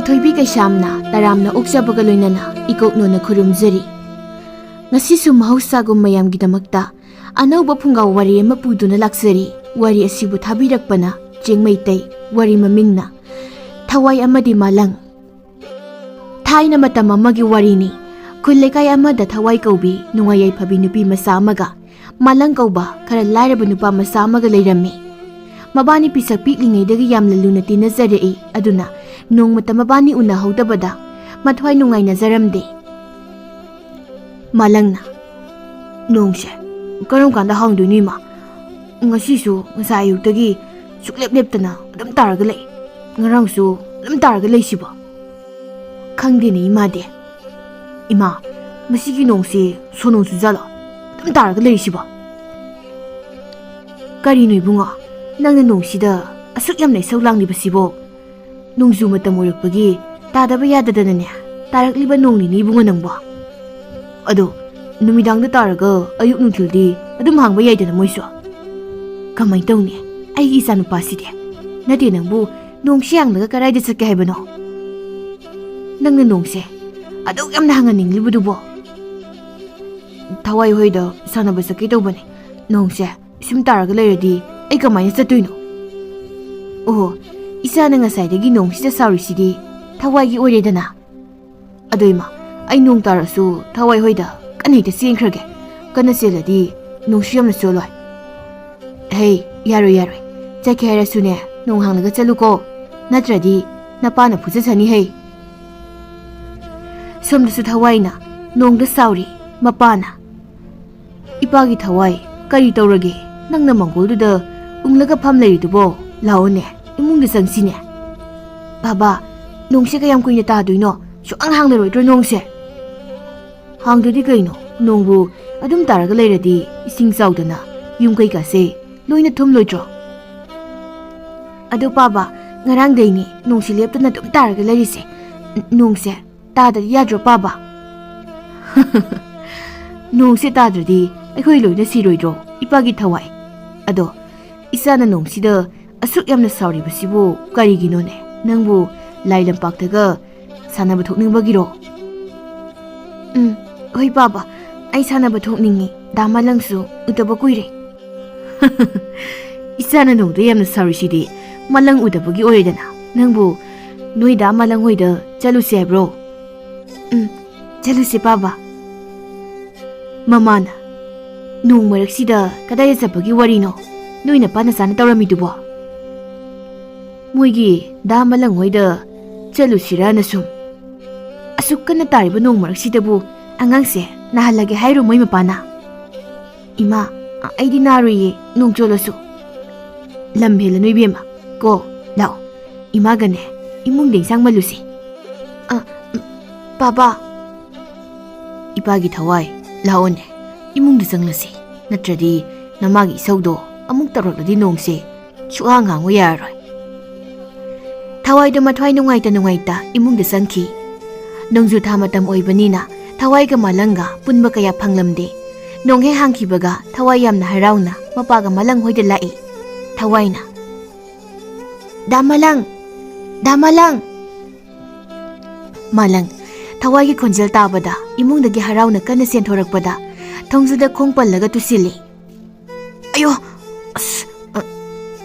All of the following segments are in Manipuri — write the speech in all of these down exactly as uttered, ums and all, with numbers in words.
ꯊꯣꯏꯕꯤ ꯀꯩꯁꯥꯝꯅ ꯇꯔꯥꯝꯅ ꯑꯣꯛꯆꯕꯒ ꯂꯣꯏꯅꯅ ꯏꯀꯣꯛꯅꯣꯅ ꯈꯨꯔꯨꯝꯖꯔꯤ꯫ ꯉꯁꯤꯁꯨ ꯃꯍꯧꯁꯥꯒꯨꯝ ꯃꯌꯥꯝꯒꯤꯗꯃꯛꯇ ꯑꯅꯧꯕ ꯐꯨꯡꯒꯥ ꯋꯥꯔꯤ ꯑꯃ ꯄꯨꯗꯨꯅ ꯂꯥꯛꯆꯔꯤ꯫ ꯋꯥꯔꯤ ꯑꯁꯤꯕꯨ ꯊꯥꯕꯤꯔꯛꯄꯅ ꯆꯤꯡꯃꯩꯇꯩ, ꯋꯥꯔꯤ ꯃꯃꯤꯡꯅ ꯊꯋꯥꯏ ꯑꯃꯗꯤ ꯃꯥꯂꯪ꯫ ꯊꯥꯏꯅ ꯃꯇꯝ ꯑꯃꯒꯤ ꯋꯥꯔꯤꯅꯤ꯫ ꯈꯨꯜ ꯂꯩꯀꯥꯏ ꯑꯃꯗ ꯊꯋꯥꯏ ꯀꯧꯕꯤ ꯅꯨꯡꯉꯥꯏ ꯌꯥꯏꯐꯕꯤ ꯅꯨꯄꯤ ꯃꯆꯥ ꯑꯃꯒ ꯃꯥꯂꯪ ꯀꯧꯕ ꯈꯔ ꯂꯥꯏꯔꯕ ꯅꯨꯄꯥ ꯃꯆꯥ ꯑꯃꯒ ꯂꯩꯔꯝꯃꯤ꯫ ꯃꯕꯥꯅꯤ ꯄꯤꯁꯛ ꯄꯤꯛꯂꯤꯉꯩꯗꯒꯤ ꯌꯥꯝꯅ ꯂꯨꯅ ꯇꯤꯟꯅꯖꯔꯛꯏ꯫ ꯑꯗꯨꯅ ꯅꯣꯡꯃꯇ ꯃꯕꯥꯅꯤ ꯎꯅꯍꯧꯗꯕꯗ ꯃꯊ꯭ꯋꯥꯏ ꯅꯨꯡꯉꯥꯏꯅꯖꯔꯝꯗꯦ꯫ ꯃꯥꯂꯪꯅ, "ꯅꯣꯡꯁꯦ ꯀꯔꯝ ꯀꯥꯟꯗ ꯍꯥꯡꯗꯣꯏꯅꯣ, ꯏꯃꯥ? ꯉꯁꯤꯁꯨ ꯉꯁꯥꯏ ꯑꯌꯨꯛꯇꯒꯤ ꯁꯨꯛꯂꯦꯞ ꯂꯦꯞꯇꯅ ꯑꯗꯨꯝ ꯇꯥꯔꯒ ꯂꯩ꯫ ꯉꯔꯥꯡꯁꯨ ꯑꯗꯨꯝ ꯇꯥꯔꯒ ꯂꯩꯁꯤꯕꯣ?" "ꯈꯪꯗꯦꯅꯦ, ꯏꯃꯥꯗꯤ꯫ ꯏꯃꯥ, ꯃꯁꯤꯒꯤ ꯅꯣꯡꯁꯤ ꯁꯣꯅꯣ ꯆꯨꯖꯥꯠꯂꯣ? ꯑꯗꯨꯝ ꯇꯥꯔꯒ ꯂꯩꯔꯤꯁꯤꯕꯣ?" "ꯀꯔꯤꯅꯣ ꯏꯕꯨꯡꯉꯣ, ꯅꯪꯅ ꯅꯣꯡꯁꯤꯗ ꯑꯁꯨꯛ ꯌꯥꯝꯅ ꯏꯁꯧ ꯂꯥꯡꯂꯤꯕꯁꯤꯕꯣ? ꯅꯣꯡꯖꯨ ꯃꯇꯝ ꯑꯣꯏꯔꯛꯄꯒꯤ ꯇꯥꯗꯕ ꯌꯥꯗꯗꯅꯅꯦ ꯇꯥꯔꯛꯂꯤꯕ ꯅꯣꯡꯅꯤꯅꯦ ꯏꯕꯨꯡꯉꯣ ꯅꯪꯕꯣ꯫ ꯑꯗꯣ ꯅꯨꯃꯤꯗꯥꯡꯗ ꯇꯥꯔꯒ ꯑꯌꯨꯛ ꯅꯨꯡꯊꯤꯜꯗꯤ ꯑꯗꯨꯝ ꯍꯥꯡꯕ ꯌꯥꯏꯗꯅ ꯃꯣꯏꯁꯨ꯫ ꯀꯃꯥꯏ ꯇꯧꯅꯤ ꯑꯩꯒꯤ ꯏꯆꯥꯅꯨꯄꯥꯁꯤꯗꯤ? ꯅꯠꯇꯦ ꯅꯪꯕꯨ, ꯅꯣꯡꯁꯤ ꯍꯥꯡꯂꯒ ꯀꯗꯥꯏꯗ ꯆꯠꯀꯦ ꯍꯥꯏꯕꯅꯣ? ꯅꯪꯅ ꯅꯣꯡꯁꯦ ꯑꯗꯨꯛ ꯌꯥꯝꯅ ꯍꯪꯍꯟꯅꯤꯡꯂꯤꯕꯗꯨꯕꯣ?" "ꯊꯋꯥꯏ ꯍꯣꯏꯗ ꯁꯥꯟꯅꯕ ꯆꯠꯀꯦ ꯇꯧꯕꯅꯦ꯫ ꯅꯣꯡꯁꯦ ꯁꯨꯝ ꯇꯥꯔꯒ ꯂꯩꯔꯗꯤ ꯑꯩ ꯀꯃꯥꯏꯅ ꯆꯠꯇꯣꯏꯅꯣ?" "ꯑꯣꯍꯣ, ꯏꯆꯥꯅ ꯉꯁꯥꯏꯗꯒꯤ ꯅꯣꯡꯁꯤꯗ ꯁꯥꯎꯔꯤꯁꯤꯗꯤ ꯊꯋꯥꯏꯒꯤ ꯑꯣꯏꯔꯦꯗꯅ꯫ ꯑꯗꯣ ꯏꯃꯥ, ꯑꯩ ꯅꯣꯡ ꯇꯥꯔꯁꯨ ꯊꯋꯥꯏ ꯍꯣꯏꯗ ꯀꯟꯅ ꯍꯦꯛꯇ ꯆꯦꯟꯈ꯭ꯔꯒꯦ꯫ ꯀꯟꯅ ꯆꯦꯜꯂꯗꯤ ꯅꯣꯡꯁꯨ ꯌꯥꯝꯅ ꯆꯣꯠꯂꯣꯏ꯫" "ꯍꯦ, ꯌꯥꯔꯣꯏ, ꯌꯥꯔꯣꯏ꯫ ꯆꯠꯀꯦ ꯍꯥꯏꯔꯁꯨꯅꯦ, ꯅꯣꯡ ꯍꯥꯡꯂꯒ ꯆꯠꯂꯨꯀꯣ꯫ ꯅꯠꯇ꯭ꯔꯗꯤ ꯅꯄꯥꯅ ꯐꯨꯖꯁꯅꯤ ꯍꯦ꯫" ꯁꯣꯝꯗꯁꯨ ꯊꯋꯥꯏꯅ ꯅꯣꯡꯗ ꯁꯥꯎꯔꯤ꯫ ꯃꯄꯥꯅ, "ꯏꯄꯥꯒꯤ ꯊꯋꯥꯏ, ꯀꯔꯤ ꯇꯧꯔꯒꯦ? ꯅꯪꯅ ꯃꯪꯒꯣꯜꯗꯨꯗ ꯎꯪꯂꯒ ꯐꯝ ꯂꯩꯔꯤꯗꯨꯕꯣ? ꯂꯥꯛꯑꯣꯅꯦ, ꯏꯃꯨꯡꯗ ꯆꯪꯁꯤꯅꯦ꯫" "ꯕꯥꯕꯥ, ꯅꯣꯡꯁꯦ ꯀꯌꯥꯝ ꯀꯨꯏꯅ ꯇꯥꯗꯣꯏꯅꯣ? ꯁꯨꯛꯍꯥꯡ ꯍꯥꯡꯂꯔꯣꯏꯗ꯭ꯔꯣ ꯅꯣꯡꯁꯦ?" "ꯍꯥꯡꯗ꯭ꯔꯗꯤ ꯀꯩꯅꯣ? ꯅꯣꯡꯕꯨ ꯑꯗꯨꯝ ꯇꯥꯔꯒ ꯂꯩꯔꯗꯤ ꯏꯁꯤꯡ ꯆꯥꯎꯗꯅ ꯌꯨꯝ ꯀꯩꯀꯥꯁꯦ ꯂꯣꯏꯅ ꯊꯨꯝꯂꯣꯏꯗ꯭ꯔꯣ?" "ꯑꯗꯣ ꯄꯥꯕ, ꯉꯔꯥꯡꯗꯩꯅꯦ ꯅꯣꯡꯁꯤ ꯂꯦꯞꯇꯅ ꯑꯗꯨꯝ ꯇꯥꯔꯒ ꯂꯩꯔꯤꯁꯦ꯫ ꯅ-, ꯅꯣꯡꯁꯦ ꯇꯥꯗꯗꯤ ꯌꯥꯗ꯭ꯔꯣ ꯄꯥꯕ?" "ꯅꯣꯡꯁꯦ ꯇꯥꯗ꯭ꯔꯗꯤ ꯑꯩꯈꯣꯏ ꯂꯣꯏꯅ ꯁꯤꯔꯣꯏꯗ꯭ꯔꯣ, ꯏꯄꯥꯒꯤ ꯊꯋꯥꯏ? ꯑꯗꯣ ꯏꯆꯥꯅ ꯅꯣꯡꯁꯤꯗ ꯑꯁꯨꯛ ꯌꯥꯝꯅ ꯁꯥꯎꯔꯤꯕꯁꯤꯕꯨ ꯀꯔꯤꯒꯤꯅꯣꯅꯦ? ꯅꯪꯕꯨ ꯂꯥꯏ ꯂꯝꯄꯥꯛꯇꯒ ꯁꯥꯟꯅꯕ ꯊꯣꯛꯅꯤꯡꯕꯒꯤꯔꯣ? ꯎꯝ, ꯍꯣꯏ ꯄꯥꯕ, ꯑꯩ ꯁꯥꯟꯅꯕ ꯊꯣꯛꯅꯤꯡꯉꯤ꯫ ꯗꯥ ꯃꯥꯂꯪꯁꯨ ꯎꯗꯕ ꯀꯨꯏꯔꯦ꯫ ꯏꯆꯥꯅ ꯅꯣꯡꯗ ꯌꯥꯝꯅ ꯁꯥꯎꯔꯤꯁꯤꯗꯤ ꯃꯥꯂꯪ ꯎꯗꯕꯒꯤ ꯑꯣꯏꯔꯦꯗꯅ꯫ ꯅꯪꯕꯨ ꯅꯣꯏ ꯗꯥ ꯃꯥꯂꯪ ꯍꯣꯏꯗ ꯆꯠꯂꯨꯁꯦ ꯍꯥꯏꯕ꯭ꯔꯣ? ꯎꯝ, ꯆꯠꯂꯨꯁꯦ ꯄꯥꯕ꯫ ꯃꯃꯥꯅ, "ꯅꯣꯡ ꯃꯔꯛꯁꯤꯗ ꯀꯗꯥꯏꯗ ꯆꯠꯄꯒꯤ ꯋꯥꯔꯤꯅꯣ ꯅꯣꯏ ꯅꯄꯥ ꯅꯆꯥꯅ ꯇꯧꯔꯝꯃꯤꯗꯨꯕꯣ?" ꯃꯣꯏꯒꯤ ꯗꯥ ꯃꯥꯂꯪ ꯍꯣꯏꯗ ꯆꯠꯂꯨꯁꯤꯔꯅ ꯁꯨꯝ꯫ ꯑꯁꯨꯛ ꯀꯟꯅ ꯇꯥꯔꯤꯕ ꯅꯣꯡ ꯃꯔꯛꯁꯤꯗꯕꯨ ꯑꯉꯥꯡꯁꯦ ꯅꯥꯍꯜꯂꯒꯦ ꯍꯥꯏꯔꯣ ꯃꯣꯏ ꯃꯄꯥꯅ? ꯏꯃꯥ, ꯑꯩꯗꯤ ꯅꯥꯔꯣꯏꯌꯦ ꯅꯣꯡ ꯆꯣꯠꯂꯁꯨ꯫ ꯂꯝ ꯍꯦꯜꯂꯅꯨ ꯏꯕꯦꯝꯃ, ꯀꯣ, ꯂꯥꯛꯑꯣ꯫ ꯏꯃꯥꯒꯅꯦ ꯏꯃꯨꯡꯗ ꯏꯟꯁꯥꯡ ꯃꯜꯂꯨꯁꯤ꯫ ꯑ, ꯎꯝ, ꯄꯥꯕ꯫ ꯏꯄꯥꯒꯤ ꯊꯋꯥꯏ, ꯂꯥꯛꯑꯣꯅꯦ, ꯏꯃꯨꯡꯗ ꯆꯪꯂꯁꯤ꯫ ꯅꯠꯇ꯭ꯔꯗꯤ ꯅꯃꯥꯒꯤ ꯏꯁꯧꯗꯣ ꯑꯃꯨꯛ ꯇꯧꯔꯛꯂꯗꯤ ꯅꯣꯡꯁꯦ ꯁꯨꯛꯍꯥꯡ ꯍꯥꯡꯉꯨ ꯌꯥꯔꯔꯣꯏ꯫ ꯊꯋꯥꯏꯗꯣ ꯃꯊ꯭ꯋꯥꯏ ꯅꯨꯡꯉꯥꯏꯇ ꯅꯨꯡꯉꯥꯏꯇ ꯏꯃꯨꯡꯗ ꯆꯪꯈꯤ꯫ ꯅꯣꯡꯖꯨ ꯊꯥ ꯃꯇꯝ ꯑꯣꯏꯕꯅꯤꯅ ꯊꯋꯥꯏꯒ ꯃꯥꯂꯪꯒ ꯄꯨꯟꯕ ꯀꯌꯥ ꯐꯪꯂꯝꯗꯦ꯫ ꯅꯣꯡ ꯍꯦꯛ ꯍꯥꯡꯈꯤꯕꯒ ꯊꯋꯥꯏ ꯌꯥꯝꯅ ꯍꯔꯥꯎꯅ ꯃꯄꯥꯒ ꯃꯥꯂꯪ ꯍꯣꯏꯗ ꯂꯥꯛꯏ꯫ ꯊꯋꯥꯏꯅ, "ꯗꯥ ꯃꯥꯂꯪ! ꯗꯥ ꯃꯥꯂꯪ!" ꯃꯥꯂꯪ, ꯊꯋꯥꯏꯒꯤ ꯈꯣꯟꯖꯦꯜ ꯇꯥꯕꯗ ꯏꯃꯨꯡꯗꯒꯤ ꯍꯔꯥꯎꯅ ꯀꯟꯅ ꯆꯦꯟꯊꯣꯔꯛꯄꯗ ꯊꯣꯡꯖꯨꯗ ꯈꯣꯡ ꯄꯜꯂꯒ ꯇꯨꯁꯤꯜꯂꯤ꯫ "ꯑꯌꯣ! ꯑꯁ! ꯑ,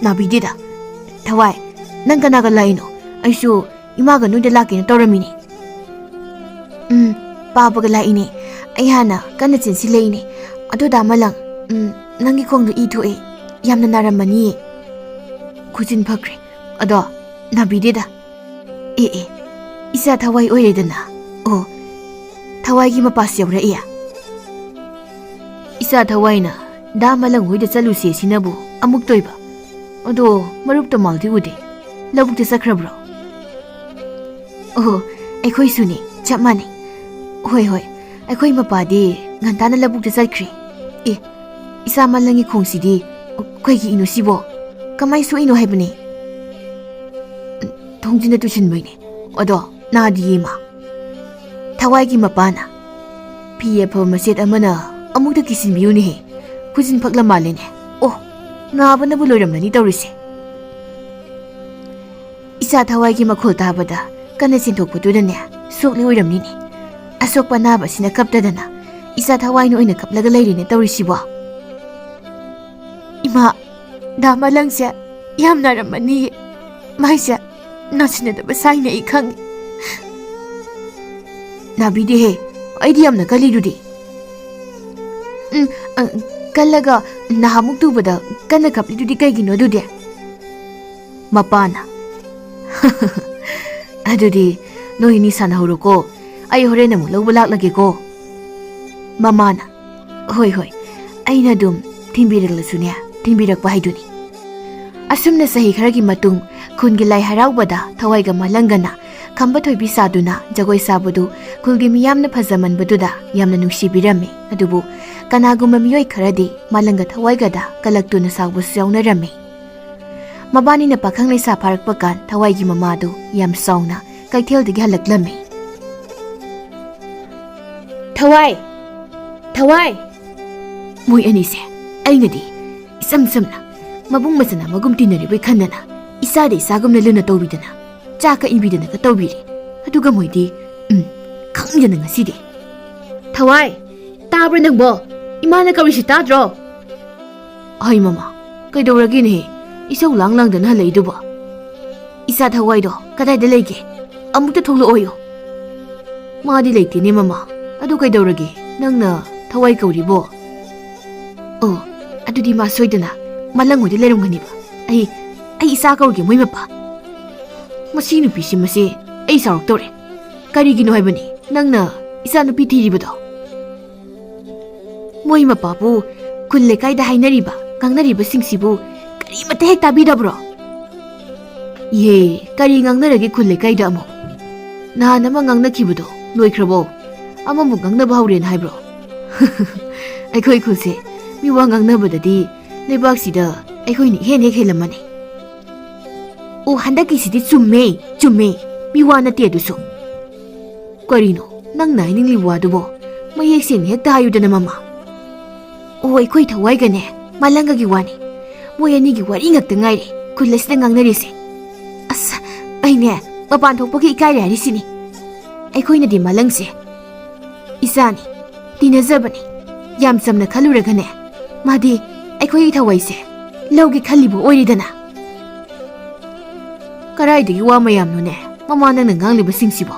ꯅꯥꯕꯤꯗꯦꯗ꯫ ꯊꯋꯥꯏ, ꯅꯪ ꯀꯅꯥꯒ ꯂꯥꯛꯏꯅꯣ? ꯑꯩꯁꯨ ꯏꯃꯥꯒ ꯅꯣꯏꯗ ꯂꯥꯛꯀꯦꯅ ꯇꯧꯔꯝꯃꯤꯅꯦ꯫" "ꯎꯝ, ꯄꯥꯕꯒ ꯂꯥꯛꯏꯅꯦ꯫ ꯑꯩ ꯍꯥꯟꯅ ꯀꯟꯅ ꯆꯦꯟꯁꯤꯜꯂꯛꯏꯅꯦ꯫ ꯑꯗꯣ ꯗꯥ ꯃꯥꯂꯪ, ꯎꯝ, ꯅꯪꯒꯤ ꯈꯣꯡꯗꯣ ꯏ ꯊꯣꯛꯑꯦ꯫ ꯌꯥꯝꯅ ꯅꯥꯔꯝꯃꯅꯤꯌꯦ꯫" "ꯈꯨꯖꯤꯟ ꯐꯛꯈ꯭ꯔꯦ꯫ ꯑꯗꯣ ꯅꯥꯕꯤꯗꯦꯗ꯫" "ꯑꯦ ꯑꯦ, ꯏꯆꯥ ꯊꯋꯥꯏ ꯑꯣꯏꯔꯦꯗꯅ꯫ ꯑꯣ, ꯊꯋꯥꯏꯒꯤ ꯃꯄꯥꯁꯨ ꯌꯥꯎꯔꯛꯏ꯫" "ꯏꯆꯥ ꯊꯋꯥꯏꯅ ꯗꯥ ꯃꯥꯂꯪ ꯍꯣꯏꯗ ꯆꯠꯂꯨꯁꯦ ꯁꯤꯅꯕꯨ ꯑꯃꯨꯛ ꯇꯣꯏꯕ꯫ ꯑꯗꯣ ꯃꯔꯨꯞ ꯇꯣꯃꯥꯜꯗꯤ ꯎꯗꯦ꯫ ꯂꯧꯕꯨꯛꯇ ꯆꯠꯈ꯭ꯔꯕ꯭ꯔꯣ?" "ꯑꯣ, ꯑꯩꯈꯣꯏꯁꯨꯅꯦ, ꯆꯞ ꯃꯥꯟꯅꯩ꯫ ꯍꯣꯏ, ꯍꯣꯏ, ꯑꯩꯈꯣꯏ ꯃꯄꯥꯗꯤ ꯉꯟꯇꯥꯅ ꯂꯧꯕꯨꯛꯇ ꯆꯠꯈ꯭ꯔꯦ꯫ ꯑꯦ, ꯏꯆꯥ ꯃꯥꯂꯪꯒꯤ ꯈꯣꯡꯁꯤꯗꯤ ꯀꯩꯒꯤꯅꯣ ꯁꯤꯕꯣ? ꯀꯃꯥꯏ ꯁꯣꯛꯏꯅꯣ ꯍꯥꯏꯕꯅꯦ?" "ꯊꯣꯡꯖꯤꯟꯗ ꯇꯨꯁꯤꯟꯕꯩꯅꯦ꯫ ꯑꯗꯣ ꯅꯥꯗꯤꯌꯦ ꯃꯥ꯫" ꯊꯋꯥꯏꯒꯤ ꯃꯄꯥꯅ, "ꯐꯤ ꯑꯐꯕ ꯃꯆꯦꯠ ꯑꯃꯅ ꯑꯃꯨꯛꯇ ꯀꯤꯁꯤꯟꯕꯤꯌꯨꯅꯦꯍꯦ꯫ ꯈꯨꯖꯤꯟ ꯐꯛꯂ ꯃꯥꯜꯂꯦꯅꯦ꯫ ꯑꯣ, ꯅꯥꯕꯅꯕꯨ ꯂꯣꯏꯔꯝꯂꯅꯤ ꯇꯧꯔꯤꯁꯦ꯫" ꯏꯆꯥ ꯊꯋꯥꯏꯒꯤ ꯃꯈꯣꯜ ꯇꯥꯕꯗ ꯀꯟꯅ ꯆꯦꯟꯊꯣꯛꯄꯗꯨꯗꯅꯦ, ꯁꯣꯛꯂꯤ ꯑꯣꯏꯔꯝꯅꯤꯅꯦ꯫ ꯑꯁꯣꯛꯄ ꯑꯅꯥꯕꯁꯤꯅ ꯀꯞꯇꯗꯅ ꯏꯆꯥ ꯊꯋꯥꯏꯅ ꯑꯣꯏꯅ ꯀꯞꯂꯒ ꯂꯩꯔꯤꯅꯦ ꯇꯧꯔꯤꯁꯤꯕꯣ꯫ ꯏꯃꯥ, ꯗꯥ ꯃꯂꯪꯁꯦ ꯌꯥꯝ ꯅꯥꯔꯝꯃꯅꯤꯌꯦ꯫ ꯃꯥꯏꯁꯦ ꯅꯥꯁꯤꯟꯅꯗꯕ ꯁꯥꯏꯅꯦ, ꯑꯩ ꯈꯪꯉꯤ꯫ ꯅꯥꯕꯤꯗꯦꯍꯦ, ꯑꯩꯗꯤ ꯌꯥꯝꯅ ꯀꯜꯂꯤꯗꯨꯗꯤ꯫ ꯎꯝ, ꯑ, ꯀꯜꯂꯒ ꯅꯍꯥꯟꯃꯨꯛ ꯇꯨꯕꯗ ꯀꯟꯅ ꯀꯞꯂꯤꯗꯨꯗꯤ ꯀꯩꯒꯤꯅꯣ ꯑꯗꯨꯗꯤ? ꯃꯄꯥꯅ, "ꯑꯗꯨꯗꯤ ꯅꯣꯏ ꯑꯅꯤ ꯁꯥꯟꯅꯍꯧꯔꯣꯀꯣ, ꯑꯩ ꯍꯣꯔꯦꯟ ꯑꯃꯨꯛ ꯂꯧꯕ ꯂꯥꯛꯂꯒꯦꯀꯣ"꯫ ꯃꯃꯥꯅ, "ꯍꯣꯏ, ꯍꯣꯏ, ꯑꯩꯅ ꯑꯗꯨꯝ ꯊꯤꯟꯕꯤꯔꯛꯂꯁꯨꯅꯦ, ꯊꯤꯟꯕꯤꯔꯛꯄ ꯍꯥꯏꯗꯨꯅꯤ"꯫ ꯑꯁꯨꯝꯅ ꯆꯍꯤ ꯈꯔꯒꯤ ꯃꯇꯨꯡ ꯈꯨꯟꯒꯤ ꯂꯥꯏ ꯍꯔꯥꯎꯕꯗ ꯊꯋꯥꯏꯒ ꯃꯥꯂꯪꯒꯅ ꯈꯝꯕ ꯊꯣꯏꯕꯤ ꯁꯥꯗꯨꯅ ꯖꯒꯣꯏ ꯁꯥꯕꯗꯨ ꯈꯨꯜꯒꯤ ꯃꯤꯌꯥꯝꯅ ꯐꯖꯃꯟꯕꯗꯨꯗ ꯌꯥꯝꯅ ꯅꯨꯡꯁꯤꯕꯤꯔꯝꯃꯤ꯫ ꯑꯗꯨꯕꯨ ꯀꯅꯥꯒꯨꯝꯕ ꯃꯤꯑꯣꯏ ꯈꯔꯗꯤ ꯃꯥꯂꯪꯒ ꯊꯋꯥꯏꯒꯗ ꯀꯂꯛꯇꯨꯅ ꯁꯥꯎꯕꯁꯨ ꯌꯥꯎꯅꯔꯝꯃꯤ꯫ ꯃꯕꯥꯅꯤꯅ ꯄꯥꯈꯪ ꯂꯩꯁꯥ ꯐꯥꯔꯛꯄ ꯀꯥꯟ ꯊꯋꯥꯏꯒꯤ ꯃꯃꯥꯗꯨ ꯌꯥꯝ ꯁꯥꯎꯅ ꯀꯩꯊꯦꯜꯗꯒꯤ ꯍꯜꯂꯛꯂꯝꯃꯤ꯫ "ꯊꯋꯥꯏ! ꯊꯋꯥꯏ!" ꯃꯣꯏ ꯑꯅꯤꯁꯦ ꯑꯩꯅꯗꯤ ꯏꯆꯝ ꯆꯝꯅ ꯃꯕꯨꯡ ꯃꯆꯟ ꯑꯃꯒꯨꯝ ꯇꯤꯟꯅꯔꯤꯕꯣꯏ ꯈꯟꯗꯅ, ꯏꯆꯥꯗ ꯏꯆꯥꯒꯨꯝꯅ ꯂꯨꯅ ꯇꯧꯕꯤꯗꯅ, ꯆꯥꯛꯀ ꯏꯟꯕꯤꯗꯅꯒ ꯇꯧꯕꯤꯔꯤ꯫ ꯑꯗꯨꯒ ꯃꯣꯏꯗꯤ, ꯎꯝ, ꯈꯪꯗꯅ ꯉꯁꯤꯗꯤ꯫ "ꯊꯋꯥꯏ, ꯇꯥꯕ꯭ꯔꯥ ꯅꯪꯕꯣ? ꯏꯃꯥꯅ ꯀꯧꯔꯤꯁꯤ ꯇꯥꯗ꯭ꯔꯣ?" "ꯍꯩ ꯃꯃꯥ, ꯀꯩꯗꯧꯔꯒꯦꯅꯦꯍꯦ? ꯏꯁꯧ ꯂꯥꯡ ꯂꯥꯡꯗꯅ ꯍꯜꯂꯛꯏꯗꯨꯕꯣ?" "ꯏꯆꯥ ꯊꯋꯥꯏꯗꯣ ꯀꯗꯥꯏꯗ ꯂꯩꯒꯦ? ꯑꯃꯨꯛꯇ ꯊꯣꯛꯂꯛꯑꯣꯌꯣ"꯫ "ꯃꯥꯗꯤ ꯂꯩꯇꯦꯅꯦ ꯃꯃꯥ꯫ ꯑꯗꯨ ꯀꯩꯗꯧꯔꯒꯦ? ꯅꯪꯅ ꯊꯋꯥꯏ ꯀꯧꯔꯤꯕꯣ?" "ꯑꯣ, ꯑꯗꯨꯗꯤ ꯃꯥ ꯁꯣꯏꯗꯅ ꯃꯥꯂꯪ ꯍꯣꯏꯗ ꯂꯩꯔꯝꯒꯅꯤꯕ꯫ ꯑꯩ, ꯑꯩ ꯏꯆꯥ ꯀꯧꯔꯒꯦ ꯃꯣꯏ ꯃꯄꯥ"꯫ ꯃꯁꯤ ꯅꯨꯄꯤꯁꯤ, ꯃꯁꯤ ꯑꯩ ꯁꯥꯎꯔꯛꯇꯧꯔꯦ꯫ ꯀꯔꯤꯒꯤꯅꯣ ꯍꯥꯏꯕꯅꯤ ꯅꯪꯅ ꯏꯆꯥ ꯅꯨꯄꯤ ꯊꯤꯔꯤꯕꯗꯣ? ꯃꯣꯏ ꯃꯄꯥꯕꯨ ꯈꯨꯜ ꯂꯩꯀꯥꯏꯗ ꯍꯥꯏꯅꯔꯤꯕ, ꯉꯥꯡꯅꯔꯤꯕꯁꯤꯡꯁꯤꯕꯨ ꯀꯔꯤꯃꯠꯇ ꯍꯦꯛ ꯇꯥꯕꯤꯗꯕ꯭ꯔꯣ? ꯏꯍꯦ, ꯀꯔꯤ ꯉꯥꯡꯅꯔꯒꯦ ꯈꯨꯜ ꯂꯩꯀꯥꯏꯗ ꯑꯃꯨꯛ? ꯅꯍꯥꯟ ꯑꯃ ꯉꯥꯡꯅꯈꯤꯕꯗꯣ ꯂꯣꯏꯈ꯭ꯔꯕꯣ? ꯑꯃꯃꯨꯛ ꯉꯥꯡꯅꯕ ꯍꯧꯔꯦꯅ ꯍꯥꯏꯕ꯭ꯔꯣ? ꯑꯩꯈꯣꯏ ꯈꯨꯜꯁꯦ ꯃꯤ ꯋꯥ ꯉꯥꯡꯅꯕꯗꯗꯤ ꯂꯩꯕꯥꯛꯁꯤꯗ ꯑꯩꯈꯣꯏꯅ ꯏꯍꯦꯟ ꯍꯦꯛ ꯍꯦꯜꯂꯝꯃꯅꯤ꯫ ꯑꯣ, ꯍꯟꯗꯛꯀꯤꯁꯤꯗꯤ ꯆꯨꯝꯃꯦ, ꯆꯨꯝꯃꯦ꯫ ꯃꯤ ꯋꯥ ꯅꯠꯇꯦ ꯑꯗꯨꯁꯨ꯫ ꯀꯔꯤꯅꯣ ꯅꯪꯅ ꯍꯥꯏꯅꯤꯡꯂꯤꯕ ꯋꯥꯗꯨꯕꯣ? ꯃꯌꯦꯛ ꯁꯦꯡꯅ ꯍꯦꯛꯇ ꯍꯥꯏꯌꯨꯗꯅ, ꯃꯃꯥ꯫ ꯑꯣ, ꯑꯩꯈꯣꯏ ꯊꯋꯥꯏꯒꯅꯦ ꯃꯥꯂꯪꯒꯒꯤ ꯋꯥꯅꯤ꯫ ꯃꯣꯏ ꯑꯅꯤꯒꯤ ꯋꯥꯔꯤ ꯉꯥꯛꯇ ꯉꯥꯏꯔꯦ ꯈꯨꯜ ꯑꯁꯤꯗ ꯉꯥꯡꯅꯔꯤꯁꯦ꯫ ꯑꯁ, ꯅꯦ, ꯃꯄꯥꯟ ꯊꯣꯛꯄꯒꯤ ꯏꯀꯥꯏꯔꯦ ꯍꯥꯏꯔꯤꯁꯤꯅꯤ꯫ ꯑꯩꯈꯣꯏꯅꯗꯤ ꯃꯂꯪꯁꯦ ꯏꯆꯥꯅꯤ, ꯇꯤꯟꯅꯖꯕꯅꯤ꯫ ꯌꯥꯝ ꯆꯝꯅ ꯈꯜꯂꯨꯔꯒꯅꯦ, ꯃꯥꯗꯤ ꯑꯩꯈꯣꯏꯒꯤ ꯊꯋꯥꯏꯁꯦ ꯂꯧꯒꯦ ꯈꯜꯂꯤꯕ ꯑꯣꯏꯔꯤꯗꯅ꯫ ꯀꯔꯥꯏꯗꯒꯤ ꯋꯥ ꯃꯌꯥꯝꯅꯣꯅꯦ, ꯃꯃꯥ, ꯅꯪꯅ ꯉꯥꯡꯂꯤꯕꯁꯤꯡꯁꯤꯕꯣ?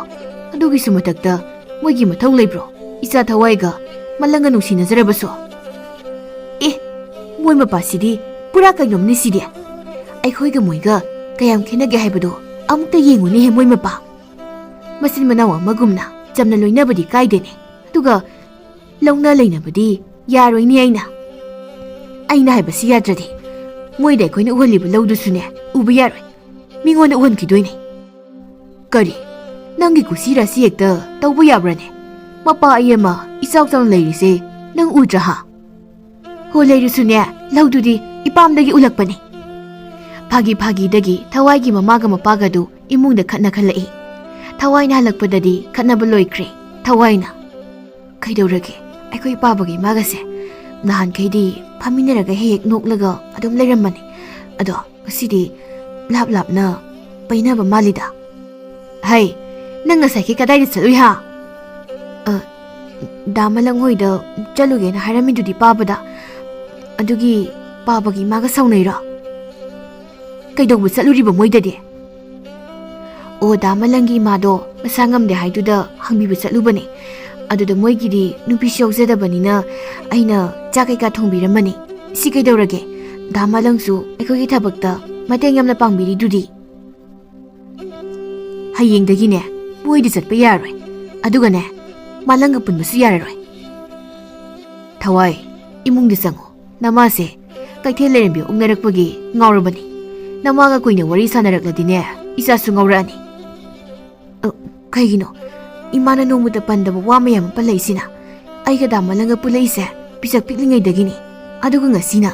ꯑꯗꯨꯒꯤꯁꯨ ꯃꯊꯛꯇ ꯃꯣꯏꯒꯤ ꯃꯊꯧ ꯂꯩꯕ꯭ꯔꯣ? ꯏꯆꯥ ꯊꯋꯥꯏꯒ ꯃꯂꯪꯒ ꯅꯨꯡꯁꯤꯅꯖꯔꯕꯁꯨ? ꯑꯦ, ꯃꯣꯏ ꯃꯄꯥꯁꯤꯗꯤ ꯄꯨꯔꯥ ꯀꯩꯅꯣꯝꯅꯤ ꯁꯤꯗꯤ꯫ ꯑꯩꯈꯣꯏꯒ ꯃꯣꯏꯒ ꯀꯌꯥꯝ ꯈꯦꯠꯅꯒꯦ ꯍꯥꯏꯕꯗꯣ ꯑꯃꯨꯛꯇ ꯌꯦꯡꯉꯨꯅꯦꯍꯦ, ꯃꯣꯏ ꯃꯄꯥ꯫ ꯃꯆꯤꯟ ꯃꯅꯥꯎ ꯑꯃꯒꯨꯝꯅ ꯆꯝꯅ ꯂꯣꯏꯅꯕꯗꯤ ꯀꯥꯏꯗꯦꯅꯦ, ꯑꯗꯨꯒ ꯂꯧꯅ ꯂꯩꯅꯕꯗꯤ ꯌꯥꯔꯣꯏꯅꯦ ꯑꯩꯅ꯫ ꯑꯩꯅ ꯍꯥꯏꯕꯁꯤ ꯌꯥꯗ꯭ꯔꯗꯤ ꯃꯣꯏꯗ ꯑꯩꯈꯣꯏꯅ ꯎꯍꯜꯂꯤꯕ ꯂꯧꯗꯨꯁꯨꯅꯦ ꯎꯕ ꯌꯥꯔꯣꯏ, ꯃꯤꯉꯣꯟꯗ ꯎꯍꯟꯈꯤꯗꯣꯏꯅꯦ꯫ ꯀꯔꯤ? ꯅꯪꯒꯤ ꯀꯨꯁꯤ ꯔꯥꯁꯤ ꯍꯦꯛꯇ ꯇꯧꯕ ꯌꯥꯕ꯭ꯔꯥꯅꯦ? ꯃꯄꯥ ꯑꯩ ꯑꯃ ꯏꯆꯥꯎ ꯆꯥꯎꯅ ꯂꯩꯔꯤꯁꯦ ꯅꯪ ꯎꯗ꯭ꯔꯥ ꯍꯥ? ꯍꯣ, ꯂꯩꯔꯁꯨꯅꯦ, ꯂꯧꯗꯨꯗꯤ ꯏꯄꯥꯝꯗꯒꯤ ꯎꯂꯛꯄꯅꯤ꯫ ꯐꯥꯒꯤ ꯐꯥꯒꯤꯗꯒꯤ ꯊꯋꯥꯏꯒꯤ ꯃꯃꯥꯒ ꯃꯄꯥꯒꯗꯨ ꯏꯃꯨꯡꯗ ꯈꯠꯅꯈꯠꯂꯛꯏ꯫ ꯊꯋꯥꯏꯅ ꯍꯜꯂꯛꯄꯗꯗꯤ ꯈꯠꯅꯕ ꯂꯣꯏꯈ꯭ꯔꯦ꯫ ꯊꯋꯥꯏꯅ, "ꯀꯩꯗꯧꯔꯒꯦ? ꯑꯩꯈꯣꯏ ꯄꯥꯕꯒꯤ ꯏꯃꯥꯒꯁꯦ ꯅꯍꯥꯟꯈꯩꯗꯤ ꯐꯝꯃꯤꯟꯅꯔꯒ ꯍꯦꯛ ꯍꯦꯛ ꯅꯣꯛꯂꯒ ꯑꯗꯨꯝ ꯂꯩꯔꯝꯕꯅꯤ꯫ ꯑꯗꯣ ꯉꯁꯤꯗꯤ ꯂꯥꯞ ꯂꯥꯞꯅ ꯄꯩꯅꯕ ꯃꯥꯜꯂꯤꯗ꯫" "ꯍꯩ, ꯅꯪ ꯉꯁꯥꯏꯒꯤ ꯀꯗꯥꯏꯗ ꯆꯠꯂꯨꯏ ꯍꯥ?" "ꯑ, ꯗꯥ ꯃꯂꯪ ꯍꯣꯏꯗ ꯆꯠꯂꯨꯒꯦꯅ ꯍꯥꯏꯔꯝꯃꯤꯗꯨꯗꯤ ꯄꯥꯕꯗ꯫ ꯑꯗꯨꯒꯤ ꯄꯥꯕꯒꯤ ꯏꯃꯥꯒ ꯁꯥꯎꯅꯩꯔꯣ? ꯀꯩꯗꯧꯕ ꯆꯠꯂꯨꯔꯤꯕ ꯃꯣꯏꯗꯗꯤ?" "ꯑꯣ, ꯗꯥ ꯃꯂꯪꯒꯤ ꯏꯃꯥꯗꯣ ꯃꯁꯥ ꯉꯝꯗꯦ ꯍꯥꯏꯗꯨꯗ ꯍꯪꯕꯤꯕ ꯆꯠꯂꯨꯕꯅꯦ꯫ ꯑꯗꯨꯗ ꯃꯣꯏꯒꯤꯗꯤ ꯅꯨꯄꯤꯁꯨ ꯌꯥꯎꯖꯗꯕꯅꯤꯅ ꯑꯩꯅ ꯆꯥꯛ ꯀꯩꯀꯥ ꯊꯣꯡꯕꯤꯔꯝꯕꯅꯤ꯫ ꯁꯤ ꯀꯩꯗꯧꯔꯒꯦ? ꯗꯥ ꯃꯂꯪꯁꯨ ꯑꯩꯈꯣꯏꯒꯤ ꯊꯕꯛꯇ ꯃꯇꯦꯡ ꯌꯥꯝꯅ ꯄꯥꯡꯕꯤꯔꯤꯗꯨꯗꯤ꯫" "ꯍꯌꯦꯡꯗꯒꯤꯅꯦ ꯃꯣꯏꯗ ꯆꯠꯄ ꯌꯥꯔꯣꯏ꯫ ꯑꯗꯨꯒꯅꯦ, ꯃꯥꯂꯪꯒ ꯄꯨꯟꯕꯁꯨ ꯌꯥꯔꯔꯣꯏ꯫ ꯊꯋꯥꯏ, ꯏꯃꯨꯡꯗ ꯆꯪꯉꯨ꯫ ꯅꯃꯥꯁꯦ ꯀꯩꯊꯦꯜ ꯂꯩꯔꯦꯝꯕꯤ ꯑꯣꯛꯅꯔꯛꯄꯒꯤ ꯉꯥꯎꯔꯕꯅꯤ꯫ ꯅꯃꯥꯒ ꯀꯨꯏꯅ ꯋꯥꯔꯤ ꯁꯥꯟꯅꯔꯛꯂꯗꯤꯅꯦ, ꯏꯆꯥꯁꯨ ꯉꯥꯎꯔꯛꯑꯅꯤ꯫" "ꯑ, ꯀꯩꯒꯤꯅꯣ? ꯏꯃꯥꯅ ꯅꯣꯡꯃꯇ ꯄꯟꯗꯕ ꯋꯥ ꯃꯌꯥꯝ ꯑꯃ ꯄꯜꯂꯛꯏꯁꯤꯅ꯫ ꯑꯩꯒ ꯗꯥ ꯃꯂꯪꯒ ꯄꯨꯜꯂꯛꯏꯁꯦ ꯄꯤꯁꯛ ꯄꯤꯛꯂꯤꯉꯩꯗꯒꯤꯅꯤ꯫ ꯑꯗꯨꯒ ꯉꯁꯤꯅ?"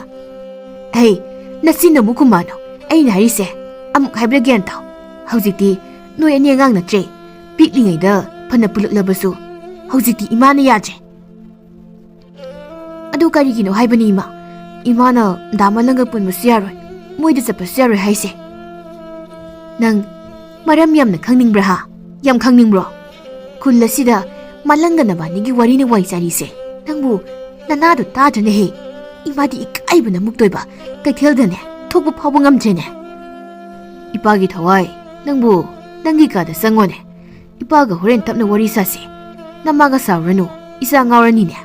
"ꯍꯩ, ꯅꯆꯤꯟ ꯑꯃꯨꯛ ꯈꯨꯝꯃꯥꯅꯣ꯫ ꯑꯩꯅ ꯍꯥꯏꯔꯤꯁꯦ ꯑꯃꯨꯛ ꯍꯥꯏꯕ꯭ꯔꯥ ꯒ꯭ꯌꯥꯟ ꯇꯥꯎ꯫ ꯍꯧꯖꯤꯛꯇꯤ ꯅꯣꯏ ꯑꯅꯤ ꯑꯉꯥꯡ ꯅꯠꯇ꯭ꯔꯦ꯫ ꯄꯤꯛꯂꯤꯉꯩꯗ ꯐꯅ ꯄꯨꯜꯂꯛꯂꯕꯁꯨ ꯍꯧꯖꯤꯛꯇꯤ ꯏꯃꯥꯅ ꯌꯥꯗ꯭ꯔꯦ꯫" "ꯑꯗꯨ ꯀꯔꯤꯒꯤꯅꯣ ꯍꯥꯏꯕꯅꯤ ꯏꯃꯥ? ꯏꯃꯥꯅ ꯗꯥ ꯃꯂꯪꯒ ꯄꯨꯟꯕꯁꯨ ꯌꯥꯔꯣꯏ, ꯃꯣꯏꯗ ꯆꯠꯄꯁꯨ ꯌꯥꯔꯣꯏ ꯍꯥꯏꯁꯦ?" "ꯅꯪ ꯃꯔꯝ ꯌꯥꯝꯅ ꯈꯪꯅꯤꯡꯕ꯭ꯔꯥ ꯍꯥ? ꯌꯥꯝ ꯈꯪꯅꯤꯡꯕ꯭ꯔꯣ? ꯈꯨꯜ ꯑꯁꯤꯗ ꯃꯂꯪꯒ ꯅꯕꯥꯅꯤꯒꯤ ꯋꯥꯔꯤꯅ ꯋꯥꯏ ꯆꯥꯔꯤꯁꯦ꯫ ꯅꯪꯕꯨ ꯅꯅꯥꯗꯣ ꯇꯥꯗ꯭ꯔꯅꯦꯍꯦ? ꯏꯃꯥꯗꯤ ꯏꯀꯥꯏꯕꯅ ꯃꯨꯛꯇꯣꯏꯕ꯫ ꯀꯩꯊꯦꯜꯗꯅꯦ ꯊꯣꯛꯄ ꯐꯥꯎꯕ ꯉꯝꯗ꯭ꯔꯦꯅꯦ꯫ ꯏꯄꯥꯒꯤ ꯊꯋꯥꯏ, ꯅꯪꯕꯨ ꯅꯪꯒꯤ ꯀꯥꯗ ꯆꯪꯉꯣꯅꯦ꯫ ꯏꯄꯥꯒ ꯍꯣꯔꯦꯟ ꯇꯞꯅ ꯋꯥꯔꯤ ꯁꯥꯁꯤ꯫ ꯅꯃꯥꯒ ꯁꯥꯎꯔꯅꯨ, ꯏꯆꯥ ꯉꯥꯎꯔꯅꯤꯅꯦ꯫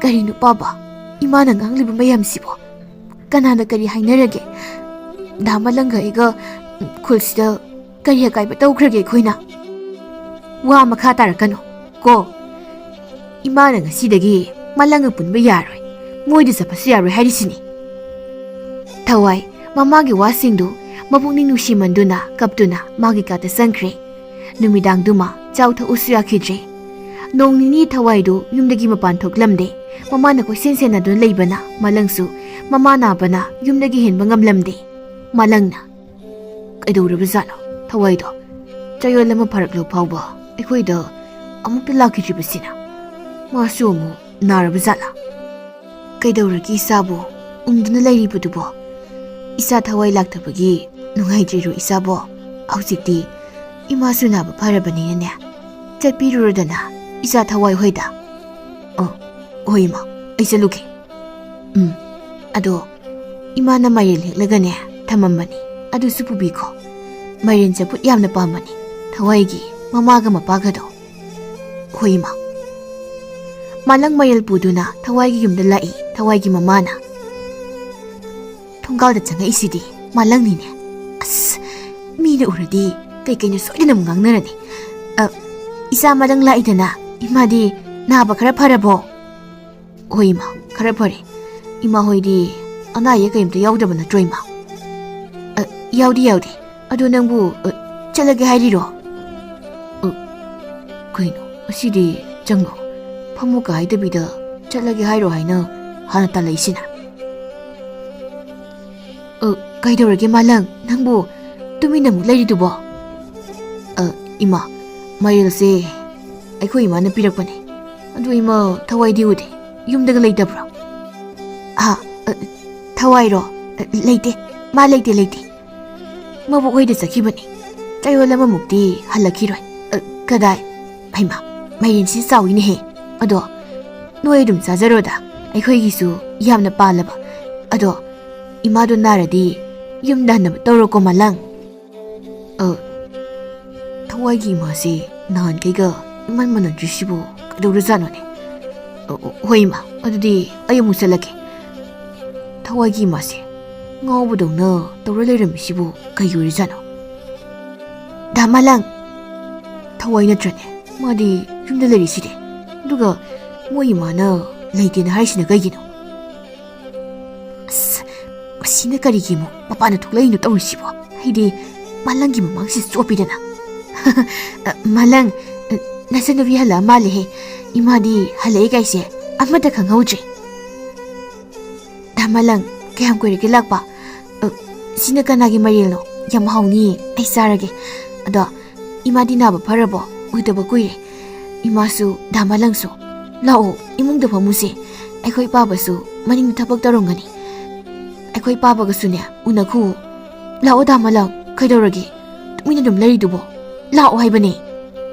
ꯀꯔꯤꯅꯣ ꯄꯥꯕ? ꯏꯃꯥꯅ ꯉꯥꯡꯂꯤꯕ ꯃꯌꯥꯝꯁꯤꯕꯣ? ꯀꯅꯥꯅ ꯀꯔꯤ ꯍꯥꯏꯅꯔꯒꯦ? ꯗꯥ ꯃꯂꯪꯒ ꯑꯩꯒ, ꯎꯝ, ꯈꯨꯜꯁꯤꯗ ꯀꯔꯤ ꯑꯀꯥꯏꯕ ꯇꯧꯈ꯭ꯔꯒꯦ ꯑꯩꯈꯣꯏꯅ? ꯋꯥ ꯃꯈꯥ ꯇꯥꯔꯛꯀꯅꯨ ꯀꯣ꯫ ꯏꯃꯥꯅ ꯉꯁꯤꯗꯒꯤ ꯃꯂꯪꯒ ꯄꯨꯟꯕ ꯌꯥꯔꯣꯏ, ꯃꯣꯏꯗ ꯆꯠꯄꯁꯨ ꯌꯥꯔꯣꯏ ꯍꯥꯏꯔꯤꯁꯤꯅꯤ꯫ ꯊꯋꯥꯏ ꯃꯃꯥꯒꯤ ꯋꯥꯁꯤꯡꯗꯨ ꯃꯄꯨꯛꯅꯤꯡ ꯅꯨꯡꯁꯤꯃꯟꯗꯨꯅ ꯀꯞꯇꯨꯅ ꯃꯥꯒꯤ ꯀꯥꯗ ꯆꯪꯈ꯭ꯔꯦ꯫ ꯅꯨꯃꯤꯗꯥꯡꯗꯨꯃ ꯆꯥꯎ ꯊꯛꯎꯁꯨ ꯌꯥꯈꯤꯗ꯭ꯔꯦ꯫ ꯅꯣꯡ ꯅꯤꯅꯤ ꯊꯋꯥꯏꯗꯨ ꯌꯨꯝꯗꯒꯤ ꯃꯄꯥꯟ ꯊꯣꯛꯂꯝꯗꯦ꯫ ꯃꯃꯥꯅ ꯀꯣꯏꯁꯦꯟ ꯁꯦꯟꯅꯗꯨꯅ ꯂꯩꯕꯅ ꯃꯂꯪꯁꯨ ꯃꯃꯥ ꯅꯥꯕꯅ ꯌꯨꯝꯗꯒꯤ ꯍꯦꯟꯕ ꯉꯝꯂꯝꯗꯦ꯫ ꯃꯂꯪꯅ, "ꯀꯩꯗꯧꯔꯕꯖꯥꯠꯅꯣ ꯊꯋꯥꯏꯗꯣ? ꯆꯌꯣꯜ ꯑꯃ ꯐꯥꯔꯛꯂ ꯐꯥꯎꯕ ꯑꯩꯈꯣꯏꯗ ꯑꯃꯨꯛꯇ ꯂꯥꯛꯈꯤꯗ꯭ꯔꯤꯕꯁꯤꯅ? ꯃꯥꯁꯨ ꯑꯃꯨꯛ ꯅꯥꯔꯕꯖꯥꯠꯂꯥ? ꯀꯩꯗꯧꯔꯒꯦ ꯏꯆꯥꯕꯨ ꯎꯪꯗꯨꯅ ꯂꯩꯔꯤꯕꯗꯨꯕꯣ? ꯏꯆꯥ ꯊꯋꯥꯏ ꯂꯥꯛꯇꯕꯒꯤ ꯅꯨꯡꯉꯥꯏꯇ꯭ꯔꯤꯔꯣ ꯏꯆꯥꯕꯣ? ꯍꯧꯖꯤꯛꯇꯤ ꯏꯃꯥꯁꯨ ꯅꯥꯕ ꯐꯔꯕꯅꯤꯅꯅꯦ, ꯆꯠꯄꯤꯔꯨꯔꯗꯅ ꯏꯆꯥ ꯊꯋꯥꯏ ꯍꯣꯏꯗ?" "ꯑꯣ, ꯍꯣꯏ ꯏꯃꯥ, ꯑꯩ ꯆꯠꯂꯨꯒꯦ꯫ ꯎꯝ, ꯑꯗꯣ ꯏꯃꯥꯅ ꯃꯥꯏꯔꯦꯟ ꯍꯦꯛꯂꯒꯅꯦ ꯊꯝꯃꯝꯕꯅꯤ, ꯑꯗꯨꯁꯨ ꯄꯨꯕꯤꯈꯣ꯫ ꯃꯥꯏꯔꯦꯟ ꯆꯝꯐꯨꯠ ꯌꯥꯝꯅ ꯄꯥꯝꯕꯅꯤ ꯊꯋꯥꯏꯒꯤ ꯃꯃꯥꯒ ꯃꯄꯥꯒꯗꯣ꯫" "ꯍꯣꯏ ꯏꯃꯥ꯫" ꯃꯥꯂꯪ ꯃꯥꯏꯔꯦꯟ ꯄꯨꯗꯨꯅ ꯊꯋꯥꯏꯒꯤ ꯌꯨꯝꯗ ꯂꯥꯛꯏ ꯊꯋꯥꯏꯒꯤ ꯃꯃꯥꯅ꯫ ꯊꯣꯡꯒꯥꯜꯗ ꯆꯪꯉꯛꯏꯁꯤꯗꯤ ꯃꯥꯂꯪꯅꯤꯅꯦ꯫ ꯑꯁ, ꯃꯤꯅ ꯎꯔꯗꯤ ꯀꯩ ꯀꯩꯅꯣ ꯁꯣꯏꯗꯅ ꯑꯃꯨꯛ ꯉꯥꯡꯅꯔꯅꯤ꯫ "ꯑ, ꯏꯆꯥ ꯃꯥꯂꯪ ꯂꯥꯛꯏꯗꯅ, ꯏꯃꯥꯗꯤ ꯅꯥꯕ ꯈꯔ ꯐꯔꯕꯣ?" "ꯍꯣꯏ ꯏꯃꯥ, ꯈꯔ ꯐꯔꯦ꯫ ꯏꯃꯥ ꯍꯣꯏꯗꯤ ꯑꯅꯥ ꯑꯌꯦꯛ ꯀꯔꯤꯝꯇ ꯌꯥꯎꯗꯕ ꯅꯠꯇ꯭ꯔꯣ ꯏꯃꯥ?" "ꯑ, ꯌꯥꯎꯗꯦ, ꯌꯥꯎꯗꯦ꯫ ꯑꯗꯣ ꯅꯪꯕꯨ, ꯑ, ꯆꯠꯂꯒꯦ ꯍꯥꯏꯔꯤꯔꯣ?" "ꯑ, ꯀꯩꯅꯣ, ꯑꯁꯤꯗꯤ ꯆꯪꯉꯣ꯫ ꯐꯝꯃꯨ ꯀꯥꯏꯗꯕꯤꯗ ꯆꯠꯂꯒꯦ ꯍꯥꯏꯔꯣ ꯍꯥꯏꯅ ꯍꯥꯟꯅ ꯇꯥꯜꯂꯛꯏꯁꯤꯅ?" "ꯑ, ꯀꯩꯗꯧꯔꯒꯦ ꯃꯥꯂꯪ, ꯅꯪꯕꯨ ꯇꯨꯃꯤꯟꯅ ꯑꯃꯨꯛ ꯂꯩꯔꯤꯗꯨꯕꯣ?" "ꯑ, ꯏꯃꯥ, ꯃꯥꯏꯔꯦꯜꯁꯦ ꯑꯩꯈꯣꯏ ꯏꯃꯥꯅ ꯄꯤꯔꯛꯄꯅꯦ꯫ ꯑꯗꯨ ꯏꯃꯥ ꯊꯋꯥꯏꯗꯤ ꯎꯗꯦ꯫ ꯌꯨꯝꯗꯒ ꯂꯩꯇꯕ꯭ꯔꯣ?" "ꯍꯥ? ꯑ, ꯊꯋꯥꯏꯔꯣ? ꯑ, ꯂꯩꯇꯦ꯫ ꯃꯥ ꯂꯩꯇꯦ, ꯂꯩꯇꯦ꯫" ꯃꯕꯣꯛ ꯍꯣꯏꯗ ꯆꯠꯈꯤꯕꯅꯤ꯫ ꯆꯌꯣꯜ ꯑꯃꯃꯨꯛꯇꯤ ꯍꯜꯂꯛꯈꯤꯔꯣꯏ꯫ ꯑ, ꯀꯗꯥꯏ? ꯍꯩꯃꯥ, ꯃꯥꯏꯔꯦꯟꯁꯤ ꯆꯥꯎꯏꯅꯦꯍꯦ꯫ ꯑꯗꯣ ꯅꯣꯏ ꯑꯗꯨꯝ ꯆꯥꯖꯔꯣꯗ, ꯑꯩꯈꯣꯏꯒꯤꯁꯨ ꯌꯥꯝꯅ ꯄꯥꯜꯂꯕ꯫ ꯑꯗꯣ ꯏꯃꯥꯗꯣ ꯅꯥꯔꯗꯤ ꯌꯨꯝꯗ ꯍꯟꯅꯕ ꯇꯧꯔꯣꯀꯣ, ꯃꯥꯂꯪ꯫ ꯑ, ꯊꯋꯥꯏꯒꯤ ꯏꯃꯥꯁꯦ ꯅꯍꯥꯟꯈꯩꯒ ꯏꯃꯥꯟ ꯃꯥꯟꯅꯗ꯭ꯔꯤꯁꯤꯕꯨ ꯀꯩꯗꯧꯔꯖꯥꯠꯅꯣꯅꯦ? ꯑ, ꯑ, ꯍꯣꯏ ꯏꯃꯥ, ꯑꯗꯨꯗꯤ ꯑꯩ ꯑꯃꯨꯛ ꯆꯠꯂꯒꯦ꯫ ꯊꯋꯥꯏꯒꯤ ꯏꯃꯥꯁꯦ ꯉꯥꯎꯕꯗꯧꯅ ꯇꯧꯔ ꯂꯩꯔꯝꯃꯤꯁꯤꯕꯨ ꯀꯩꯒꯤ ꯑꯣꯏꯔꯖꯥꯠꯅꯣ? ꯗꯥ ꯃꯥꯂꯪ! ꯊꯋꯥꯏ ꯅꯠꯇ꯭ꯔꯅꯦ? ꯃꯥꯗꯤ ꯌꯨꯝꯗ ꯂꯩꯔꯤꯁꯤꯗꯤ꯫ ꯑꯗꯨꯒ ꯃꯣꯏ ꯏꯃꯥꯅ ꯂꯩꯇꯦꯅ ꯍꯥꯏꯔꯤꯁꯤꯅ ꯀꯩꯒꯤꯅꯣ? ꯑꯁ, ꯃꯁꯤꯅ ꯀꯔꯤꯒꯤ ꯑꯃꯨꯛ ꯃꯄꯥꯟꯗ ꯊꯣꯛꯂꯛꯏꯅꯣ ꯇꯧꯔꯤꯁꯤꯕꯣ? ꯑꯩꯗꯤ ꯃꯥꯂꯪꯒꯤ ꯃꯃꯥꯡꯁꯤ ꯆꯣꯞꯄꯤꯗꯅ꯫ ꯑ, ꯃꯥꯂꯪ, ꯑ, ꯅꯆꯟꯅꯨꯄꯤ ꯍꯜꯂꯛꯑ ꯃꯥꯜꯂꯦꯍꯦ꯫ ꯏꯃꯥꯗꯤ ꯍꯜꯂꯛꯑꯦ ꯀꯥꯏꯁꯦ ꯑꯃꯠꯇ ꯈꯪꯍꯧꯗ꯭ꯔꯦ꯫ ꯗꯥ ꯃꯥꯂꯪ, ꯀꯌꯥꯝ ꯀꯨꯏꯔꯒꯦ ꯂꯥꯛꯄ? ꯑ, ꯁꯤꯅ ꯀꯅꯥꯒꯤ ꯃꯥꯏꯔꯦꯜꯅꯣ? ꯌꯥꯝ ꯍꯥꯎꯅꯤꯌꯦ, ꯑꯩ ꯆꯥꯔꯒꯦ꯫ ꯑꯗꯣ ꯏꯃꯥꯗꯤ ꯅꯥꯕ ꯐꯔꯕꯣ? ꯎꯗꯕ ꯀꯨꯏꯔꯦ꯫ ꯏꯃꯥꯁꯨ, ꯗꯥ ꯃꯥꯂꯪꯁꯨ꯫ ꯂꯥꯛꯑꯣ, ꯏꯃꯨꯡꯗ ꯐꯝꯃꯨꯁꯦ꯫ ꯑꯩꯈꯣꯏ ꯄꯥꯕꯁꯨ ꯃꯅꯤꯡꯗ ꯊꯕꯛ ꯇꯧꯔꯝꯒꯅꯤ꯫ ꯑꯩꯈꯣꯏ ꯄꯥꯕꯒꯁꯨꯅꯦ, ꯎꯅꯈꯨ꯫ ꯂꯥꯛꯑꯣ, ꯗꯥ ꯃꯥꯂꯪ, ꯀꯩꯗꯧꯔꯒꯦ? ꯇꯨꯃꯤꯟꯅ ꯑꯗꯨꯝ ꯂꯩꯔꯤꯗꯨꯕꯣ? ꯂꯥꯛꯑꯣ ꯍꯥꯏꯕꯅꯦ꯫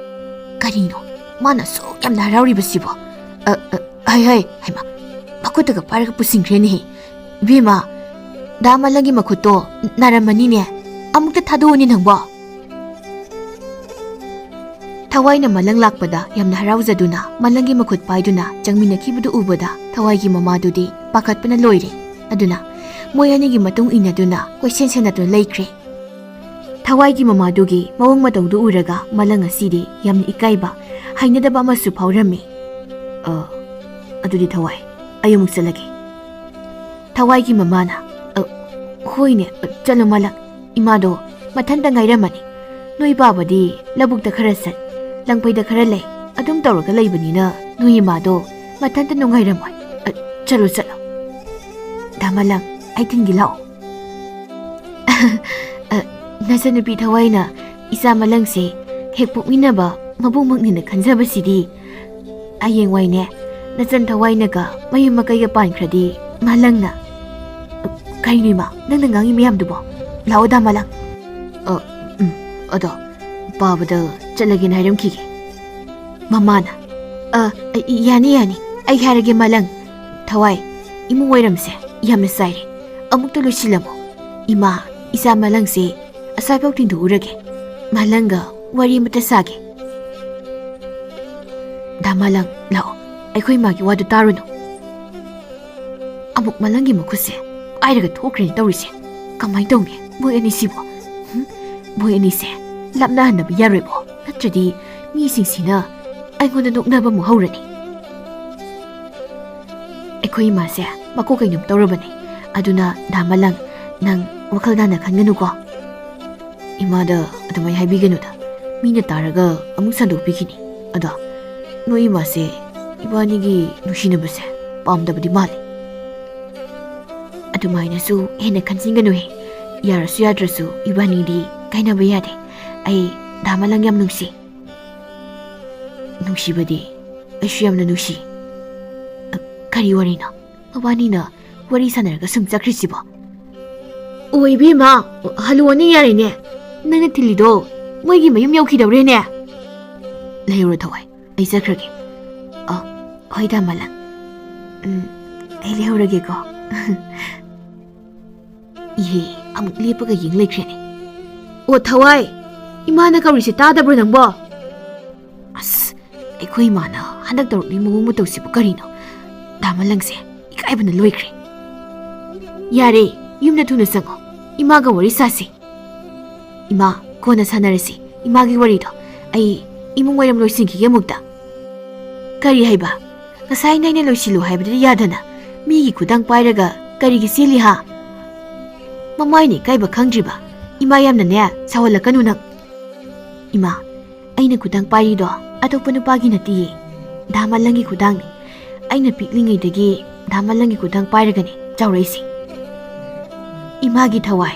ꯀꯔꯤꯅꯣ ꯃꯥꯅ ꯑꯁꯨꯛ ꯌꯥꯝꯅ ꯍꯔꯥꯎꯔꯤꯕꯁꯤꯕꯣ? ꯑ, ꯑ, ꯍꯩ, ꯍꯩ, ꯍꯩꯃꯥ, ꯃꯈꯨꯠꯇꯒ ꯄꯥꯏꯔꯒ ꯄꯨꯁꯤꯟꯈ꯭ꯔꯦꯅꯦꯍꯦ꯫ ꯏꯕꯦꯝꯃ, ꯗꯥ ꯃꯥꯂꯪꯒꯤ ꯃꯈꯨꯠꯇꯣ ꯅꯥꯔꯝꯃꯅꯤꯅꯦ꯫ ꯑꯃꯨꯛꯇ ꯊꯥꯗꯣꯛꯎꯅꯦ ꯅꯪꯕꯣ꯫ ꯊꯋꯥꯏꯅ ꯃꯥꯂꯪ ꯂꯥꯛꯄꯗ ꯌꯥꯝꯅ ꯍꯔꯥꯎꯖꯗꯨꯅ ꯃꯥꯂꯪꯒꯤ ꯃꯈꯨꯠ ꯄꯥꯏꯗꯨꯅ ꯆꯪꯃꯤꯟꯅꯈꯤꯕꯗꯨ ꯎꯕꯗ ꯊꯋꯥꯏꯒꯤ ꯃꯃꯥꯗꯨꯗꯤ ꯄꯥꯈꯠꯄꯅ ꯂꯣꯏꯔꯦ꯫ ꯑꯗꯨꯅ ꯃꯣꯏ ꯑꯅꯤꯒꯤ ꯃꯇꯨꯡ ꯏꯟꯅꯗꯨꯅ ꯀꯣꯏꯁꯦꯟ ꯁꯦꯟꯅꯗꯨꯅ ꯂꯩꯈ꯭ꯔꯦ꯫ ꯊꯋꯥꯏꯒꯤ ꯃꯃꯥꯗꯨꯒꯤ ꯃꯑꯣꯡ ꯃꯇꯧꯗꯨ ꯎꯔꯒ ꯃꯥꯂꯪ ꯑꯁꯤꯗꯤ ꯌꯥꯝꯅ ꯏꯀꯥꯏꯕ, ꯍꯩꯅꯗꯕ ꯑꯃꯁꯨ ꯐꯥꯎꯔꯝꯃꯤ꯫ "ꯑ, ꯑꯗꯨꯗꯤ ꯊꯋꯥꯏ, ꯑꯩ ꯑꯃꯨꯛ ꯆꯠꯂꯒꯦ꯫" ꯊꯋꯥꯏꯒꯤ ꯃꯃꯥꯅ, "ꯑ, ꯍꯣꯏꯅꯦ, ꯑ, ꯆꯠꯂꯣ ꯃꯥꯂꯪ꯫ ꯏꯃꯥꯗꯣ ꯃꯊꯟꯇ ꯉꯥꯏꯔꯝꯃꯅꯤ꯫ ꯅꯣꯏ ꯄꯥꯕꯗꯤ ꯂꯧꯕꯨꯛꯇ ꯈꯔ ꯆꯠ, ꯂꯪꯐꯩꯗ ꯈꯔ ꯂꯩ, ꯑꯗꯨꯝ ꯇꯧꯔꯒ ꯂꯩꯕꯅꯤꯅ ꯅꯣꯏ ꯏꯃꯥꯗꯣ ꯃꯊꯟꯇ ꯅꯨꯡꯉꯥꯏꯔꯝꯃꯣꯏ꯫ ꯑ, ꯆꯠꯂꯣ, ꯆꯠꯂꯣ꯫ ꯗꯥ ꯃꯥꯂꯪ, ꯑꯩ ꯊꯤꯟꯒꯦ ꯂꯥꯛꯑꯣ꯫" ꯑ, ꯅꯆꯟꯅꯨꯄꯤ ꯊꯋꯥꯏꯅ ꯏꯆꯥ ꯃꯥꯂꯪꯁꯦ ꯍꯦꯛ ꯄꯣꯛꯃꯤꯟꯅꯕ ꯃꯕꯨꯡꯃꯛꯅꯤꯅ ꯈꯟꯖꯕꯁꯤꯗꯤ꯫ ꯍꯌꯦꯡꯋꯥꯏꯅꯦ, ꯅꯆꯟ ꯊꯋꯥꯏꯅꯒ ꯃꯌꯨꯝ ꯃꯀꯩꯒ ꯄꯥꯟꯈ꯭ꯔꯗꯤ ꯃꯥꯂꯪꯅ꯫ ꯀꯩꯅꯣ ꯏꯃꯥ, ꯅꯪꯅ ꯉꯥꯡꯉꯤ ꯃꯌꯥꯝꯗꯨꯕꯣ? ꯂꯥꯛꯑꯣ ꯗꯥ ꯃꯥꯂꯪ꯫ ꯑꯗꯣ ꯄꯥꯕꯗ ꯆꯠꯂꯒꯦꯅ ꯍꯥꯏꯔꯝꯈꯤꯒꯦ꯫ ꯃꯃꯥꯅ, "ꯑ, ꯑ, ꯌꯥꯅꯤ, ꯌꯥꯅꯤ, ꯑꯩ ꯍꯥꯏꯔꯒꯦ ꯃꯥꯂꯪ꯫ ꯊꯋꯥꯏ, ꯏꯃꯨꯡ ꯋꯥꯏꯔꯝꯁꯦ ꯌꯥꯝꯅ ꯆꯥꯏꯔꯦ, ꯑꯃꯨꯛꯇ ꯂꯣꯏꯁꯤꯜꯂꯝꯃꯣ꯫ ꯏꯃꯥ, ꯏꯆꯥ ꯃꯥꯂꯪꯁꯦ ꯑꯁ꯭ꯋꯥꯏꯐꯥꯎ ꯊꯤꯟꯗꯣꯛꯎꯔꯒꯦ, ꯃꯥꯂꯪꯒ ꯋꯥꯔꯤ ꯑꯃꯇ ꯁꯥꯒꯦ꯫ ꯗꯥ ꯃꯥꯂꯪ, ꯂꯥꯛꯑꯣ, ꯑꯩꯈꯣꯏ ꯏꯃꯥꯒꯤ ꯋꯥꯗꯨ ꯇꯥꯔꯨꯅꯨ꯫" ꯑꯃꯨꯛ ꯃꯥꯂꯪꯒꯤ ꯃꯈꯨꯠꯁꯦ ꯄꯥꯏꯔꯒ ꯊꯣꯛꯈ꯭ꯔꯦꯅꯦ ꯇꯧꯔꯤꯁꯦ꯫ ꯀꯃꯥꯏꯅ ꯇꯧꯅꯤ ꯃꯣꯏ ꯑꯅꯤꯁꯤꯕꯣ? ꯍꯨꯝ? ꯃꯣꯏ ꯑꯅꯤꯁꯦ ꯂꯥꯞꯅꯍꯟꯗꯕ ꯌꯥꯔꯣꯏꯕꯣ, ꯅꯠꯇ꯭ꯔꯗꯤ ꯃꯤꯁꯤꯡꯁꯤꯅ ꯑꯩꯉꯣꯟꯗ ꯅꯣꯛꯅꯕ ꯑꯃꯨꯛ ꯍꯧꯔꯅꯤ꯫ ꯑꯩꯈꯣꯏ ꯏꯃꯥꯁꯦ ꯃꯀꯣꯛ ꯀꯩꯅꯣꯝ ꯇꯧꯔꯕꯅꯦ, ꯑꯗꯨꯅ ꯗꯥ ꯃꯥꯂꯪ, ꯅꯪ ꯋꯥꯈꯜ ꯇꯥꯅ ꯈꯟꯒꯅꯨꯀꯣ꯫ ꯏꯃꯥꯗ ꯑꯗꯨꯃꯥꯏꯅ ꯍꯥꯏꯕꯤꯒꯅꯨꯗ, ꯃꯤꯅ ꯇꯥꯔꯒ ꯑꯃꯨꯛ ꯁꯟꯗꯣꯛꯄꯤꯈꯤꯅꯤ꯫ ꯑꯗꯣ ꯅꯣꯏ ꯏꯃꯥꯁꯦ ꯏꯕꯥꯅꯤꯒꯤ ꯅꯨꯡꯁꯤꯅꯕꯁꯦ ꯄꯥꯝꯗꯕꯗꯤ ꯃꯥꯜꯂꯤ꯫ ꯑꯗꯨꯃꯥꯏꯅꯁꯨ ꯍꯦꯟꯅ ꯈꯟꯖꯤꯟꯒꯅꯨꯍꯦ꯫ ꯌꯥꯔꯁꯨ ꯌꯥꯗ꯭ꯔꯁꯨ ꯏꯕꯥꯅꯤꯗꯤ ꯀꯥꯏꯅꯕ ꯌꯥꯗꯦ꯫ ꯑꯩ ꯗꯥ ꯃꯥꯂꯪ ꯌꯥꯝ ꯅꯨꯡꯁꯤ꯫ ꯅꯨꯡꯁꯤꯕꯗꯤ ꯑꯩꯁꯨ ꯌꯥꯝꯅ ꯅꯨꯡꯁꯤ꯫ ꯑ, ꯀꯔꯤ ꯋꯥꯔꯤꯅꯣ? ꯃꯕꯥꯅꯤꯅ ꯋꯥꯔꯤ ꯁꯥꯟꯅꯔꯒ ꯁꯨꯝ ꯆꯠꯈ꯭ꯔꯤꯁꯤꯕꯣ? ꯑꯣ, ꯏꯕꯦꯝꯃ, ꯍꯜꯂꯨꯋꯥꯅꯤ ꯌꯥꯔꯦꯅꯦ꯫ ꯅꯪꯅ ꯊꯤꯜꯂꯤꯗꯣ ꯃꯣꯏꯒꯤ ꯃꯌꯨꯝ ꯌꯧꯈꯤꯗꯧꯔꯦꯅꯦ꯫ ꯂꯩꯍꯧꯔꯣ ꯊꯋꯥꯏ, ꯑꯩ ꯆꯠꯈ꯭ꯔꯒꯦ꯫ ꯑ, ꯍꯣꯏ ꯗꯥ ꯃꯥꯂꯪ꯫ ꯎꯝ, ꯑꯩ ꯂꯩꯍꯧꯔꯒꯦꯀꯣ꯫ ꯏꯍꯦ, ꯑꯃꯨꯛ ꯂꯦꯞꯄꯒ ꯌꯦꯡ ꯂꯩꯈ꯭ꯔꯦꯅꯦ꯫ ꯑꯣ ꯊꯋꯥꯏ, ꯏꯃꯥꯅ ꯀꯧꯔꯤꯁꯦ ꯇꯥꯗꯕ꯭ꯔꯣ ꯅꯪꯕꯣ? ꯑꯁ, ꯑꯩꯈꯣꯏ ꯏꯃꯥꯅ ꯍꯟꯗꯛ ꯇꯧꯔꯛꯂꯤ ꯃꯑꯣꯡ ꯃꯇꯧꯁꯤꯕꯨ ꯀꯔꯤꯅꯣ? ꯗꯥ ꯃꯥꯂꯪꯁꯦ ꯏꯀꯥꯏꯕꯅ ꯂꯣꯏꯈ꯭ꯔꯦ꯫ ꯌꯥꯔꯦ, ꯌꯨꯝꯗ ꯊꯨꯅ ꯆꯪꯉꯣ꯫ ꯏꯃꯥꯒ ꯋꯥꯔꯤ ꯁꯥꯁꯤ꯫ ꯏꯃꯥ, ꯀꯣꯟꯅ ꯁꯥꯟꯅꯔꯁꯤ ꯏꯃꯥꯒꯤ ꯋꯥꯔꯤꯗꯣ꯫ ꯑꯩ ꯏꯃꯨꯡ ꯋꯥꯏꯔꯝ ꯂꯣꯏꯁꯤꯟꯈꯤꯒꯦ ꯑꯃꯨꯛꯇ꯫ ꯀꯔꯤ ꯍꯥꯏꯕ? ꯉꯁꯥꯏ ꯅꯩꯅ ꯂꯣꯏꯁꯤꯜꯂꯨ ꯍꯥꯏꯕꯗꯨꯗꯤ ꯌꯥꯗꯅ ꯃꯤꯒꯤ ꯈꯨꯗꯥꯡ ꯄꯥꯏꯔꯒ ꯀꯔꯤꯒꯤ ꯆꯦꯜꯂꯤ ꯍꯥ? ꯃꯃꯥꯏꯅ ꯏꯀꯥꯏꯕ ꯈꯪꯗ꯭ꯔꯤꯕ? ꯏꯃꯥ ꯌꯥꯝꯅꯅꯦ ꯁꯥꯎꯍꯜꯂꯛꯀꯅꯨ ꯅꯪ꯫ ꯏꯃꯥ, ꯑꯩꯅ ꯈꯨꯗꯥꯡ ꯄꯥꯏꯔꯤꯗꯣ ꯑꯇꯣꯞꯄ ꯅꯨꯄꯥꯒꯤ ꯅꯠꯇꯤꯌꯦ꯫ ꯗꯥ ꯃꯥꯂꯪꯒꯤ ꯈꯨꯗꯥꯡꯅꯤ꯫ ꯑꯩꯅ ꯄꯤꯛꯂꯤꯉꯩꯗꯒꯤ ꯗꯥ ꯃꯥꯂꯪꯒꯤ ꯈꯨꯗꯥꯡ ꯄꯥꯏꯔꯒꯅꯦ ꯆꯥꯎꯔꯛꯏꯁꯦ꯫ ꯏꯃꯥꯒꯤ ꯊꯋꯥꯏ꯫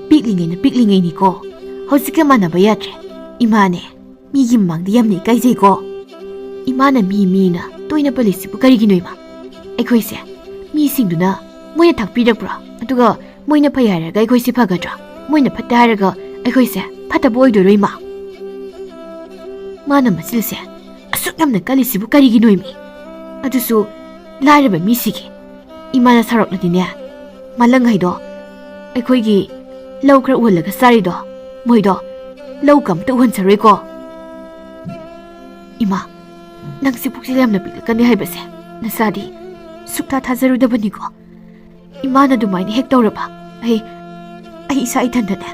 ꯄꯤꯛꯂꯤꯉꯩꯅ ꯄꯤꯛꯂꯤꯉꯩꯅꯤꯀꯣ꯫ ꯍꯧꯖꯤꯛꯀ ꯃꯥꯟꯅꯕ ꯌꯥꯗ꯭ꯔꯦ꯫ ꯏꯃꯥꯅꯦ, ꯃꯤꯒꯤ ꯃꯃꯥꯡꯗ ꯌꯥꯝꯅ ꯏꯀꯥꯏꯖꯩꯀꯣ꯫ ꯏꯃꯥꯅ ꯃꯤ ꯃꯤꯅ ꯇꯣꯏꯅ ꯄꯜꯂꯤꯁꯤꯕꯨ ꯀꯔꯤꯒꯤꯅꯣ ꯏꯃꯥ? ꯑꯩꯈꯣꯏꯁꯦ ꯃꯤꯁꯤꯡꯗꯨꯅ ꯃꯣꯏꯅ ꯊꯥꯛꯄꯤꯔꯛꯄ꯭ꯔꯣ? ꯑꯗꯨꯒ ꯃꯣꯏꯅ ꯐꯩ ꯍꯥꯏꯔꯒ ꯑꯩꯈꯣꯏꯁꯦ ꯐꯒꯗ꯭ꯔꯣ? ꯃꯣꯏꯅ ꯐꯠꯇꯦ ꯍꯥꯏꯔꯒ ꯑꯩꯈꯣꯏꯁꯦ ꯐꯠꯇꯕ ꯑꯣꯏꯗꯣꯏꯔꯣ, ꯏꯃꯥ? ꯃꯥꯅ ꯃꯆꯤꯜꯁꯦ ꯑꯁꯨꯛ ꯌꯥꯝꯅ ꯀꯜꯂꯤꯁꯤꯕꯨ ꯀꯔꯤꯒꯤꯅꯣ, ꯏꯃꯤ? ꯑꯗꯨꯁꯨ ꯂꯥꯏꯔꯕ ꯃꯤꯁꯤꯒꯤ꯫ ꯏꯃꯥꯅ ꯁꯥꯎꯔꯛꯂꯗꯤꯅꯦ, ꯃꯂꯪ ꯍꯥꯏꯗꯣ ꯑꯩꯈꯣꯏꯒꯤ ꯂꯧ ꯈꯔ ꯎꯍꯜꯂꯒ ꯆꯥꯔꯤꯗꯣ, ꯃꯣꯏꯗꯣ ꯂꯧ ꯀꯝꯇ ꯎꯍꯟꯖꯔꯣꯏꯀꯣ꯫ ꯏꯃꯥ, ꯅꯪꯁꯦ ꯄꯨꯛꯆꯦꯜ ꯌꯥꯝꯅ ꯄꯤꯛꯂꯛꯀꯅꯤ ꯍꯥꯏꯕꯁꯦ ꯅꯆꯥꯗꯤ ꯁꯨꯛꯊꯥ ꯊꯥꯖꯔꯨꯗꯕꯅꯤꯀꯣ꯫ ꯏꯃꯥꯅ ꯑꯗꯨꯃꯥꯏꯅ ꯍꯦꯛ ꯇꯧꯔꯕ, ꯑꯩ, ꯑꯩ ꯏꯁꯥ ꯏꯊꯟꯗꯅꯦ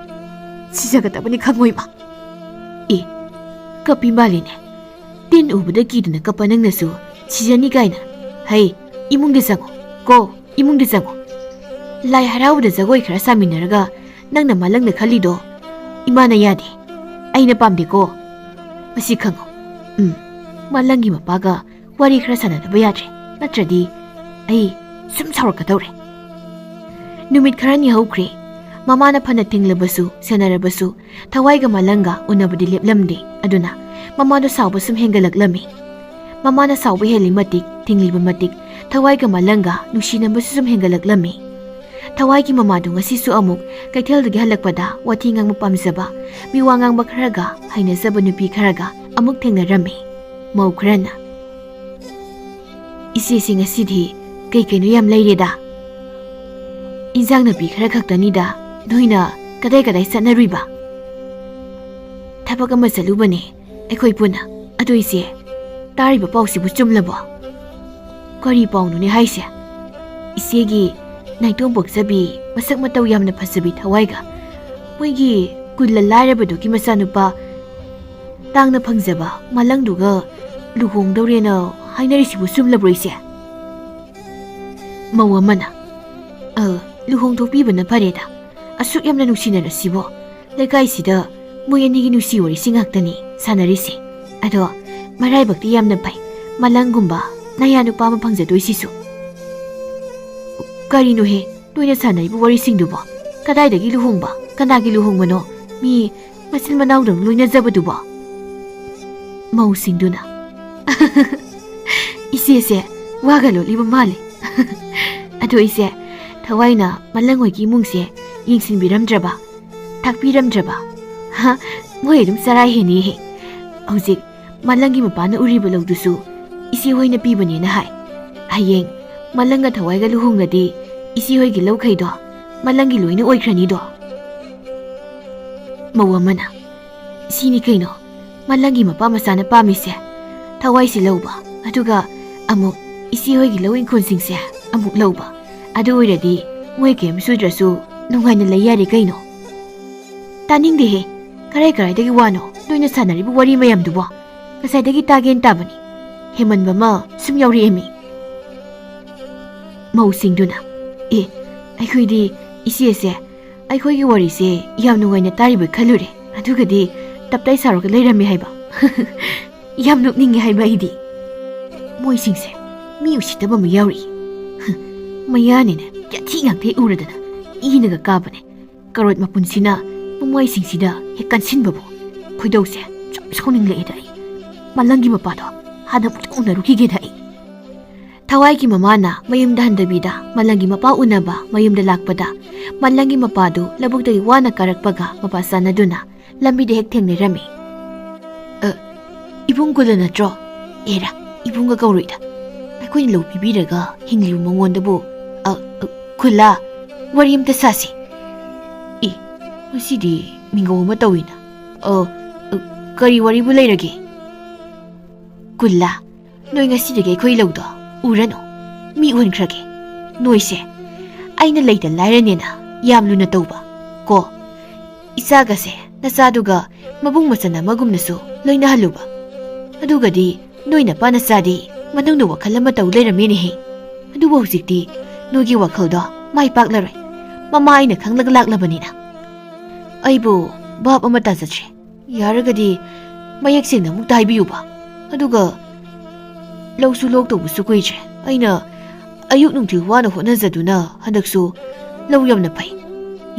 ꯁꯤꯖꯒꯗꯕꯅꯤ ꯈꯪꯉꯣ, ꯏꯃꯥ꯫ ꯑꯦ, ꯀꯞꯄꯤ ꯃꯥꯜꯂꯤꯅꯦ꯫ ꯇꯤꯟ ꯎꯕꯗ ꯀꯤꯗꯅ ꯀꯞꯄ ꯅꯪꯅꯁꯨ ꯁꯤꯖꯅꯤ ꯀꯥꯏꯅ꯫ ꯍꯩ, ꯏꯃꯨꯡꯗ ꯆꯪꯉꯣ꯫ ꯀꯣ, ꯏꯃꯨꯡꯗ ꯆꯪꯉꯣ꯫ ꯂꯥꯏ ꯍꯔꯥꯎꯕꯗ ꯖꯒꯣꯏ ꯈꯔ ꯁꯥꯃꯤꯟꯅꯔꯒ ꯅꯪꯅ ꯃꯥꯂꯪꯗ ꯈꯜꯂꯤꯗꯣ ꯏꯃꯥꯅ ꯌꯥꯗꯦ꯫ ꯑꯩꯅ ꯄꯥꯝꯗꯦꯀꯣ꯫ ꯃꯁꯤ ꯈꯪꯉꯣ꯫ ꯎꯝ, ꯃꯥꯂꯪꯒꯤ ꯃꯄꯥꯒ ꯋꯥꯔꯤ ꯈꯔ ꯁꯥꯟꯅꯗꯕ ꯌꯥꯗ꯭ꯔꯦ꯫ ꯅꯠꯇ꯭ꯔꯗꯤ ꯑꯩ ꯁꯨꯝ ꯁꯥꯎꯔꯛꯀꯗꯧꯔꯦ꯫ ꯅꯨꯃꯤꯠ ꯈꯔꯅꯤ ꯍꯧꯈ꯭ꯔꯦ꯫ ꯃꯃꯥꯅ ꯐꯅ ꯊꯤꯡꯂꯕꯁꯨ, ꯁꯦꯟꯅꯔꯕꯁꯨ, ꯊꯋꯥꯏꯒ ꯃꯥꯂꯪꯒ ꯎꯅꯕꯗꯤ ꯂꯦꯞꯂꯝꯗꯦ꯫ ꯑꯗꯨꯅ ꯃꯃꯥꯗꯣ ꯁꯥꯎꯕ ꯁꯨꯝ ꯍꯦꯟꯒꯠꯂꯛꯂꯝꯃꯤ꯫ ꯃꯃꯥꯅ ꯁꯥꯎꯕ ꯍꯦꯜꯂꯤ ꯃꯇꯤꯛ, ꯊꯤꯡꯂꯤꯕ ꯃꯇꯤꯛ, ꯊꯋꯥꯏꯒ ꯃꯥꯂꯪꯒ ꯅꯨꯡꯁꯤꯅꯕꯁꯨ ꯁꯨꯝ ꯍꯦꯟꯒꯠꯂꯛꯂꯝꯃꯤ꯫ ꯊꯋꯥꯏꯒꯤ ꯃꯃꯥꯗꯣ ꯉꯁꯤꯁꯨ ꯑꯃꯨꯛ ꯀꯩꯊꯦꯜꯗꯒꯤ ꯍꯜꯂꯛꯄꯗ ꯋꯥꯊꯤ ꯉꯥꯡꯕ ꯄꯥꯝꯖꯕ, ꯃꯤꯋꯥ ꯉꯥꯡꯕ ꯈꯔꯒ ꯍꯩꯅꯖꯕ ꯅꯨꯄꯤ ꯈꯔꯒ ꯑꯃꯨꯛ ꯊꯦꯡꯅꯔꯝꯃꯤ꯫ ꯃꯧ ꯈꯔꯅ, "ꯏꯆꯦꯁꯤ ꯉꯁꯤꯗꯤ ꯀꯩ ꯀꯩꯅꯣ ꯌꯥꯝ ꯂꯩꯔꯦꯗ꯫ ꯏꯟꯖꯥꯡ ꯅꯥꯄꯤ ꯈꯔ ꯈꯛꯇꯅꯤꯗ, ꯅꯣꯏꯅ ꯀꯗꯥꯏ ꯀꯗꯥꯏ ꯆꯠꯅꯔꯨꯏꯕ?" "ꯊꯕꯛ ꯑꯃ ꯆꯠꯂꯨꯕꯅꯦ ꯑꯩꯈꯣꯏ ꯄꯨꯟꯅ꯫ ꯑꯗꯨ ꯏꯆꯦ, ꯇꯥꯔꯤꯕ ꯄꯥꯎꯁꯤꯕꯨ ꯆꯨꯝꯂꯕꯣ?" "ꯀꯔꯤ ꯄꯥꯎꯅꯣꯅꯦ ꯍꯥꯏꯁꯦ?" "ꯏꯆꯦꯒꯤ ꯅꯥꯏꯇꯣꯝ ꯄꯣꯛꯆꯕꯤ, ꯃꯁꯛ ꯃꯇꯧ ꯌꯥꯝꯅ ꯐꯖꯕꯤ ꯊꯋꯥꯏꯒ ꯃꯣꯏꯒꯤ ꯀꯨꯜꯂ ꯂꯥꯏꯔꯕꯗꯨꯒꯤ ꯃꯆꯥꯅꯨꯄꯥ ꯇꯥꯡꯅ ꯐꯪꯖꯕ ꯃꯥꯂꯪꯗꯨꯒ ꯂꯨꯍꯣꯡꯗꯧꯔꯦꯅ ꯍꯥꯏꯅꯔꯤꯁꯤꯕꯨ ꯆꯨꯝꯂꯕ꯭ꯔꯣ ꯏꯆꯦ?" ꯃꯧ ꯑꯃꯅ, "ꯑ, ꯂꯨꯍꯣꯡꯊꯣꯛꯄꯤꯕꯅ ꯐꯔꯦꯗ꯫ ꯑꯁꯨꯛ ꯌꯥꯝꯅ ꯅꯨꯡꯁꯤꯅꯔꯁꯤꯕꯣ꯫ ꯂꯩꯀꯥꯏꯁꯤꯗ ꯃꯣꯏ ꯑꯅꯤꯒꯤ ꯅꯨꯡꯁꯤ ꯋꯥꯔꯤꯁꯤ ꯉꯥꯛꯇꯅꯤ ꯁꯥꯟꯅꯔꯤꯁꯤ꯫ ꯑꯗꯣ ꯃꯔꯥꯏꯕꯛꯇꯤ ꯌꯥꯝꯅ ꯐꯩ, ꯃꯥꯂꯪꯒꯨꯝꯕ ꯅꯌꯥ ꯅꯨꯄꯥ ꯑꯃ ꯐꯪꯖꯗꯣꯏꯁꯤꯁꯨ꯫" "ꯀꯔꯤꯅꯣꯍꯦ, ꯅꯣꯏꯅ ꯁꯥꯟꯅꯔꯤꯕ ꯋꯥꯔꯤꯁꯤꯡꯗꯨꯕꯣ? ꯀꯗꯥꯏꯗꯒꯤ ꯂꯨꯍꯣꯡꯕ? ꯀꯅꯥꯒꯤ ꯂꯨꯍꯣꯡꯕꯅꯣ? ꯃꯤ ꯃꯆꯤꯟ ꯃꯅꯥꯎꯗꯧꯅ ꯂꯣꯏꯅꯖꯕꯗꯨꯕꯣ?" ꯃꯧꯁꯤꯡꯗꯨꯅ, "ꯏꯆꯦꯁꯦ ꯋꯥꯒ ꯂꯣꯠꯂꯤꯕ ꯃꯥꯜꯂꯦ꯫ ꯑꯗꯣ ꯏꯆꯦ, ꯊꯋꯥꯏꯅ ꯃꯥꯂꯪ ꯍꯣꯏꯒꯤ ꯏꯃꯨꯡꯁꯦ ꯌꯦꯡꯁꯤꯟꯕꯤꯔꯝꯗ꯭ꯔꯕ, ꯇꯥꯛꯄꯤꯔꯝꯗ꯭ꯔꯕ? ꯃꯣꯏ ꯑꯗꯨꯝ ꯆꯔꯥ ꯍꯦꯟꯅꯤꯍꯦ꯫ ꯍꯧꯖꯤꯛ ꯃꯥꯂꯪꯒꯤ ꯃꯄꯥꯅ ꯎꯔꯤꯕ ꯂꯧꯗꯨꯁꯨ ꯏꯆꯦ ꯍꯣꯏꯅ ꯄꯤꯕꯅꯦꯅ ꯍꯥꯏ꯫ ꯍꯌꯦꯡ ꯃꯥꯂꯪꯒ ꯊꯋꯥꯏꯒ ꯂꯨꯍꯣꯡꯂꯗꯤ ꯏꯆꯦ ꯍꯣꯏꯒꯤ ꯂꯧꯈꯩꯗꯣ ꯃꯥꯂꯪꯒꯤ ꯂꯣꯏꯅ ꯑꯣꯏꯈ꯭ꯔꯅꯤꯗꯣ꯫ ꯃꯧ ꯑꯃꯅ, "ꯁꯤꯅꯤ ꯀꯩꯅꯣ ꯃꯥꯂꯪꯒꯤ ꯃꯄꯥ ꯃꯆꯥꯅ ꯄꯥꯝꯃꯤꯁꯦ, ꯊꯋꯥꯏꯁꯤ ꯂꯧꯕ, ꯑꯗꯨꯒ ꯑꯃꯨꯛ ꯏꯆꯦ ꯍꯣꯏꯒꯤ ꯂꯧ ꯏꯪꯈꯣꯜꯁꯤꯡꯁꯦ ꯑꯃꯨꯛ ꯂꯧꯕ꯫ ꯑꯗꯨ ꯑꯣꯏꯔꯗꯤ ꯃꯣꯏ ꯀꯔꯤꯝ ꯁꯨꯗ꯭ꯔꯁꯨ ꯅꯨꯡꯉꯥꯏꯅ ꯂꯩ ꯌꯥꯔꯦ ꯀꯩꯅꯣ?" "ꯇꯥꯅꯤꯡꯗꯦꯍꯦ, ꯀꯔꯥꯏ ꯀꯔꯥꯏꯗꯒꯤ ꯋꯥꯅꯣ ꯅꯣꯏꯅ ꯁꯥꯟꯅꯔꯤꯕ ꯋꯥꯔꯤ ꯃꯌꯥꯝꯗꯨꯕꯣ? ꯉꯁꯥꯏꯗꯒꯤ ꯇꯥꯒꯦꯅ ꯇꯥꯕꯅꯤ, ꯍꯦꯃꯟꯕ ꯑꯃ ꯁꯨꯝ ꯌꯥꯎꯔꯛꯑꯦꯃꯤ꯫" ꯃꯧꯁꯤꯡꯗꯨꯅ, "ꯑꯦ, ꯑꯩꯈꯣꯏꯗꯤ ꯏꯆꯦꯁꯦ ꯑꯩꯈꯣꯏꯒꯤ ꯋꯥꯔꯤꯁꯦ ꯌꯥꯝ ꯅꯨꯡꯉꯥꯏꯅ ꯇꯥꯔꯤꯕꯣꯏ ꯈꯜꯂꯨꯔꯦ, ꯑꯗꯨꯒꯗꯤ ꯇꯞꯇꯥꯏ ꯁꯥꯎꯔꯒ ꯂꯩꯔꯝꯃꯦ ꯍꯥꯏꯕ꯫ ꯌꯥꯝ ꯅꯣꯛꯅꯤꯡꯉꯦ ꯍꯥꯏꯕ ꯑꯩꯗꯤ꯫ ꯃꯣꯏꯁꯤꯡꯁꯦ ꯃꯤ ꯎꯁꯤꯠꯇꯕ ꯑꯃ ꯌꯥꯎꯔꯤ꯫ ꯃꯌꯥꯅꯤꯅ ꯌꯥꯊꯤ ꯉꯥꯛꯇ ꯍꯦꯛ ꯎꯔꯗꯅ ꯏꯅꯒ ꯀꯥꯕꯅꯦ꯫ ꯀꯔꯣꯠ ꯃꯄꯨꯟꯁꯤꯅ ꯃꯃꯥꯏꯁꯤꯡꯁꯤꯗ ꯍꯦꯛ ꯀꯟꯁꯤꯟꯕꯕꯨ ꯈꯣꯏꯗꯧꯁꯦ ꯌꯥꯝ ꯁꯥꯎꯅꯤꯡꯂꯛꯑꯦꯗ ꯑꯩ꯫ ꯃꯥꯂꯪꯒꯤ ꯃꯄꯥꯗꯣ ꯍꯥꯟꯅ ꯑꯃꯨꯛꯇ ꯎꯅꯔꯨꯈꯤꯒꯦꯗ ꯑꯩ꯫" ꯊꯋꯥꯏꯒꯤ ꯃꯃꯥꯅ ꯃꯌꯨꯝꯗ ꯍꯟꯗꯕꯤꯗ ꯃꯥꯂꯪꯒꯤ ꯃꯄꯥ ꯎꯅꯕ ꯃꯌꯨꯝꯗ ꯂꯥꯛꯄꯗ, ꯃꯥꯂꯪꯒꯤ ꯃꯄꯥꯗꯨ ꯂꯧꯕꯨꯛꯇꯒꯤ ꯋꯥꯅ ꯀꯥꯔꯛꯄꯒ ꯃꯄꯥ ꯆꯥꯟꯅꯗꯨꯅ ꯂꯝꯕꯤꯗ ꯍꯦꯛ ꯊꯦꯡꯅꯔꯝꯃꯤ꯫ "ꯑ, ꯏꯕꯨꯡ ꯀꯨꯜꯂ ꯅꯠꯇ꯭ꯔꯣ? ꯑꯦꯔꯥ, ꯏꯕꯨꯡꯒ ꯀꯧꯔꯨꯏꯗ꯫ ꯑꯩꯈꯣꯏꯅ ꯂꯧ ꯄꯤꯕꯤꯔꯒ ꯍꯤꯡꯂꯤꯕ ꯃꯉꯣꯟꯗꯕꯨ, ꯑ, ꯑ, ꯀꯨꯜꯂ, ꯋꯥꯔꯤ ꯑꯝꯇ ꯁꯥꯁꯤ꯫" "ꯑꯦ, ꯉꯁꯤꯗꯤ ꯃꯤꯡꯒꯧ ꯑꯃ ꯇꯧꯏꯅ꯫ ꯑ, ꯑ, ꯀꯔꯤ ꯋꯥꯔꯤꯕꯨ ꯂꯩꯔꯒꯦ?" "ꯀꯨꯜꯂ, ꯅꯣꯏ ꯉꯁꯤꯗꯒꯤ ꯑꯩꯈꯣꯏ ꯂꯧꯗꯣ ꯎꯔꯅꯨ꯫ ꯃꯤ ꯎꯍꯟꯈ꯭ꯔꯒꯦ꯫ ꯅꯣꯏꯁꯦ ꯑꯩꯅ ꯂꯩꯇ ꯂꯥꯏꯔꯅꯦꯅ ꯌꯥꯝ ꯂꯨꯅ ꯇꯧꯕ ꯀꯣ꯫ ꯏꯆꯥꯒꯁꯦ ꯅꯆꯥꯗꯨꯒ ꯃꯕꯨꯡ ꯃꯆꯟ ꯑꯃꯒꯨꯝꯅꯁꯨ ꯂꯣꯏꯅꯍꯜꯂꯨꯕ꯫ ꯑꯗꯨꯒꯗꯤ ꯅꯣꯏ ꯅꯄꯥ ꯅꯆꯥꯗꯤ ꯃꯅꯨꯡꯗ ꯋꯥꯈꯜ ꯑꯃ ꯇꯧ ꯂꯩꯔꯝꯃꯦꯅꯦꯍꯦ꯫ ꯑꯗꯨꯕꯨ ꯍꯧꯖꯤꯛꯇꯤ ꯅꯣꯏꯒꯤ ꯋꯥꯈꯜꯗꯣ ꯃꯥꯏ ꯄꯥꯛꯂꯔꯣꯏ꯫ ꯃꯃꯥ ꯑꯩꯅ ꯈꯪꯂꯒ ꯂꯥꯛꯂꯕꯅꯤꯅ꯫ ꯑꯩꯕꯨ ꯚꯥꯞ ꯑꯃ ꯇꯥꯖꯗ꯭ꯔꯦ꯫ ꯌꯥꯔꯒꯗꯤ ꯃꯌꯦꯛ ꯁꯦꯡꯅ ꯑꯃꯨꯛꯇ ꯍꯥꯏꯕꯤꯌꯨꯕ꯫ ꯑꯗꯨꯒ ꯂꯧꯁꯨ ꯂꯣꯛꯇꯧꯕꯁꯨ ꯀꯨꯏꯗ꯭ꯔꯦ꯫ ꯑꯩꯅ ꯑꯌꯨꯛ ꯅꯨꯡꯊꯤꯜ ꯋꯥꯅ ꯍꯣꯠꯅꯖꯗꯨꯅ ꯍꯟꯗꯛꯁꯨ ꯂꯧ ꯌꯥꯝꯅ ꯐꯩ꯫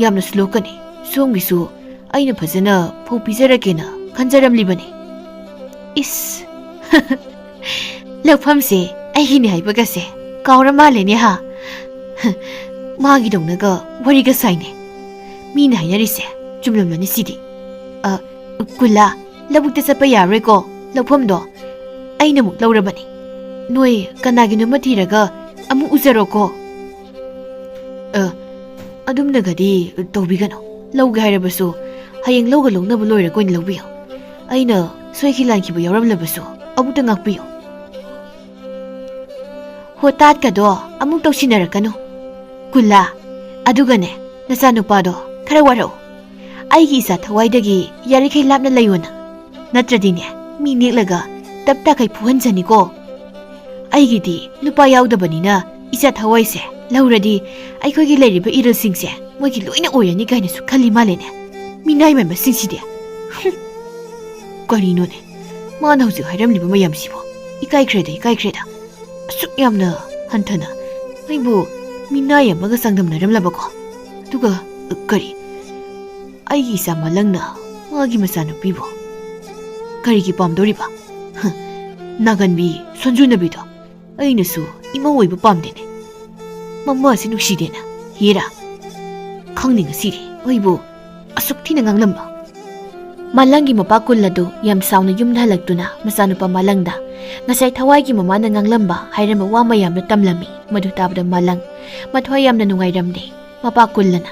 ꯌꯥꯝꯅꯁꯨ ꯂꯣꯛꯀꯅꯤ꯫ ꯁꯣꯝꯒꯤꯁꯨ ꯑꯩꯅ ꯐꯖꯅ ꯐꯧ ꯄꯤꯖꯔꯛꯀꯦꯅ ꯈꯟꯖꯔꯝꯂꯤꯕꯅꯤ꯫" "ꯏꯁ!" "ꯂꯧꯐꯝꯁꯦ ꯑꯩꯒꯤꯅꯦ ꯍꯥꯏꯕꯒꯁꯦ ꯀꯥꯎꯔ ꯃꯥꯜꯂꯦꯅꯦ ꯍꯥ?" "ꯃꯥꯒꯤꯗꯧꯅꯒ ꯋꯥꯔꯤꯒ ꯁꯥꯏꯅꯦ꯫ ꯃꯤꯅ ꯍꯥꯏꯅꯔꯤꯁꯦ ꯆꯨꯝꯂꯝꯂꯅꯤ ꯁꯤꯗꯤ꯫" ꯀꯨꯜꯂꯥ, ꯂꯧꯕꯨꯛꯇ ꯆꯠꯄ ꯌꯥꯔꯣꯏꯀꯣ꯫ ꯂꯧꯐꯝꯗꯣ ꯑꯩꯅ ꯑꯃꯨꯛ ꯂꯧꯔꯕꯅꯤ꯫ ꯅꯣꯏ ꯀꯅꯥꯒꯤꯅꯣꯃ ꯊꯤꯔꯒ ꯑꯃꯨꯛ ꯎꯖꯔꯣꯀꯣ꯫ ꯑ, ꯑꯗꯨꯝꯅꯒꯗꯤ ꯇꯧꯕꯤꯒꯅꯨ꯫ ꯂꯧꯒꯦ ꯍꯥꯏꯔꯕꯁꯨ ꯍꯌꯦꯡ ꯂꯧꯒ ꯂꯧꯅꯕ ꯂꯣꯏꯔꯒ ꯑꯣꯏꯅ ꯂꯧꯕꯤꯌꯨ꯫ ꯑꯩꯅ ꯁꯣꯏꯈꯤ ꯂꯥꯟꯈꯤꯕ ꯌꯥꯎꯔꯝꯂꯕꯁꯨ ꯑꯃꯨꯛꯇ ꯉꯥꯛꯄꯤꯌꯨ꯫ ꯍꯣ, ꯇꯥꯠꯀꯗꯣ ꯑꯃꯨꯛ ꯇꯧꯁꯤꯟꯅꯔꯛꯀꯅꯨ꯫ ꯀꯨꯜꯂꯥ, ꯑꯗꯨꯒꯅꯦ, ꯅꯆꯥꯅꯨꯄꯥꯗꯣ ꯈꯔ ꯋꯥꯔꯛꯎ꯫ ꯑꯩꯒꯤ ꯏꯆꯥ ꯊꯋꯥꯏꯗꯒꯤ ꯌꯥꯔꯤꯈꯩ ꯂꯥꯞꯅ ꯂꯩꯌꯣꯅ꯫ ꯅꯠꯇ꯭ꯔꯗꯤꯅꯦ, ꯃꯤ ꯅꯦꯛꯂꯒ ꯇꯞ ꯇꯥꯈꯩ ꯐꯨꯍꯟꯖꯅꯤꯀꯣ꯫ ꯑꯩꯒꯤꯗꯤ ꯅꯨꯄꯥ ꯌꯥꯎꯗꯕꯅꯤꯅ ꯏꯆꯥ ꯊꯋꯥꯏꯁꯦ ꯂꯧꯔꯗꯤ ꯑꯩꯈꯣꯏꯒꯤ ꯂꯩꯔꯤꯕ ꯏꯔꯤꯜꯁꯤꯡꯁꯦ ꯃꯣꯏꯒꯤ ꯂꯣꯏꯅ ꯑꯣꯏꯔꯅꯤ ꯀꯥꯏꯅꯁꯨ ꯈꯜꯂꯤ ꯃꯥꯜꯂꯦꯅꯦ꯫ ꯃꯤꯅꯥꯏ ꯃꯥꯟꯕꯁꯤꯡꯁꯤꯗꯤ꯫ ꯍꯨꯝ꯫ ꯀꯔꯤꯅꯣꯅꯦ ꯃꯥꯅ ꯍꯧꯖꯤꯛ ꯍꯥꯏꯔꯝꯂꯤꯕ ꯃꯌꯥꯝꯁꯤꯕꯣ? ꯏꯀꯥꯏꯈ꯭ꯔꯦꯗ, ꯏꯀꯥꯏꯈ꯭ꯔꯦꯗ꯫ ꯑꯁꯨꯛ ꯌꯥꯝꯅ ꯍꯟꯊꯅ ꯑꯩꯕꯨ ꯃꯤꯅꯥꯏ ꯑꯃꯒ ꯆꯥꯡꯗꯝꯅꯔꯝꯂꯕꯀꯣ? ꯑꯗꯨꯒ, ꯀꯔꯤ? ꯑꯩꯒꯤ ꯏꯆꯥ ꯃꯂꯪꯅ ꯃꯥꯒꯤ ꯃꯆꯥꯅꯨꯄꯤꯕꯨ ꯀꯔꯤꯒꯤ ꯄꯥꯝꯗꯧꯔꯤꯕ? ꯍ, ꯅꯥꯒꯟꯕꯤ ꯁꯣꯟꯖꯨꯅꯕꯤꯗꯣ ꯑꯩꯅꯁꯨ ꯏꯃꯧ ꯑꯣꯏꯕ ꯄꯥꯝꯗꯦꯅꯦ꯫ ꯃꯃꯥꯁꯤ ꯅꯨꯡꯁꯤꯗꯦꯅ꯫ ꯍꯦꯔꯥ, ꯈꯪꯅꯤ ꯉꯁꯤꯗꯤ ꯑꯩꯕꯨ ꯑꯁꯨꯛ ꯊꯤꯅ ꯉꯥꯡꯂꯝꯕ꯫ ꯃꯥꯂꯪꯒꯤ ꯃꯄꯥ ꯀꯨꯜ ꯑꯗꯨ ꯌꯥꯝ ꯁꯥꯎꯅ ꯌꯨꯝꯗ ꯍꯜꯂꯛꯇꯨꯅ ꯃꯆꯥꯅꯨꯄꯥ ꯃꯥꯂꯪꯗ ꯉꯁꯥꯏ ꯊꯋꯥꯏꯒꯤ ꯃꯃꯥꯅ ꯉꯥꯡꯂꯝꯕ ꯍꯥꯏꯔꯝꯕ ꯋꯥ ꯃꯌꯥꯝꯗꯨ ꯇꯝꯂꯝꯃꯤ꯫ ꯃꯗꯨ ꯇꯥꯕꯗ ꯃꯥꯂꯪ ꯃꯊ꯭ꯋꯥꯏ ꯌꯥꯝꯅ ꯅꯨꯡꯉꯥꯏꯔꯝꯗꯦ꯫ ꯃꯄꯥ ꯀꯨꯜꯂꯅ,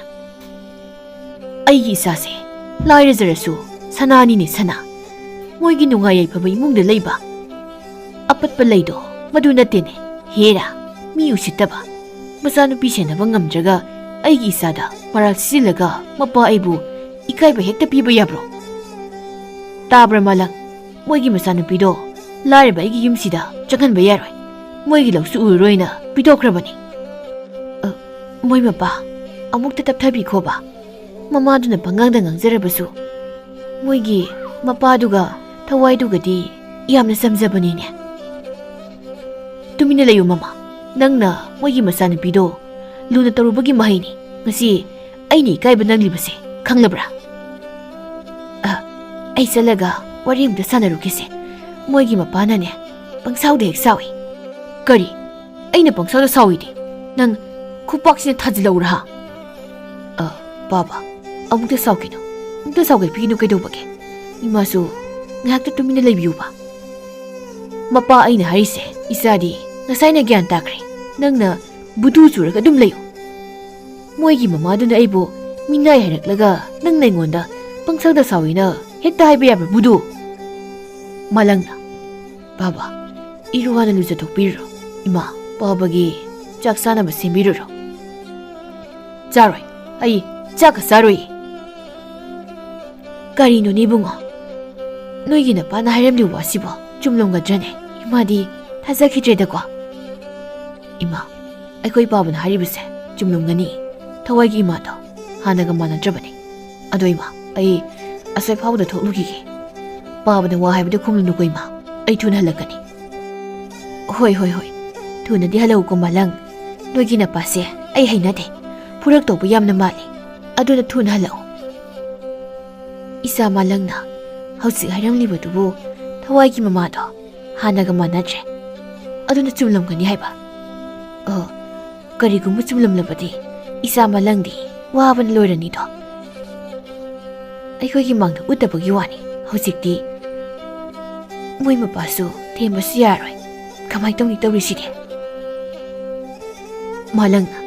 "ꯑꯩꯒꯤ ꯏꯆꯥꯁꯦ ꯂꯥꯏꯔꯖꯔꯁꯨ ꯁꯅꯥꯅꯤꯅꯦ ꯁꯅꯥ꯫ ꯃꯣꯏꯒꯤ ꯅꯨꯡꯉꯥꯏ ꯌꯥꯏꯐꯕ ꯏꯃꯨꯡꯗ ꯂꯩꯕ ꯑꯄꯠꯄ ꯂꯩꯗꯣ ꯃꯗꯨ ꯅꯠꯇꯦꯅꯦ꯫ ꯍꯦꯔꯥ, ꯃꯤ ꯎꯁꯤꯠꯇꯕ꯫ ꯃꯆꯥꯅꯨꯄꯤ ꯁꯦꯟꯅꯕ ꯉꯝꯗ꯭ꯔꯒ ꯑꯩꯒꯤ ꯏꯆꯥꯗ ꯃꯔꯥꯜ ꯁꯤꯖꯤꯜꯂꯒ ꯃꯄꯥ ꯑꯩꯕꯨ ꯏꯀꯥꯏꯕ ꯍꯦꯛꯇ ꯄꯤꯕ ꯌꯥꯕ꯭ꯔꯣ? ꯇꯥꯕ꯭ꯔꯥ ꯃꯥꯂꯪ? ꯃꯣꯏꯒꯤ ꯃꯆꯥꯅꯨꯄꯤꯗꯣ ꯂꯥꯏꯔꯕ ꯑꯩꯒꯤ ꯌꯨꯝꯁꯤꯗ ꯆꯪꯍꯟꯕ ꯌꯥꯔꯣꯏ꯫ ꯃꯣꯏꯒꯤ ꯂꯧꯁꯨ ꯎꯔꯔꯣꯏꯅ ꯄꯤꯊꯣꯛꯈ꯭ꯔꯕꯅꯤ꯫" ꯑ, ꯃꯣꯏ ꯃꯄꯥ, ꯑꯃꯨꯛꯇ ꯇꯞꯊꯕꯤꯈꯣꯕ꯫ ꯃꯃꯥꯗꯨꯅ ꯄꯉꯥꯡꯗ ꯉꯥꯡꯖꯔꯕꯁꯨ ꯃꯣꯏꯒꯤ ꯃꯄꯥꯗꯨꯒ ꯊꯋꯥꯏꯗꯨꯒꯗꯤ ꯌꯥꯝꯅ ꯆꯝꯖꯕꯅꯤꯅꯦ꯫ ꯇꯨꯃꯤꯟꯅ ꯂꯩꯌꯨ ꯃꯃꯥ, ꯅꯪꯅ ꯃꯣꯏꯒꯤ ꯃꯆꯥꯅꯨꯄꯤꯗꯣ ꯂꯨꯅ ꯇꯧꯔꯨꯕꯒꯤ ꯃꯍꯩꯅꯤ꯫ ꯉꯁꯤ ꯑꯩꯅ ꯏꯀꯥꯏꯕ ꯅꯪꯂꯤꯕꯁꯦ ꯈꯪꯂꯕ꯭ꯔꯥ? ꯑ, ꯑꯩ ꯆꯠꯂꯒ ꯋꯥꯔꯤ ꯑꯃꯇ ꯁꯥꯟꯅꯔꯨꯈꯤꯁꯦ꯫ ꯃꯣꯏꯒꯤ ꯃꯄꯥꯅꯅꯦ ꯄꯪꯁꯥꯎꯗ ꯍꯦꯛ ꯁꯥꯎꯏ꯫ ꯀꯔꯤ? ꯑꯩꯅ ꯄꯪꯁꯥꯎꯗ ꯁꯥꯎꯏꯗꯤ ꯅꯪ ꯈꯨꯄꯥꯛꯁꯤꯅ ꯊꯥꯖꯤꯜꯂꯧꯔꯥ? ꯑ, ꯄꯥꯕ, ꯑꯃꯨꯛꯇ ꯁꯥꯎꯈꯤꯅꯨ꯫ ꯑꯃꯨꯛꯇ ꯁꯥꯎꯒꯠꯄꯤꯒꯅꯨ ꯀꯩꯗꯧꯕꯒꯦ? ꯏꯃꯥꯁꯨ ꯉꯥꯏꯍꯥꯛꯇ ꯇꯨꯃꯤꯟꯅ ꯂꯩꯕꯤꯌꯨꯕ꯫ ꯃꯄꯥ, ꯑꯩꯅ ꯍꯥꯏꯔꯤꯁꯦ, ꯏꯆꯥꯗꯤ ꯉꯁꯥꯏꯅ ꯒ꯭ꯌꯥꯟ ꯇꯥꯈ꯭ꯔꯦ꯫ ꯅꯪꯅ ꯕꯨꯗꯨ ꯆꯨꯔꯒ ꯑꯗꯨꯝ ꯂꯩꯌꯨ꯫ ꯃꯣꯏꯒꯤ ꯃꯃꯥꯗꯨꯅ ꯑꯩꯕꯨ ꯃꯤꯅꯥꯏ ꯍꯥꯏꯔꯛꯂꯒ ꯅꯪꯅ ꯑꯩꯉꯣꯟꯗ ꯄꯪꯁꯥꯎꯗ ꯁꯥꯎꯏꯅ ꯍꯦꯛꯇ ꯍꯥꯏꯕ ꯌꯥꯕ꯭ꯔꯥ, ꯕꯨꯗꯨ? ꯃꯥꯂꯪꯅ, ꯄꯥꯕ, ꯏꯔꯨ ꯍꯥꯟꯅ ꯂꯨꯖꯊꯣꯛꯄꯤꯔꯨꯔꯣ꯫ ꯏꯃꯥ, ꯄꯥꯕꯒꯤ ꯆꯥꯛ ꯆꯥꯅꯕ ꯁꯦꯝꯕꯤꯔꯨꯔꯣ꯫ ꯆꯥꯔꯣꯏ, ꯑꯩ ꯆꯥꯛꯀ ꯆꯥꯔꯣꯏ꯫ ꯀꯔꯤꯅꯣꯅꯦ ꯏꯕꯨꯡꯉꯣ? ꯅꯣꯏꯒꯤ ꯅꯄꯥꯅ ꯍꯥꯏꯔꯝꯂꯤꯕ ꯋꯥꯁꯤꯕꯣ ꯆꯨꯝꯂꯝꯒꯗ꯭ꯔꯅꯦ? ꯏꯃꯥꯗꯤ ꯊꯥꯖꯈꯤꯗ꯭ꯔꯦꯗꯀꯣ꯫ ꯏꯃꯥ, ꯑꯩꯈꯣꯏ ꯄꯥꯕꯅ ꯍꯥꯏꯔꯤꯕꯁꯦ ꯆꯨꯝꯂꯝꯒꯅꯤ꯫ ꯊꯋꯥꯏꯒꯤ ꯏꯃꯥꯗꯣ ꯍꯥꯟꯅꯒ ꯃꯥꯟꯅꯗ꯭ꯔꯕꯅꯤ꯫ ꯑꯗꯣ ꯏꯃꯥ, ꯑꯩ ꯑꯁꯣꯏ ꯐꯥꯎꯕꯗ ꯊꯣꯛꯂꯨꯈꯤꯒꯦ꯫ ꯄꯥꯕꯅ ꯋꯥ ꯍꯥꯏꯕꯗꯨ ꯈꯨꯝꯂꯨꯅꯨꯀꯣ ꯏꯃꯥ꯫ ꯑꯩ ꯊꯨꯅ ꯍꯜꯂꯛꯀꯅꯤ꯫ ꯍꯣꯏ, ꯍꯣꯏ, ꯍꯣꯏ꯫ ꯊꯨꯅꯗꯤ ꯍꯜꯂꯛꯎꯀꯣ ꯃꯥꯂꯪ꯫ ꯅꯣꯏꯒꯤ ꯅꯄꯥꯁꯦ ꯑꯩ ꯍꯩꯅꯗꯦ꯫ ꯐꯨꯔꯛꯇꯧꯕ ꯌꯥꯝꯅ ꯃꯥꯜꯂꯤ꯫ ꯑꯗꯨꯅ ꯊꯨꯅ ꯍꯜꯂꯛꯎ꯫ ꯏꯆꯥ ꯃꯥꯂꯪꯅ ꯍꯧꯖꯤꯛ ꯍꯥꯏꯔꯝꯂꯤꯕꯗꯨꯕꯨ ꯊꯋꯥꯏꯒꯤ ꯃꯃꯥꯗꯣ ꯍꯥꯟꯅꯒ ꯃꯥꯟꯅꯗ꯭ꯔꯦ꯫ ꯑꯗꯨꯅ ꯆꯨꯝꯂꯝꯒꯅꯤ ꯍꯥꯏꯕ꯫ ꯑꯣ, ꯀꯔꯤꯒꯨꯝꯕ ꯆꯨꯝꯂꯝꯂꯕꯗꯤ ꯏꯆꯥ ꯃꯥꯂꯪꯗꯤ ꯋꯥꯕꯅ ꯂꯣꯏꯔꯅꯤꯗꯣ꯫ ꯑꯩꯈꯣꯏꯒꯤ ꯃꯥꯡꯗ ꯎꯠꯇꯕꯒꯤ ꯋꯥꯅꯤ꯫ ꯍꯧꯖꯤꯛꯇꯤ ꯃꯣꯏ ꯃꯄꯥꯁꯨ ꯊꯦꯝꯕꯁꯨ ꯌꯥꯔꯣꯏ꯫ ꯀꯃꯥꯏ ꯇꯧꯅꯤ ꯇꯧꯔꯤꯁꯤꯗꯤ? ꯃꯥꯂꯪꯅ,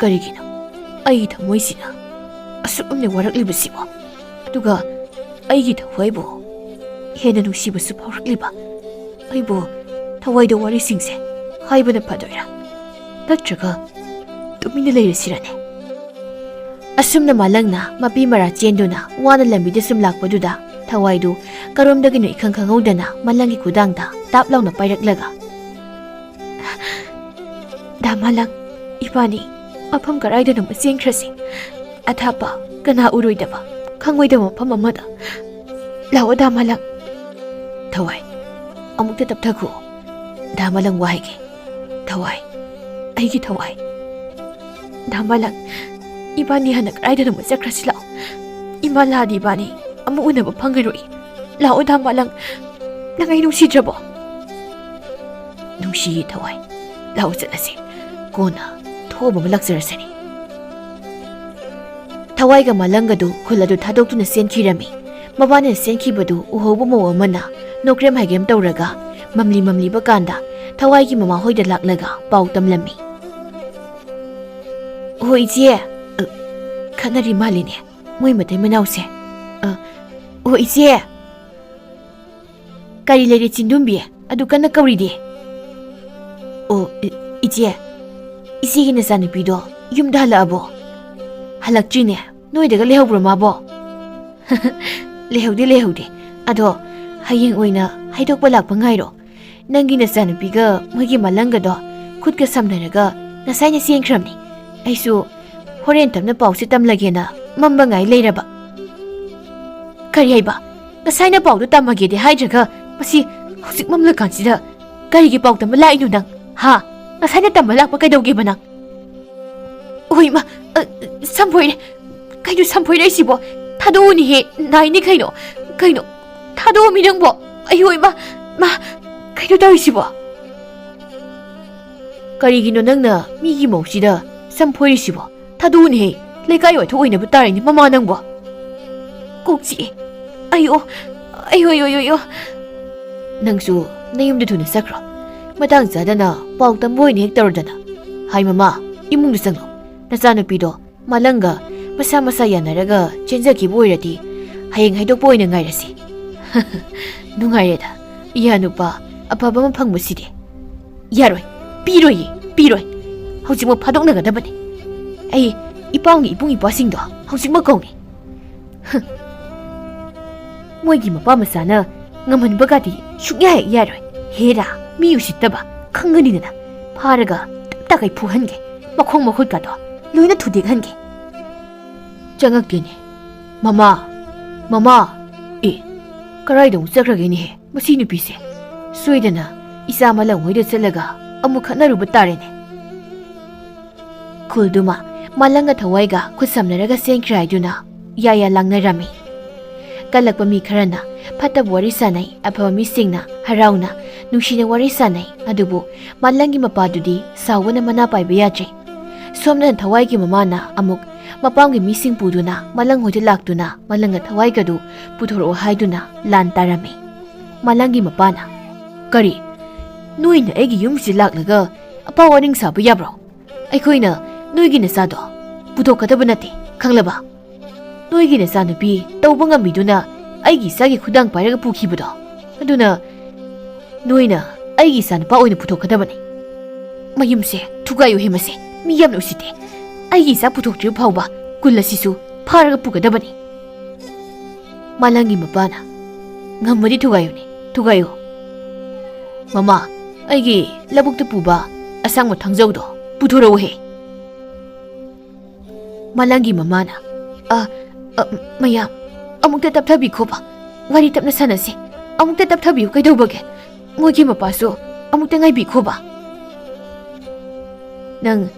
ꯀꯔꯤꯒꯤꯅꯣ ꯑꯩꯒꯤ ꯊꯃꯣꯏꯁꯤꯅ ꯑꯁꯨꯛ ꯌꯥꯝꯅ ꯋꯥꯔꯛꯂꯤꯕꯁꯤꯕꯣ? ꯑꯗꯨꯒ ꯑꯩꯒꯤ ꯊꯋꯥꯏꯕꯨ ꯍꯦꯟꯅ ꯅꯨꯡꯁꯤꯕꯁꯨ ꯐꯥꯎꯔꯛꯂꯤꯕ? ꯑꯩꯕꯨ ꯊꯋꯥꯏꯗ ꯋꯥꯔꯤꯁꯤꯡꯁꯦ ꯍꯥꯏꯕꯅ ꯐꯗꯣꯏꯔꯥ? ꯅꯠꯇ꯭ꯔꯒ ꯇꯨꯃꯤꯟꯅ ꯂꯩꯔꯁꯤꯔꯅꯦ? ꯑꯁꯨꯝꯅ ꯃꯥꯂꯪꯅ ꯃꯄꯤ ꯃꯔꯥ ꯆꯦꯟꯗꯨꯅ ꯋꯥꯅ ꯂꯝꯕꯤꯗ ꯁꯨꯝ ꯂꯥꯛꯄꯗꯨꯗ ꯊꯋꯥꯏꯗꯨ ꯀꯔꯣꯝꯗꯒꯤꯅꯣ ꯏꯈꯪ ꯈꯪꯍꯧꯗꯅ ꯃꯥꯂꯪꯒꯤ ꯈꯨꯗꯥꯡꯗ ꯇꯥꯞ ꯂꯥꯎꯅ ꯄꯥꯏꯔꯛꯂꯒ, "ꯗꯥ ꯃꯥꯂꯪ, ꯏꯕꯥꯅꯤ ꯃꯐꯝ ꯀꯔꯥꯏꯗꯅꯣꯃ ꯆꯦꯟꯈ꯭ꯔꯁꯤ꯫ ꯑꯊꯥꯞꯄ, ꯀꯅꯥ ꯎꯔꯣꯏꯗꯕ, ꯈꯪꯉꯣꯏꯗꯕ ꯃꯐꯝ ꯑꯃꯗ꯫ ꯂꯥꯛꯑꯣ ꯗꯥ ꯃꯥꯂꯪ꯫" ꯊꯋꯥꯏ, ꯑꯃꯨꯛꯇ ꯇꯞꯊꯈꯣ꯫ ꯗꯥ ꯃꯥꯂꯪ ꯋꯥ ꯍꯥꯏꯒꯦ꯫ ꯊꯋꯥꯏ, ꯑꯩꯒꯤ ꯊꯋꯥꯏ꯫ ꯗꯥ ꯃꯥꯂꯪ, ꯏꯕꯥꯅꯤ ꯍꯥꯟꯅ ꯀꯗꯥꯏꯗꯅꯣꯃ ꯆꯠꯈ꯭ꯔꯁꯤ ꯂꯥꯛꯑꯣ꯫ ꯏꯃꯥ ꯂꯥꯛꯑꯗꯤ ꯏꯕꯥꯅꯤ ꯑꯃꯨꯛ ꯎꯅꯕ ꯐꯪꯉꯔꯣꯏ꯫ ꯂꯥꯛꯑꯣ ꯗꯥ ꯃꯥꯂꯪ, ꯅꯪ ꯑꯩ ꯅꯨꯡꯁꯤꯗ꯭ꯔꯕꯣ? ꯅꯨꯡꯁꯤꯌꯦ ꯊꯋꯥꯏ, ꯂꯥꯛꯑꯣ ꯆꯠꯂꯁꯤ꯫ ꯀꯣꯟꯅ ꯊꯣꯛꯑꯕ ꯑꯃ ꯂꯥꯛꯆꯔꯁꯅꯤ꯫ ꯊꯋꯥꯏꯒ ꯃꯥꯂꯪꯒꯗꯨ ꯈꯨꯜ ꯑꯗꯨ ꯊꯥꯗꯣꯛꯇꯨꯅ ꯆꯦꯟꯈꯤꯔꯝꯃꯤ꯫ ꯃꯕꯥꯅꯤꯅ ꯆꯦꯟꯈꯤꯕꯗꯨ ꯎꯍꯧꯕ ꯃꯧ ꯑꯃꯅ ꯅꯣꯛꯔꯦꯝ ꯍꯥꯏꯒꯦꯝ ꯇꯧꯔꯒ ꯃꯝꯂꯤ ꯃꯝꯂꯤꯕ ꯀꯥꯟꯗ ꯊꯋꯥꯏꯒꯤ ꯃꯃꯥꯍꯣꯏꯗ ꯂꯥꯛꯂꯒ ꯄꯥꯎ ꯇꯝꯂꯝꯃꯤ꯫ "ꯑꯣ ꯏꯆꯦ, ꯑ, ꯈꯠꯅꯔꯤ ꯃꯥꯜꯂꯤꯅꯦ ꯃꯣꯏ ꯃꯇꯩ ꯃꯅꯥꯎꯁꯦ꯫ ꯑ, ꯑꯣ ꯏꯆꯦ, ꯀꯔꯤ ꯂꯩꯔꯦ ꯆꯤꯟꯗꯨꯝꯕꯤ? ꯑꯗꯨ ꯀꯟꯅ ꯀꯧꯔꯤꯗꯤ?" "ꯑꯣ, ꯏ-, ꯏꯆꯦ, ꯏꯆꯦꯒꯤ ꯅꯆꯥꯅꯨꯄꯤꯗꯣ ꯌꯨꯝꯗ ꯍꯜꯂꯛꯑꯕꯣ?" "ꯍꯜꯂꯛꯇ꯭ꯔꯤꯅꯦ꯫ ꯅꯣꯏꯗꯒ ꯂꯩꯍꯧꯕ꯭ꯔꯣ ꯃꯥꯕꯣ?" "ꯂꯩꯍꯧꯗꯦ, ꯂꯩꯍꯧꯗꯦ꯫ ꯑꯗꯣ ꯍꯌꯦꯡ ꯑꯣꯏꯅ ꯍꯥꯏꯗꯣꯛꯄ ꯂꯥꯛꯄ ꯉꯥꯏꯔꯣ꯫ ꯅꯪꯒꯤ ꯅꯆꯥꯅꯨꯄꯤꯒ ꯃꯣꯏꯒꯤ ꯃꯂꯪꯒꯗꯣ ꯈꯨꯠꯀ ꯁꯝꯅꯔꯒ ꯉꯁꯥꯏꯅ ꯆꯦꯟꯈ꯭ꯔꯕꯅꯤ꯫ ꯑꯩꯁꯨ ꯍꯣꯔꯦꯟ ꯇꯞꯅ ꯄꯥꯎꯁꯦ ꯇꯝꯂꯒꯦꯅ ꯃꯝꯕ ꯉꯥꯏ ꯂꯩꯔꯕ꯫" "ꯀꯔꯤ ꯍꯥꯏꯕ? ꯉꯁꯥꯏꯅ ꯄꯥꯎꯗꯣ ꯇꯝꯃꯒꯦꯗꯤ ꯍꯥꯏꯗ꯭ꯔꯒ ꯃꯁꯤ ꯍꯧꯖꯤꯛ ꯃꯝꯂꯀꯥꯟꯁꯤꯗ ꯀꯔꯤꯒꯤ ꯄꯥꯎ ꯇꯝꯕ ꯂꯥꯛꯏꯅꯣ ꯅꯪ? ꯍꯥ? ꯉꯁꯥꯏꯅ ꯇꯝꯕ ꯂꯥꯛꯄ ꯀꯩꯗꯧꯒꯦꯕ ꯅꯪ?" "ꯑꯣꯏ ꯃꯥ, ꯑ, ꯁꯝꯐꯣꯏꯔꯦ꯫ ꯀꯩꯅꯣ ꯁꯝꯐꯣꯏꯔꯛꯏꯁꯤꯕꯣ? ꯊꯥꯗꯣꯛꯎꯅꯦꯍꯦ, ꯅꯥꯏꯅꯦ ꯀꯩꯅꯣ꯫ ꯀꯩꯅꯣ? ꯊꯥꯗꯣꯛꯑꯝꯃꯤ ꯅꯪꯕꯣ? ꯑꯌꯣꯏ ꯃꯥ, ꯃꯥ, ꯀꯩꯅꯣ ꯇꯧꯔꯤꯁꯤꯕꯣ?" "ꯀꯔꯤꯒꯤꯅꯣ ꯅꯪꯅ ꯃꯤꯒꯤ ꯃꯧꯁꯤꯗ ꯁꯝꯐꯣꯏꯔꯤꯁꯤꯕꯣ? ꯊꯥꯗꯣꯛꯎꯅꯦꯍꯦ, ꯂꯩꯀꯥꯏ ꯋꯥꯏꯊꯣꯛ ꯑꯣꯏꯅꯕ ꯇꯥꯔꯦꯅꯦ ꯃꯃꯥ ꯅꯪꯕꯣ꯫ ꯀꯣꯛ ꯆꯤꯛꯑꯦ꯫ ꯑꯌꯣ, ꯑꯌꯣ, ꯑꯌꯣ, ꯑꯌꯣ, ꯑꯌꯣ꯫ ꯅꯪꯁꯨ ꯅꯌꯨꯝꯗ ꯊꯨꯅ ꯆꯠꯈ꯭ꯔꯣ꯫ ꯃꯇꯥꯡ ꯆꯥꯗꯅ ꯄꯥꯎ ꯇꯝꯕ ꯑꯣꯏꯅ ꯍꯦꯛ ꯇꯧꯔꯗꯅ꯫ ꯍꯥꯏ ꯃꯃꯥ, ꯏꯃꯨꯡꯗ ꯆꯪꯂꯣ꯫ ꯅꯆꯥꯅꯨꯄꯤꯗꯣ ꯃꯥꯂꯪꯒ ꯃꯁꯥ ꯃꯁꯥ ꯌꯥꯅꯔꯒ ꯆꯦꯟꯖꯈꯤꯕ ꯑꯣꯏꯔꯗꯤ ꯍꯌꯦꯡ ꯍꯥꯏꯗꯣꯛꯄ ꯑꯣꯏꯅ ꯉꯥꯏꯔꯁꯤ꯫" "ꯅꯨꯡꯉꯥꯏꯔꯦꯗ, ꯏꯌꯥ ꯅꯨꯄꯥ ꯑꯐꯕ ꯑꯃ ꯐꯪꯕꯁꯤꯗꯤ꯫" "ꯌꯥꯔꯣꯏ, ꯄꯤꯔꯣꯏꯌꯦ, ꯄꯤꯔꯣꯏ꯫ ꯍꯧꯖꯤꯛꯃꯛ ꯐꯥꯗꯣꯛꯅꯒꯗꯕꯅꯤ꯫ ꯑꯩ ꯏꯄꯥꯝꯒꯤ ꯏꯕꯨꯡ ꯏꯄ꯭ꯋꯥꯁꯤꯡꯗꯣ ꯍꯧꯖꯤꯛꯃꯛ ꯀꯧꯒꯦ꯫" "ꯍ, ꯃꯣꯏꯒꯤ ꯃꯄꯥ ꯃꯆꯥꯅ ꯉꯝꯍꯟꯕꯒꯗꯤ ꯁꯨꯛꯌꯥ ꯍꯦꯛ ꯌꯥꯔꯣꯏ꯫ ꯍꯦꯔꯥ, ꯃꯤ ꯎꯁꯤꯠꯇꯕ, ꯈꯪꯒꯅꯤꯗꯅ꯫ ꯐꯥꯔꯒ ꯇꯞ ꯇꯥꯈꯩ ꯐꯨꯍꯟꯒꯦ꯫ ꯃꯈꯣꯡ ꯃꯈꯨꯠꯀꯗꯣ ꯂꯣꯏꯅ ꯊꯨꯗꯦꯛꯍꯟꯒꯦ꯫" ꯆꯪꯉꯛꯇꯦꯅꯦ꯫ "ꯃꯃꯥ! ꯃꯃꯥ!" "ꯑꯦ, ꯀꯔꯥꯏꯗ ꯑꯃꯨꯛ ꯆꯠꯈ꯭ꯔꯒꯦꯅꯦꯍꯦ ꯃꯁꯤ ꯅꯨꯄꯤꯁꯦ? ꯁꯣꯏꯗꯅ ꯏꯆꯥ ꯃꯂꯪ ꯍꯣꯏꯗ ꯆꯠꯂꯒ ꯑꯃꯨꯛ ꯈꯠꯅꯔꯨꯕ ꯇꯥꯔꯦꯅꯦ꯫" ꯈꯨꯜꯗꯨꯃ ꯃꯥꯂꯪꯒ ꯊꯋꯥꯏꯒ ꯈꯨꯠ ꯁꯝꯅꯔꯒ ꯆꯦꯟꯈ꯭ꯔꯦ ꯍꯥꯏꯗꯨꯅ ꯌꯥ ꯌꯥ ꯂꯥꯡꯅꯔꯝꯃꯤ꯫ ꯀꯜꯂꯛꯄ ꯃꯤ ꯈꯔꯅ ꯐꯠꯇꯕ ꯋꯥꯔꯤ ꯁꯥꯟꯅꯩ, ꯑꯐꯕ ꯃꯤꯁꯤꯡꯅ ꯍꯔꯥꯎꯅ ꯅꯨꯡꯁꯤꯅ ꯋꯥꯔꯤ ꯁꯥꯟꯅꯩ꯫ ꯑꯗꯨꯕꯨ ꯃꯥꯂꯪꯒꯤ ꯃꯄꯥꯗꯨꯗꯤ ꯁꯥꯎꯕꯅ ꯃꯅꯥ ꯄꯥꯏꯕ ꯌꯥꯗ꯭ꯔꯦ꯫ ꯁꯣꯝꯗꯅ ꯊꯋꯥꯏꯒꯤ ꯃꯃꯥꯅ ꯑꯃꯨꯛ ꯃꯄꯥꯝꯒꯤ ꯃꯤꯁꯤꯡ ꯄꯨꯗꯨꯅ ꯃꯂꯪ ꯍꯣꯏꯗ ꯂꯥꯛꯇꯨꯅ ꯃꯂꯪꯒ ꯊꯋꯥꯏꯒꯗꯨ ꯄꯨꯊꯣꯔꯛꯑꯣ ꯍꯥꯏꯗꯨꯅ ꯂꯥꯟ ꯇꯥꯔꯝꯃꯤ꯫ ꯃꯂꯪꯒꯤ ꯃꯄꯥꯅ, "ꯀꯔꯤ? ꯅꯣꯏꯅ ꯑꯩꯒꯤ ꯌꯨꯝꯁꯤꯗ ꯂꯥꯛꯂꯒ ꯑꯄꯥ ꯋꯥꯔꯤꯡ ꯁꯥꯕ ꯌꯥꯕ꯭ꯔꯣ? ꯑꯩꯈꯣꯏꯅ ꯅꯣꯏꯒꯤ ꯅꯆꯥꯗꯣ ꯄꯨꯊꯣꯛꯀꯗꯕ ꯅꯠꯇꯦ, ꯈꯪꯂꯕ? ꯅꯣꯏꯒꯤ ꯅꯆꯥꯅꯨꯄꯤ ꯇꯧꯕ ꯉꯝꯃꯤꯗꯨꯅ ꯑꯩꯒꯤ ꯏꯆꯥꯒꯤ ꯈꯨꯗꯥꯡ ꯄꯥꯏꯔꯒ ꯄꯨꯈꯤꯕꯗꯣ꯫ ꯑꯗꯨꯅ ꯅꯣꯏꯅ ꯑꯩꯒꯤ ꯏꯆꯥꯅꯨꯄꯥ ꯑꯣꯏꯅ ꯄꯨꯊꯣꯛꯀꯗꯕꯅꯤ꯫ ꯃꯌꯨꯝꯁꯦ ꯊꯨꯒꯥꯏꯌꯨ ꯍꯦ ꯃꯁꯦ, ꯃꯤ ꯌꯥꯝꯅ ꯎꯁꯤꯠꯇꯦ꯫ ꯑꯩꯒꯤ ꯏꯆꯥ ꯄꯨꯊꯣꯛꯇ꯭ꯔꯤꯕ ꯐꯥꯎꯕ ꯀꯨꯜ ꯑꯁꯤꯁꯨ ꯐꯥꯔꯒ ꯄꯨꯒꯗꯕꯅꯤ꯫" ꯃꯥꯂꯪꯒꯤ ꯃꯄꯥꯅ, "ꯉꯝꯃꯗꯤ ꯊꯨꯒꯥꯏꯌꯨꯅꯦ, ꯊꯨꯒꯥꯏꯌꯨ꯫ ꯃꯃꯥ, ꯑꯩꯒꯤ ꯂꯧꯕꯨꯛꯇ ꯄꯨꯕ ꯑꯁꯥꯡꯕ ꯊꯥꯡꯖꯧꯗꯣ ꯄꯨꯊꯣꯔꯛꯎꯍꯦ꯫" ꯃꯥꯂꯪꯒꯤ ꯃꯃꯥꯅ, "ꯑ, ꯑ, ꯃꯌꯥꯝ, ꯑꯃꯨꯛꯇ ꯇꯞꯊꯕꯤꯈꯣꯕ, ꯋꯥꯔꯤ ꯇꯞꯅ ꯁꯥꯟꯅꯁꯤ꯫ ꯑꯃꯨꯛꯇ ꯇꯞꯊꯕꯤꯌꯨ, ꯀꯩꯗꯧꯕꯒꯦ? ꯃꯣꯏꯒꯤ ꯃꯄꯥꯁꯨ ꯑꯃꯨꯛꯇ ꯉꯥꯏꯕꯤꯈꯣꯕ꯫" "ꯅꯪ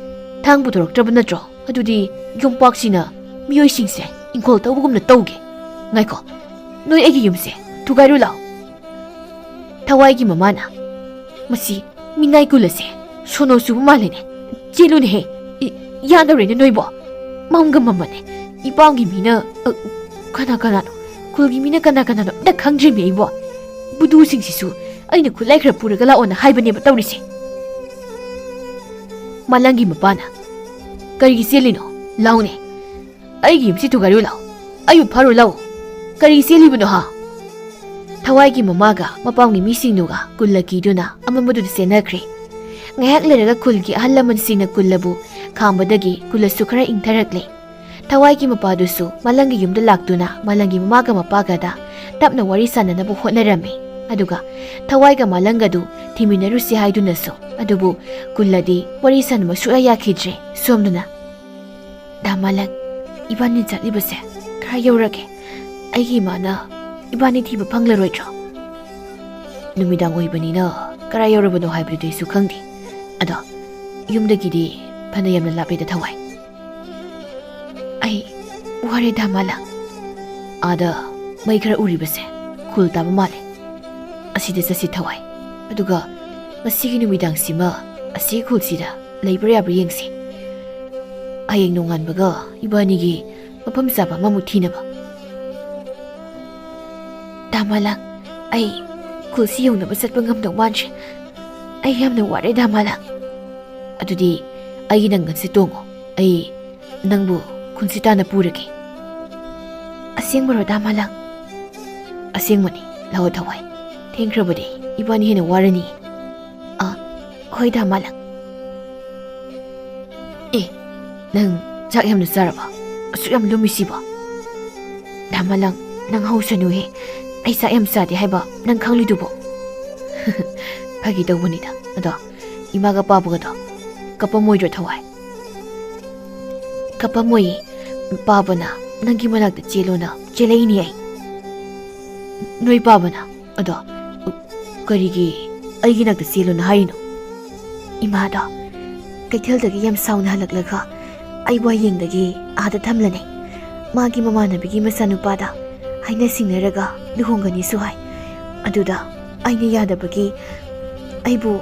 ꯊꯥꯡ ꯄꯨꯊꯣꯔꯛꯇ꯭ꯔꯕ ꯅꯠꯇ꯭ꯔꯣ? ꯑꯗꯨꯗꯤ ꯌꯣꯝꯄꯥꯛꯁꯤꯅ ꯃꯤꯑꯣꯏꯁꯤꯡꯁꯦ ꯏꯪꯈꯣꯜ ꯇꯧꯕꯒꯨꯝꯅ ꯇꯧꯒꯦ꯫ ꯉꯥꯏꯈꯣ, ꯅꯣꯏ ꯑꯩꯒꯤ ꯌꯨꯝꯁꯦ ꯊꯨꯒꯥꯏꯔꯨ ꯂꯥꯎ꯫" ꯊꯋꯥꯏꯒꯤ ꯃꯃꯥꯅ, "ꯃꯁꯤ ꯃꯤꯅꯥꯏ ꯀꯨꯜ ꯑꯁꯦ ꯁꯣꯅꯣ ꯆꯨꯕ ꯃꯥꯜꯂꯦꯅꯦ꯫ ꯆꯦꯜꯂꯨꯅꯦꯍꯦ꯫ ꯏ-, ꯌꯥꯗꯧꯔꯦꯅꯦ ꯅꯣꯏꯕꯣ꯫ ꯃꯝꯒ ꯃꯝꯃꯅꯦ꯫ ꯏꯄꯥꯝꯒꯤ ꯃꯤꯅ, ꯑ, ꯀꯅꯥ ꯀꯅꯥꯅꯣ? ꯈꯨꯜꯒꯤ ꯃꯤꯅ ꯀꯅꯥ ꯀꯅꯥꯅꯣ ꯑꯝꯇ ꯈꯪꯗ꯭ꯔꯤꯃꯤ ꯑꯩꯕꯣ꯫ ꯕꯨꯗꯨꯁꯤꯡꯁꯤꯁꯨ ꯑꯩꯅ ꯈꯨꯠꯂꯥꯏ ꯈꯔ ꯄꯨꯔꯒ ꯂꯥꯛꯑꯣꯅ ꯍꯥꯏꯕꯅꯦꯕ ꯇꯧꯔꯤꯁꯦ꯫" ꯃꯥꯂꯪꯒꯤ ꯃꯄꯥꯅ, "ꯀꯔꯤꯒꯤ ꯆꯦꯜꯂꯤꯅꯣ? ꯂꯥꯎꯅꯦ꯫ ꯑꯩꯒꯤ ꯌꯨꯝꯁꯤ ꯊꯨꯒꯥꯏꯔꯨ ꯂꯥꯎ꯫ ꯑꯩꯕꯨ ꯐꯥꯔꯨ ꯂꯥꯎ꯫ ꯀꯔꯤꯒꯤ ꯆꯦꯜꯂꯤꯕꯅꯣ ꯍꯥ?" ꯊꯋꯥꯏꯒꯤ ꯃꯃꯥꯒ ꯃꯄꯥꯝꯒꯤ ꯃꯤꯁꯤꯡꯗꯨꯒ ꯀꯨꯜꯂ ꯀꯤꯗꯨꯅ ꯑꯃꯝꯕꯗꯨꯗ ꯆꯦꯟꯅꯈ꯭ꯔꯦ꯫ ꯉꯥꯏꯍꯥꯛ ꯂꯩꯔꯒ ꯈꯨꯜꯒꯤ ꯑꯍꯜ ꯂꯃꯟꯁꯤꯡꯅ ꯀꯨꯜꯂꯕꯨ ꯈꯥꯝꯕꯗꯒꯤ ꯀꯨꯜꯂꯁꯨ ꯈꯔ ꯏꯪꯊꯔꯛꯂꯦ꯫ ꯊꯋꯥꯏꯒꯤ ꯃꯄꯥꯗꯨꯁꯨ ꯃꯥꯂꯪꯒꯤ ꯌꯨꯝꯗ ꯂꯥꯛꯇꯨꯅ ꯃꯥꯂꯪꯒꯤ ꯃꯃꯥꯒ ꯃꯄꯥꯒꯗ ꯇꯞꯅ ꯋꯥꯔꯤ ꯁꯥꯟꯅꯅꯕ ꯍꯣꯠꯅꯔꯝꯃꯤ꯫ ꯑꯗꯨꯒ ꯊꯋꯥꯏꯒ ꯃꯥꯂꯪꯒꯗꯨ ꯊꯤꯃꯤꯟꯅꯔꯨꯁꯤ ꯍꯥꯏꯗꯨꯅꯁꯨ꯫ ꯑꯗꯨꯕꯨ ꯀꯨꯜꯂꯗꯤ ꯋꯥꯔꯤ ꯁꯥꯟꯅꯕ ꯁꯨꯛꯌꯥ ꯌꯥꯈꯤꯗ꯭ꯔꯦ꯫ ꯁꯣꯝꯗꯅ, "ꯗꯥ ꯃꯥꯂꯪ, ꯏꯕꯥꯅꯤ ꯆꯠꯂꯤꯕꯁꯦ ꯈꯔ ꯌꯧꯔꯒꯦ꯫ ꯑꯩꯒꯤ ꯏꯃꯥꯅ ꯏꯕꯥꯅꯤ ꯊꯤꯕ ꯐꯪꯂꯔꯣꯏꯗ꯭ꯔꯣ?" "ꯅꯨꯃꯤꯗꯥꯡ ꯑꯣꯏꯕꯅꯤꯅ ꯀꯔꯥꯏ ꯌꯧꯔꯕꯅꯣ ꯍꯥꯏꯕꯗꯨꯗꯤ ꯑꯩꯁꯨ ꯈꯪꯗꯦ꯫ ꯑꯗꯣ ꯌꯨꯝꯗꯒꯤꯗꯤ ꯐꯅ ꯌꯥꯝꯅ ꯂꯥꯞꯄꯦꯗ ꯊꯋꯥꯏ꯫" "ꯑꯩ ꯋꯥꯔꯦ ꯗꯥ ꯃꯥꯂꯪ꯫ ꯑꯥꯗ ꯃꯩ ꯈꯔ ꯎꯔꯤꯕꯁꯦ ꯈꯨꯜ ꯇꯥꯕ ꯃꯥꯜꯂꯦ꯫ ꯑꯁꯤꯗ ꯆꯠꯁꯤ ꯊꯋꯥꯏ꯫ ꯑꯗꯨꯒ ꯉꯁꯤꯒꯤ ꯅꯨꯃꯤꯗꯥꯡꯁꯤꯃ ꯑꯁꯤꯒꯤ ꯈꯨꯜꯁꯤꯗ ꯂꯩꯕ꯭ꯔꯥ ꯌꯥꯕ꯭ꯔꯥ ꯌꯦꯡꯁꯤ꯫" ꯍꯌꯦꯡ ꯅꯣꯡꯉꯥꯟꯕꯒ ꯏꯕꯥꯅꯤꯒꯤ ꯃꯐꯝ ꯆꯥꯕ ꯑꯃꯃꯨꯛ ꯊꯤꯅꯕ꯫ ꯗꯥ ꯃꯥꯂꯪ, ꯑꯩ ꯈꯨꯜꯁꯤ ꯌꯧꯅꯕ ꯆꯠꯄ ꯉꯝꯗꯧ ꯃꯥꯟꯗ꯭ꯔꯦ꯫ ꯑꯩ ꯌꯥꯝꯅ ꯋꯥꯔꯦ, ꯗꯥ ꯃꯥꯂꯪ꯫ ꯑꯗꯨꯗꯤ ꯑꯩꯒꯤ ꯅꯪꯒꯟꯁꯦ ꯇꯣꯡꯉꯣ꯫ ꯑꯩ ꯅꯪꯕꯨ ꯈꯨꯟꯁꯤ ꯇꯥꯟꯅ ꯄꯨꯔꯒꯦ꯫ ꯑꯁꯦꯡꯕꯔꯣ, ꯗꯥ ꯃꯥꯂꯪ? ꯑꯁꯦꯡꯕꯅꯤ꯫ ꯂꯥꯛꯑꯣ, ꯊꯋꯥꯏ꯫ ꯊꯦꯡꯈ꯭ꯔꯕꯗꯤ ꯏꯕꯥꯅꯤ ꯍꯦꯟꯅ ꯋꯥꯔꯅꯤ꯫ ꯑ, ꯍꯣꯏ, ꯗꯥ ꯃꯥꯂꯪ꯫ ꯑꯦ, ꯅꯪ ꯆꯥꯛ ꯌꯥꯝꯅ ꯆꯥꯔꯕ? ꯑꯁꯨꯛ ꯌꯥꯝ ꯂꯨꯝꯃꯤꯁꯤꯕꯣ? ꯗꯥ ꯃꯥꯂꯪ, ꯅꯪ ꯍꯧꯁꯅꯨꯍꯦ꯫ ꯑꯩ ꯆꯥꯛ ꯌꯥꯝ ꯆꯥꯗꯦ ꯍꯥꯏꯕ ꯅꯪ ꯈꯪꯂꯤꯗꯨꯕꯣ? ꯐꯥꯒꯤ ꯇꯧꯕꯅꯤꯗ꯫ ꯑꯗꯣ ꯏꯃꯥꯒ ꯄꯥꯕꯒꯗꯣ ꯀꯞꯄꯝꯃꯣꯏꯗ꯭ꯔꯣ, ꯊꯋꯥꯏ? ꯀꯞꯄꯝꯃꯣꯏꯌꯦ꯫ ꯄꯥꯕꯅ ꯅꯪꯒꯤ ꯃꯅꯥꯛꯇ ꯆꯦꯜꯂꯣꯅ ꯆꯦꯜꯂꯛꯏꯅꯦ ꯑꯩ꯫ ꯅꯣꯏ ꯄꯥꯕꯅ? ꯑꯗꯣ ꯀꯔꯤꯒꯤ ꯑꯩꯒꯤ ꯅꯥꯛꯇ ꯆꯦꯜꯂꯣꯅ ꯍꯥꯏꯔꯤꯅꯣ? ꯏꯃꯥꯗꯣ ꯀꯩꯊꯦꯜꯗꯒꯤ ꯌꯥꯝ ꯁꯥꯎꯅ ꯍꯜꯂꯛꯂꯒ ꯑꯩꯕꯨ ꯍꯌꯦꯡꯗꯒꯤ ꯑꯥꯗ ꯊꯝꯂꯅꯤ꯫ ꯃꯥꯒꯤ ꯃꯃꯥꯟꯅꯕꯤꯒꯤ ꯃꯆꯥꯅꯨꯄꯥꯗ ꯍꯥꯏꯅ ꯁꯤꯡꯅꯔꯒ ꯂꯨꯍꯣꯡꯒꯅꯤꯁꯨ ꯍꯥꯏ꯫ ꯑꯗꯨꯗ ꯑꯩꯅ ꯌꯥꯗꯕꯒꯤ ꯑꯩꯕꯨ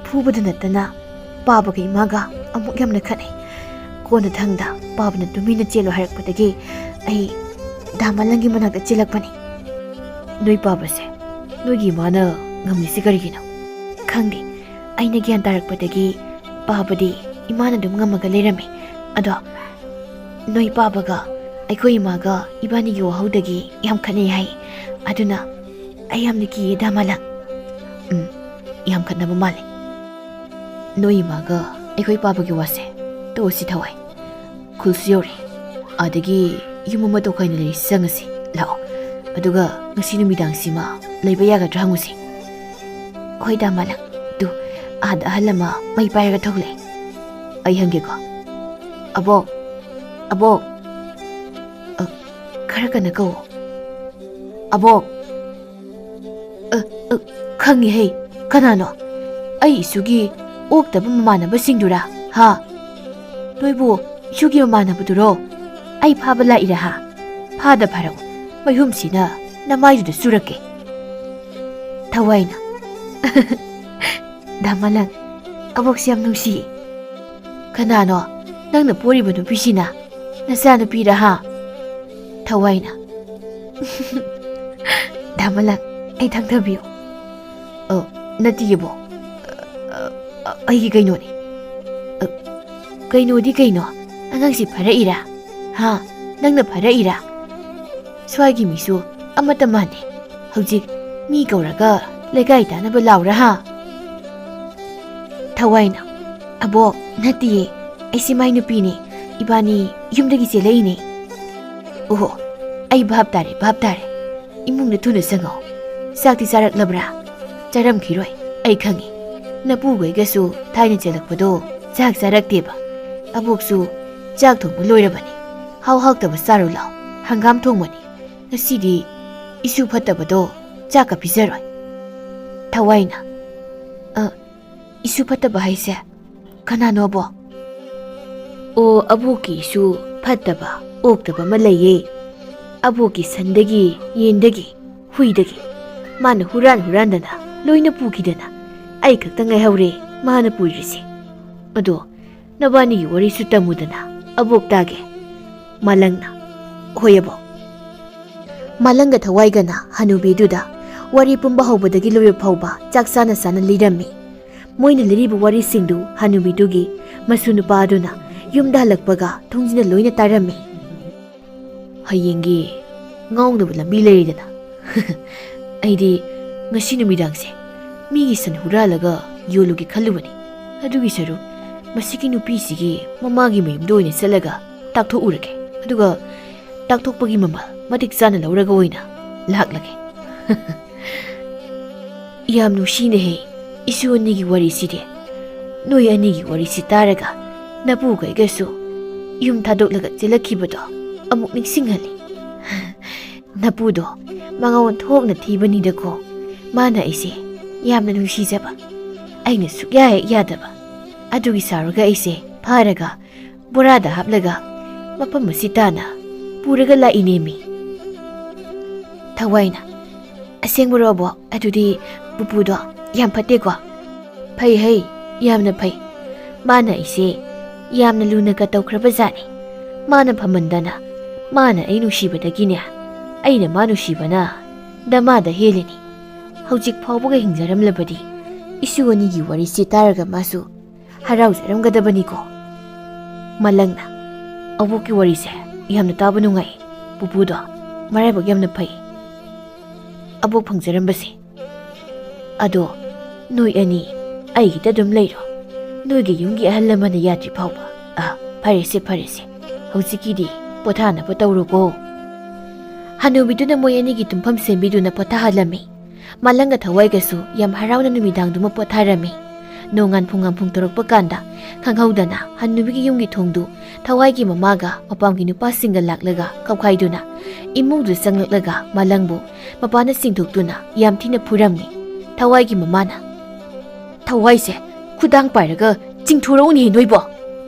ꯐꯨꯕꯗ ꯅꯠꯇꯅ ꯄꯥꯕꯒ ꯏꯃꯥꯒ ꯑꯃꯨꯛ ꯌꯥꯝꯅ ꯈꯠꯅꯩ꯫ ꯀꯣꯟꯅꯊꯪꯗ ꯄꯥꯕꯅ ꯇꯨꯃꯤꯟꯅ ꯆꯦꯜꯂꯣ ꯍꯥꯏꯔꯛꯄꯗꯒꯤ ꯑꯩ ꯗꯥ ꯃꯥꯂꯪꯒꯤ ꯃꯅꯥꯛꯇ ꯆꯦꯜꯂꯛꯄꯅꯤ꯫ ꯅꯣꯏ ꯄꯥꯕꯁꯦ ꯅꯣꯏꯒꯤ ꯏꯃꯥꯅ ꯉꯝꯂꯤꯁꯤ ꯀꯔꯤꯒꯤꯅꯣ? ꯈꯪꯗꯦ꯫ ꯑꯩꯅ ꯒ꯭ꯌꯥꯟ ꯇꯥꯔꯛꯄꯗꯒꯤ ꯄꯥꯕꯗꯤ ꯏꯃꯥꯅ ꯑꯗꯨꯝ ꯉꯝꯃꯒ ꯂꯩꯔꯝꯃꯤ꯫ ꯑꯗꯣ ꯅꯣꯏ ꯄꯥꯕꯒ ꯑꯩꯈꯣꯏ ꯏꯃꯥꯒ ꯏꯕꯥꯅꯤꯒꯤ ꯋꯥꯍꯧꯗꯒꯤ ꯌꯥꯝ ꯈꯠꯅꯩ ꯍꯥꯏ꯫ ꯑꯗꯨꯅ ꯑꯩ ꯌꯥꯝꯅ ꯀꯤꯌꯦ, ꯗꯥ ꯃꯥꯂꯪ꯫ ꯎꯝ, ꯌꯥꯝ ꯈꯠꯅꯕ ꯃꯥꯜꯂꯦ꯫ ꯅꯣꯏ ꯏꯃꯥꯒ ꯑꯩꯈꯣꯏ ꯄꯥꯕꯒꯤ ꯋꯥꯁꯦ ꯇꯣꯛꯑꯁꯤ, ꯊꯋꯥꯏ꯫ ꯈꯨꯜꯁꯨ ꯌꯧꯔꯦ꯫ ꯑꯗꯒꯤ ꯌꯨꯝ ꯑꯃ ꯇꯣꯈꯥꯏꯅ ꯂꯩꯔꯤꯁꯤ ꯆꯪꯉꯁꯤ꯫ ꯂꯥꯛꯑꯣ꯫ ꯑꯗꯨꯒ ꯉꯁꯤ ꯅꯨꯃꯤꯗꯥꯡꯁꯤꯃ ꯂꯩꯕ ꯌꯥꯒꯗ꯭ꯔꯥ ꯍꯪꯉꯨꯁꯤ꯫ ꯍꯣꯏ, ꯗꯥ ꯃꯥꯂꯪ꯫ ꯇꯨ, ꯑꯥꯗ ꯑꯍꯜ ꯑꯃ ꯃꯩ ꯄꯥꯏꯔꯒ ꯊꯣꯛꯂꯛꯑꯦ꯫ ꯑꯩ ꯍꯪꯒꯦꯀꯣ꯫ ꯑꯕꯣꯛ! ꯑꯕꯣꯛ! ꯑ, ꯈꯔ ꯀꯟꯅ ꯀꯧꯋꯣ꯫ ꯑꯕꯣꯛ! ꯑ, ꯑ, ꯈꯪꯉꯤꯍꯦ꯫ ꯀꯅꯥꯅꯣ? ꯑꯩ ꯏꯁꯨꯒꯤ ꯑꯣꯛꯇꯕ ꯃꯃꯥꯟꯅꯕꯁꯤꯡꯗꯨꯔꯥ? ꯍꯥ? ꯅꯣꯏꯕꯨ ꯏꯁꯨꯒꯤ ꯃꯃꯥꯟꯅꯕꯗꯨꯔꯣ? ꯑꯩ ꯐꯥꯕ ꯂꯥꯛꯏꯔꯥ ꯍꯥ? ꯐꯥꯗ ꯐꯥꯔꯛꯎ꯫ ꯃꯩꯍꯨꯝꯁꯤꯅ ꯅꯃꯥꯏꯗꯨꯗ ꯆꯨꯔꯛꯀꯦ꯫ ꯊꯋꯥꯏꯅ꯫ ꯗꯥ ꯃꯥꯂꯪ, ꯑꯕꯣꯛꯁꯦ ꯌꯥꯝ ꯅꯨꯡꯁꯤꯌꯦ꯫ ꯀꯅꯥꯅꯣ? ꯅꯪꯅ ꯄꯣꯔꯤꯕ ꯅꯨꯄꯤꯁꯤꯅ ꯅꯆꯥꯅꯨꯄꯤꯔꯥ ꯍꯥ? ꯊꯋꯥꯏꯅ, "ꯗꯥ ꯃꯂꯪ, ꯑꯩ ꯊꯥꯡꯊꯕꯤꯌꯨ꯫" "ꯑ, ꯅꯠꯇꯤꯌꯦꯕꯣ꯫ ꯑ, ꯑ, ꯑꯩꯒꯤ ꯀꯩꯅꯣꯅꯤ꯫" "ꯑ, ꯀꯩꯅꯣꯗꯤ ꯀꯩꯅꯣ? ꯑꯉꯥꯡꯁꯤ ꯐꯥꯔꯛꯏꯔꯥ? ꯍꯥ? ꯅꯪꯅ ꯐꯥꯔꯛꯏꯔꯥ? ꯁ꯭ꯋꯥꯏꯒꯤ ꯃꯤꯁꯨ ꯑꯃꯠꯇ ꯃꯥꯟꯗꯦ꯫ ꯍꯧꯖꯤꯛ ꯃꯤ ꯀꯧꯔꯒ ꯂꯩꯀꯥꯏ ꯇꯥꯅꯕ ꯂꯥꯎꯔꯥ ꯍꯥ?" ꯊꯋꯥꯏꯅ, "ꯑꯕꯣꯛ, ꯅꯠꯇꯤꯌꯦ, ꯑꯩꯁꯤ ꯃꯥꯏ ꯅꯨꯄꯤꯅꯦ꯫ ꯏꯕꯥꯅꯤ ꯌꯨꯝꯗꯒꯤ ꯆꯦꯜꯂꯛꯏꯅꯦ꯫" "ꯑꯣꯍꯣ, ꯑꯩ ꯚꯥꯞ ꯇꯥꯔꯦ, ꯚꯥꯞ ꯇꯥꯔꯦ꯫ ꯏꯃꯨꯡꯗ ꯊꯨꯅ ꯆꯪꯉꯣ꯫ ꯆꯥꯛꯇꯤ ꯆꯥꯔꯛꯂꯕ꯭ꯔꯥ?" "ꯆꯥꯔꯝꯈꯤꯔꯣꯏ, ꯑꯩ ꯈꯪꯉꯤ꯫ ꯅꯄꯨꯒꯩꯒꯁꯨ ꯊꯥꯏꯅ ꯆꯦꯜꯂꯛꯄꯗꯣ ꯆꯥꯛ ꯆꯥꯔꯛꯇꯦꯕ꯫ ꯑꯕꯣꯛꯁꯨ ꯆꯥꯛ ꯊꯣꯡꯕ ꯂꯣꯏꯔꯕꯅꯤ꯫ ꯍꯥꯎ ꯍꯥꯎꯇꯕ ꯆꯥꯔꯨ ꯂꯥꯎ꯫ ꯍꯪꯒꯥꯝ ꯊꯣꯡꯕꯅꯤ꯫ ꯉꯁꯤꯗꯤ ꯏꯁꯨ ꯐꯠꯇꯕꯗꯣ ꯆꯥꯛꯀ ꯄꯤꯖꯔꯣꯏ꯫" ꯊꯋꯥꯏꯅ, "ꯑ, ꯏꯁꯨ ꯐꯠꯇꯕ ꯍꯥꯏꯁꯦ ꯀꯅꯥꯅꯣꯕꯣ?" "ꯑꯣ, ꯑꯕꯣꯛꯀꯤ ꯏꯁꯨ ꯐꯠꯇꯕ, ꯑꯣꯛꯇꯕ ꯑꯃ ꯂꯩꯌꯦ꯫ ꯑꯕꯣꯛꯀꯤ ꯁꯟꯗꯒꯤ, ꯌꯦꯟꯗꯒꯤ, ꯍꯨꯏꯗꯒꯤ ꯃꯥꯅ ꯍꯨꯔꯥꯟ ꯍꯨꯔꯥꯟꯗꯅ ꯂꯣꯏꯅ ꯄꯨꯈꯤꯗꯅ ꯑꯩ ꯈꯛꯇ ꯉꯥꯏꯍꯧꯔꯦ ꯃꯥꯅ ꯄꯨꯔꯤꯁꯦ꯫ ꯑꯗꯣ ꯅꯕꯥꯅꯤꯒꯤ ꯋꯥꯔꯤꯁꯨ ꯇꯝꯃꯨꯗꯅ ꯑꯕꯣꯛ ꯇꯥꯒꯦ꯫" ꯃꯥꯂꯪꯅ, "ꯍꯣꯏ ꯑꯕꯣꯛ꯫" ꯃꯥꯂꯪꯒ ꯊꯋꯥꯏꯒꯅ ꯍꯅꯨꯕꯤꯗꯨꯗ ꯋꯥꯔꯤ ꯄꯨꯝꯕ ꯍꯧꯕꯗꯒꯤ ꯂꯣꯏꯕ ꯐꯥꯎꯕ ꯆꯥꯛ ꯆꯥꯅ ꯆꯥꯅ ꯂꯤꯔꯝꯃꯤ꯫ ꯃꯣꯏꯅ ꯂꯤꯔꯤꯕ ꯋꯥꯔꯤꯁꯤꯡꯗꯨ ꯍꯅꯨꯕꯤꯗꯨꯒꯤ ꯃꯁꯨ ꯅꯨꯄꯥ ꯑꯗꯨꯅ ꯌꯨꯝꯗ ꯍꯜꯂꯛꯄꯒ ꯊꯣꯡꯖꯤꯟꯅ ꯂꯣꯏꯅ ꯇꯥꯔꯝꯃꯤ꯫ "ꯍꯌꯦꯡꯒꯤ ꯉꯥꯎꯅꯕ ꯂꯝꯕꯤ ꯂꯩꯔꯦꯗꯅ꯫ ꯑꯩꯗꯤ ꯉꯁꯤ ꯅꯨꯃꯤꯗꯥꯡꯁꯦ ꯃꯤꯒꯤ ꯁꯟ ꯍꯨꯔꯥꯜꯂꯒ ꯌꯣꯜꯂꯨꯒꯦ ꯈꯜꯂꯨꯕꯅꯤ꯫ ꯑꯗꯨꯒꯤ ꯁꯔꯨꯛ ꯃꯁꯤꯒꯤ ꯅꯨꯄꯤꯁꯤꯒꯤ ꯃꯃꯥꯒꯤ ꯃꯌꯨꯝꯗ ꯑꯣꯏꯅ ꯆꯠꯂꯒ ꯇꯥꯛꯊꯣꯛꯎꯔꯒꯦ꯫ ꯑꯗꯨꯒ ꯇꯥꯛꯊꯣꯛꯄꯒꯤ ꯃꯃꯜ ꯃꯇꯤꯛ ꯆꯥꯅ ꯂꯧꯔꯒ ꯑꯣꯏꯅ ꯂꯥꯛꯂꯒꯦ꯫" "ꯌꯥꯝ ꯅꯨꯡꯁꯤꯅꯦꯍꯦ, ꯏꯁꯨ ꯑꯅꯤꯒꯤ ꯋꯥꯔꯤꯁꯤꯗꯤ꯫ ꯅꯣꯏ ꯑꯅꯤꯒꯤ ꯋꯥꯔꯤꯁꯤ ꯇꯥꯔꯒ ꯅꯄꯨꯒꯩꯒꯁꯨ ꯌꯨꯝ ꯊꯥꯗꯣꯛꯂꯒ ꯆꯦꯜꯂꯛꯈꯤꯕꯗꯣ ꯑꯃꯨꯛ ꯅꯤꯡꯁꯤꯡꯍꯜꯂꯤ꯫ ꯅꯄꯨꯗꯣ ꯃꯉꯥꯎ ꯊꯣꯛꯅ ꯊꯤꯕꯅꯤꯗꯀꯣ꯫ ꯃꯥꯅ ꯑꯩꯁꯦ ꯌꯥꯝꯅ ꯅꯨꯡꯁꯤꯖꯕ, ꯑꯩꯅ ꯁꯨꯛꯌꯥ ꯍꯦꯛ ꯌꯥꯗꯕ꯫ ꯑꯗꯨꯒꯤ ꯁꯥꯎꯔꯒ ꯑꯩꯁꯦ ꯐꯥꯔꯒ ꯕꯣꯔꯥꯗ ꯍꯥꯞꯂꯒ ꯃꯐꯝ ꯑꯁꯤ ꯇꯥꯅ ꯄꯨꯔꯒ ꯂꯥꯛꯏꯅꯦꯃꯤ꯫" ꯊꯋꯥꯏꯅ, "ꯑꯁꯦꯡꯕꯔꯣ ꯑꯕꯣꯛ? ꯑꯗꯨꯗꯤ ꯄꯨꯄꯨꯗꯣ ꯌꯥꯝ ꯐꯠꯇꯦꯀꯣ?" "ꯐꯩ ꯍꯩ, ꯌꯥꯝꯅ ꯐꯩ꯫ ꯃꯥꯅ ꯑꯩꯁꯦ ꯌꯥꯝꯅ ꯂꯨꯅꯒ ꯇꯧꯈ꯭ꯔꯕꯖꯥꯠꯅꯤ꯫ ꯃꯥꯅ ꯐꯝꯃꯟꯗꯅ, ꯃꯥꯅ ꯑꯩ ꯅꯨꯡꯁꯤꯕꯗꯒꯤꯅꯦ, ꯑꯩꯅ ꯃꯥ ꯅꯨꯡꯁꯤꯕꯅ ꯗꯃꯥꯗ ꯍꯦꯜꯂꯤꯅꯤ꯫ ꯍꯧꯖꯤꯛ ꯐꯥꯎꯕꯒ ꯍꯤꯡꯖꯔꯝꯂꯕꯗꯤ ꯏꯁꯨ ꯑꯅꯤꯒꯤ ꯋꯥꯔꯤꯁꯤ ꯇꯥꯔꯒ ꯃꯥꯁꯨ ꯍꯔꯥꯎꯖꯔꯝꯒꯗꯕꯅꯤꯀꯣ꯫ ꯃꯂꯪꯅ, "ꯑꯕꯣꯛꯀꯤ ꯋꯥꯔꯤꯁꯦ ꯌꯥꯝꯅ ꯇꯥꯕ ꯅꯨꯡꯉꯥꯏ꯫ ꯄꯨꯄꯨꯗꯣ ꯃꯔꯥꯏꯕꯛ ꯌꯥꯝꯅ ꯐꯩ, ꯑꯕꯣꯛ ꯐꯪꯖꯔꯝꯕꯁꯦ꯫ ꯑꯗꯣ ꯅꯣꯏ ꯑꯅꯤ ꯑꯩꯒꯤꯗ ꯑꯗꯨꯝ ꯂꯩꯔꯣ, ꯅꯣꯏꯒꯤ ꯌꯨꯝꯒꯤ ꯑꯍꯜ ꯂꯃꯟꯅ ꯌꯥꯗ꯭ꯔꯤ ꯐꯥꯎꯕ꯫ ꯑ, ꯐꯔꯦꯁꯦ, ꯐꯔꯦꯁꯦ, ꯍꯧꯖꯤꯛꯀꯤꯗꯤ ꯄꯣꯊꯥꯅꯕ ꯇꯧꯔꯣꯀꯣ꯫" ꯍꯅꯨꯕꯤꯗꯨꯅ ꯃꯣꯏ ꯑꯅꯤꯒꯤ ꯇꯨꯝꯐꯝ ꯁꯦꯝꯕꯤꯗꯨꯅ ꯄꯣꯊꯥꯍꯜꯂꯝꯃꯤ꯫ ꯃꯂꯪꯒ ꯊꯋꯥꯏꯒꯁꯨ ꯌꯥꯝ ꯍꯔꯥꯎꯅ ꯅꯨꯃꯤꯗꯥꯡꯗꯨꯃ ꯄꯣꯊꯥꯔꯝꯃꯤ꯫ ꯅꯣꯡꯉꯥꯟ ꯄꯨꯡꯉꯥꯟ ꯄꯨꯡ ꯇꯔꯨꯛꯄ ꯀꯥꯟꯗ, ꯈꯪꯍꯧꯗꯅ ꯍꯟꯅꯨꯕꯤꯒꯤ ꯌꯨꯝꯒꯤ ꯊꯣꯡꯗꯨ ꯊꯋꯥꯏꯒꯤ ꯃꯃꯥꯒ ꯃꯄꯥꯝꯒꯤ ꯅꯨꯄꯥꯁꯤꯡꯒ ꯂꯥꯛꯂꯒ ꯀꯧꯈꯥꯏꯗꯨꯅ ꯏꯃꯨꯡꯗꯨ ꯆꯪꯂꯛꯂꯒ ꯃꯂꯪꯕꯨ ꯃꯄꯥꯅ ꯆꯤꯡꯊꯣꯛꯇꯨꯅ ꯌꯥꯝ ꯊꯤꯅ ꯐꯨꯔꯝꯃꯤ꯫ ꯊꯋꯥꯏꯒꯤ ꯃꯃꯥꯅ, "ꯊꯋꯥꯏꯁꯦ ꯈꯨꯗꯥꯡ ꯄꯥꯏꯔꯒ ꯆꯤꯡꯊꯣꯔꯛꯎꯅꯦ ꯅꯣꯏꯕꯣ!"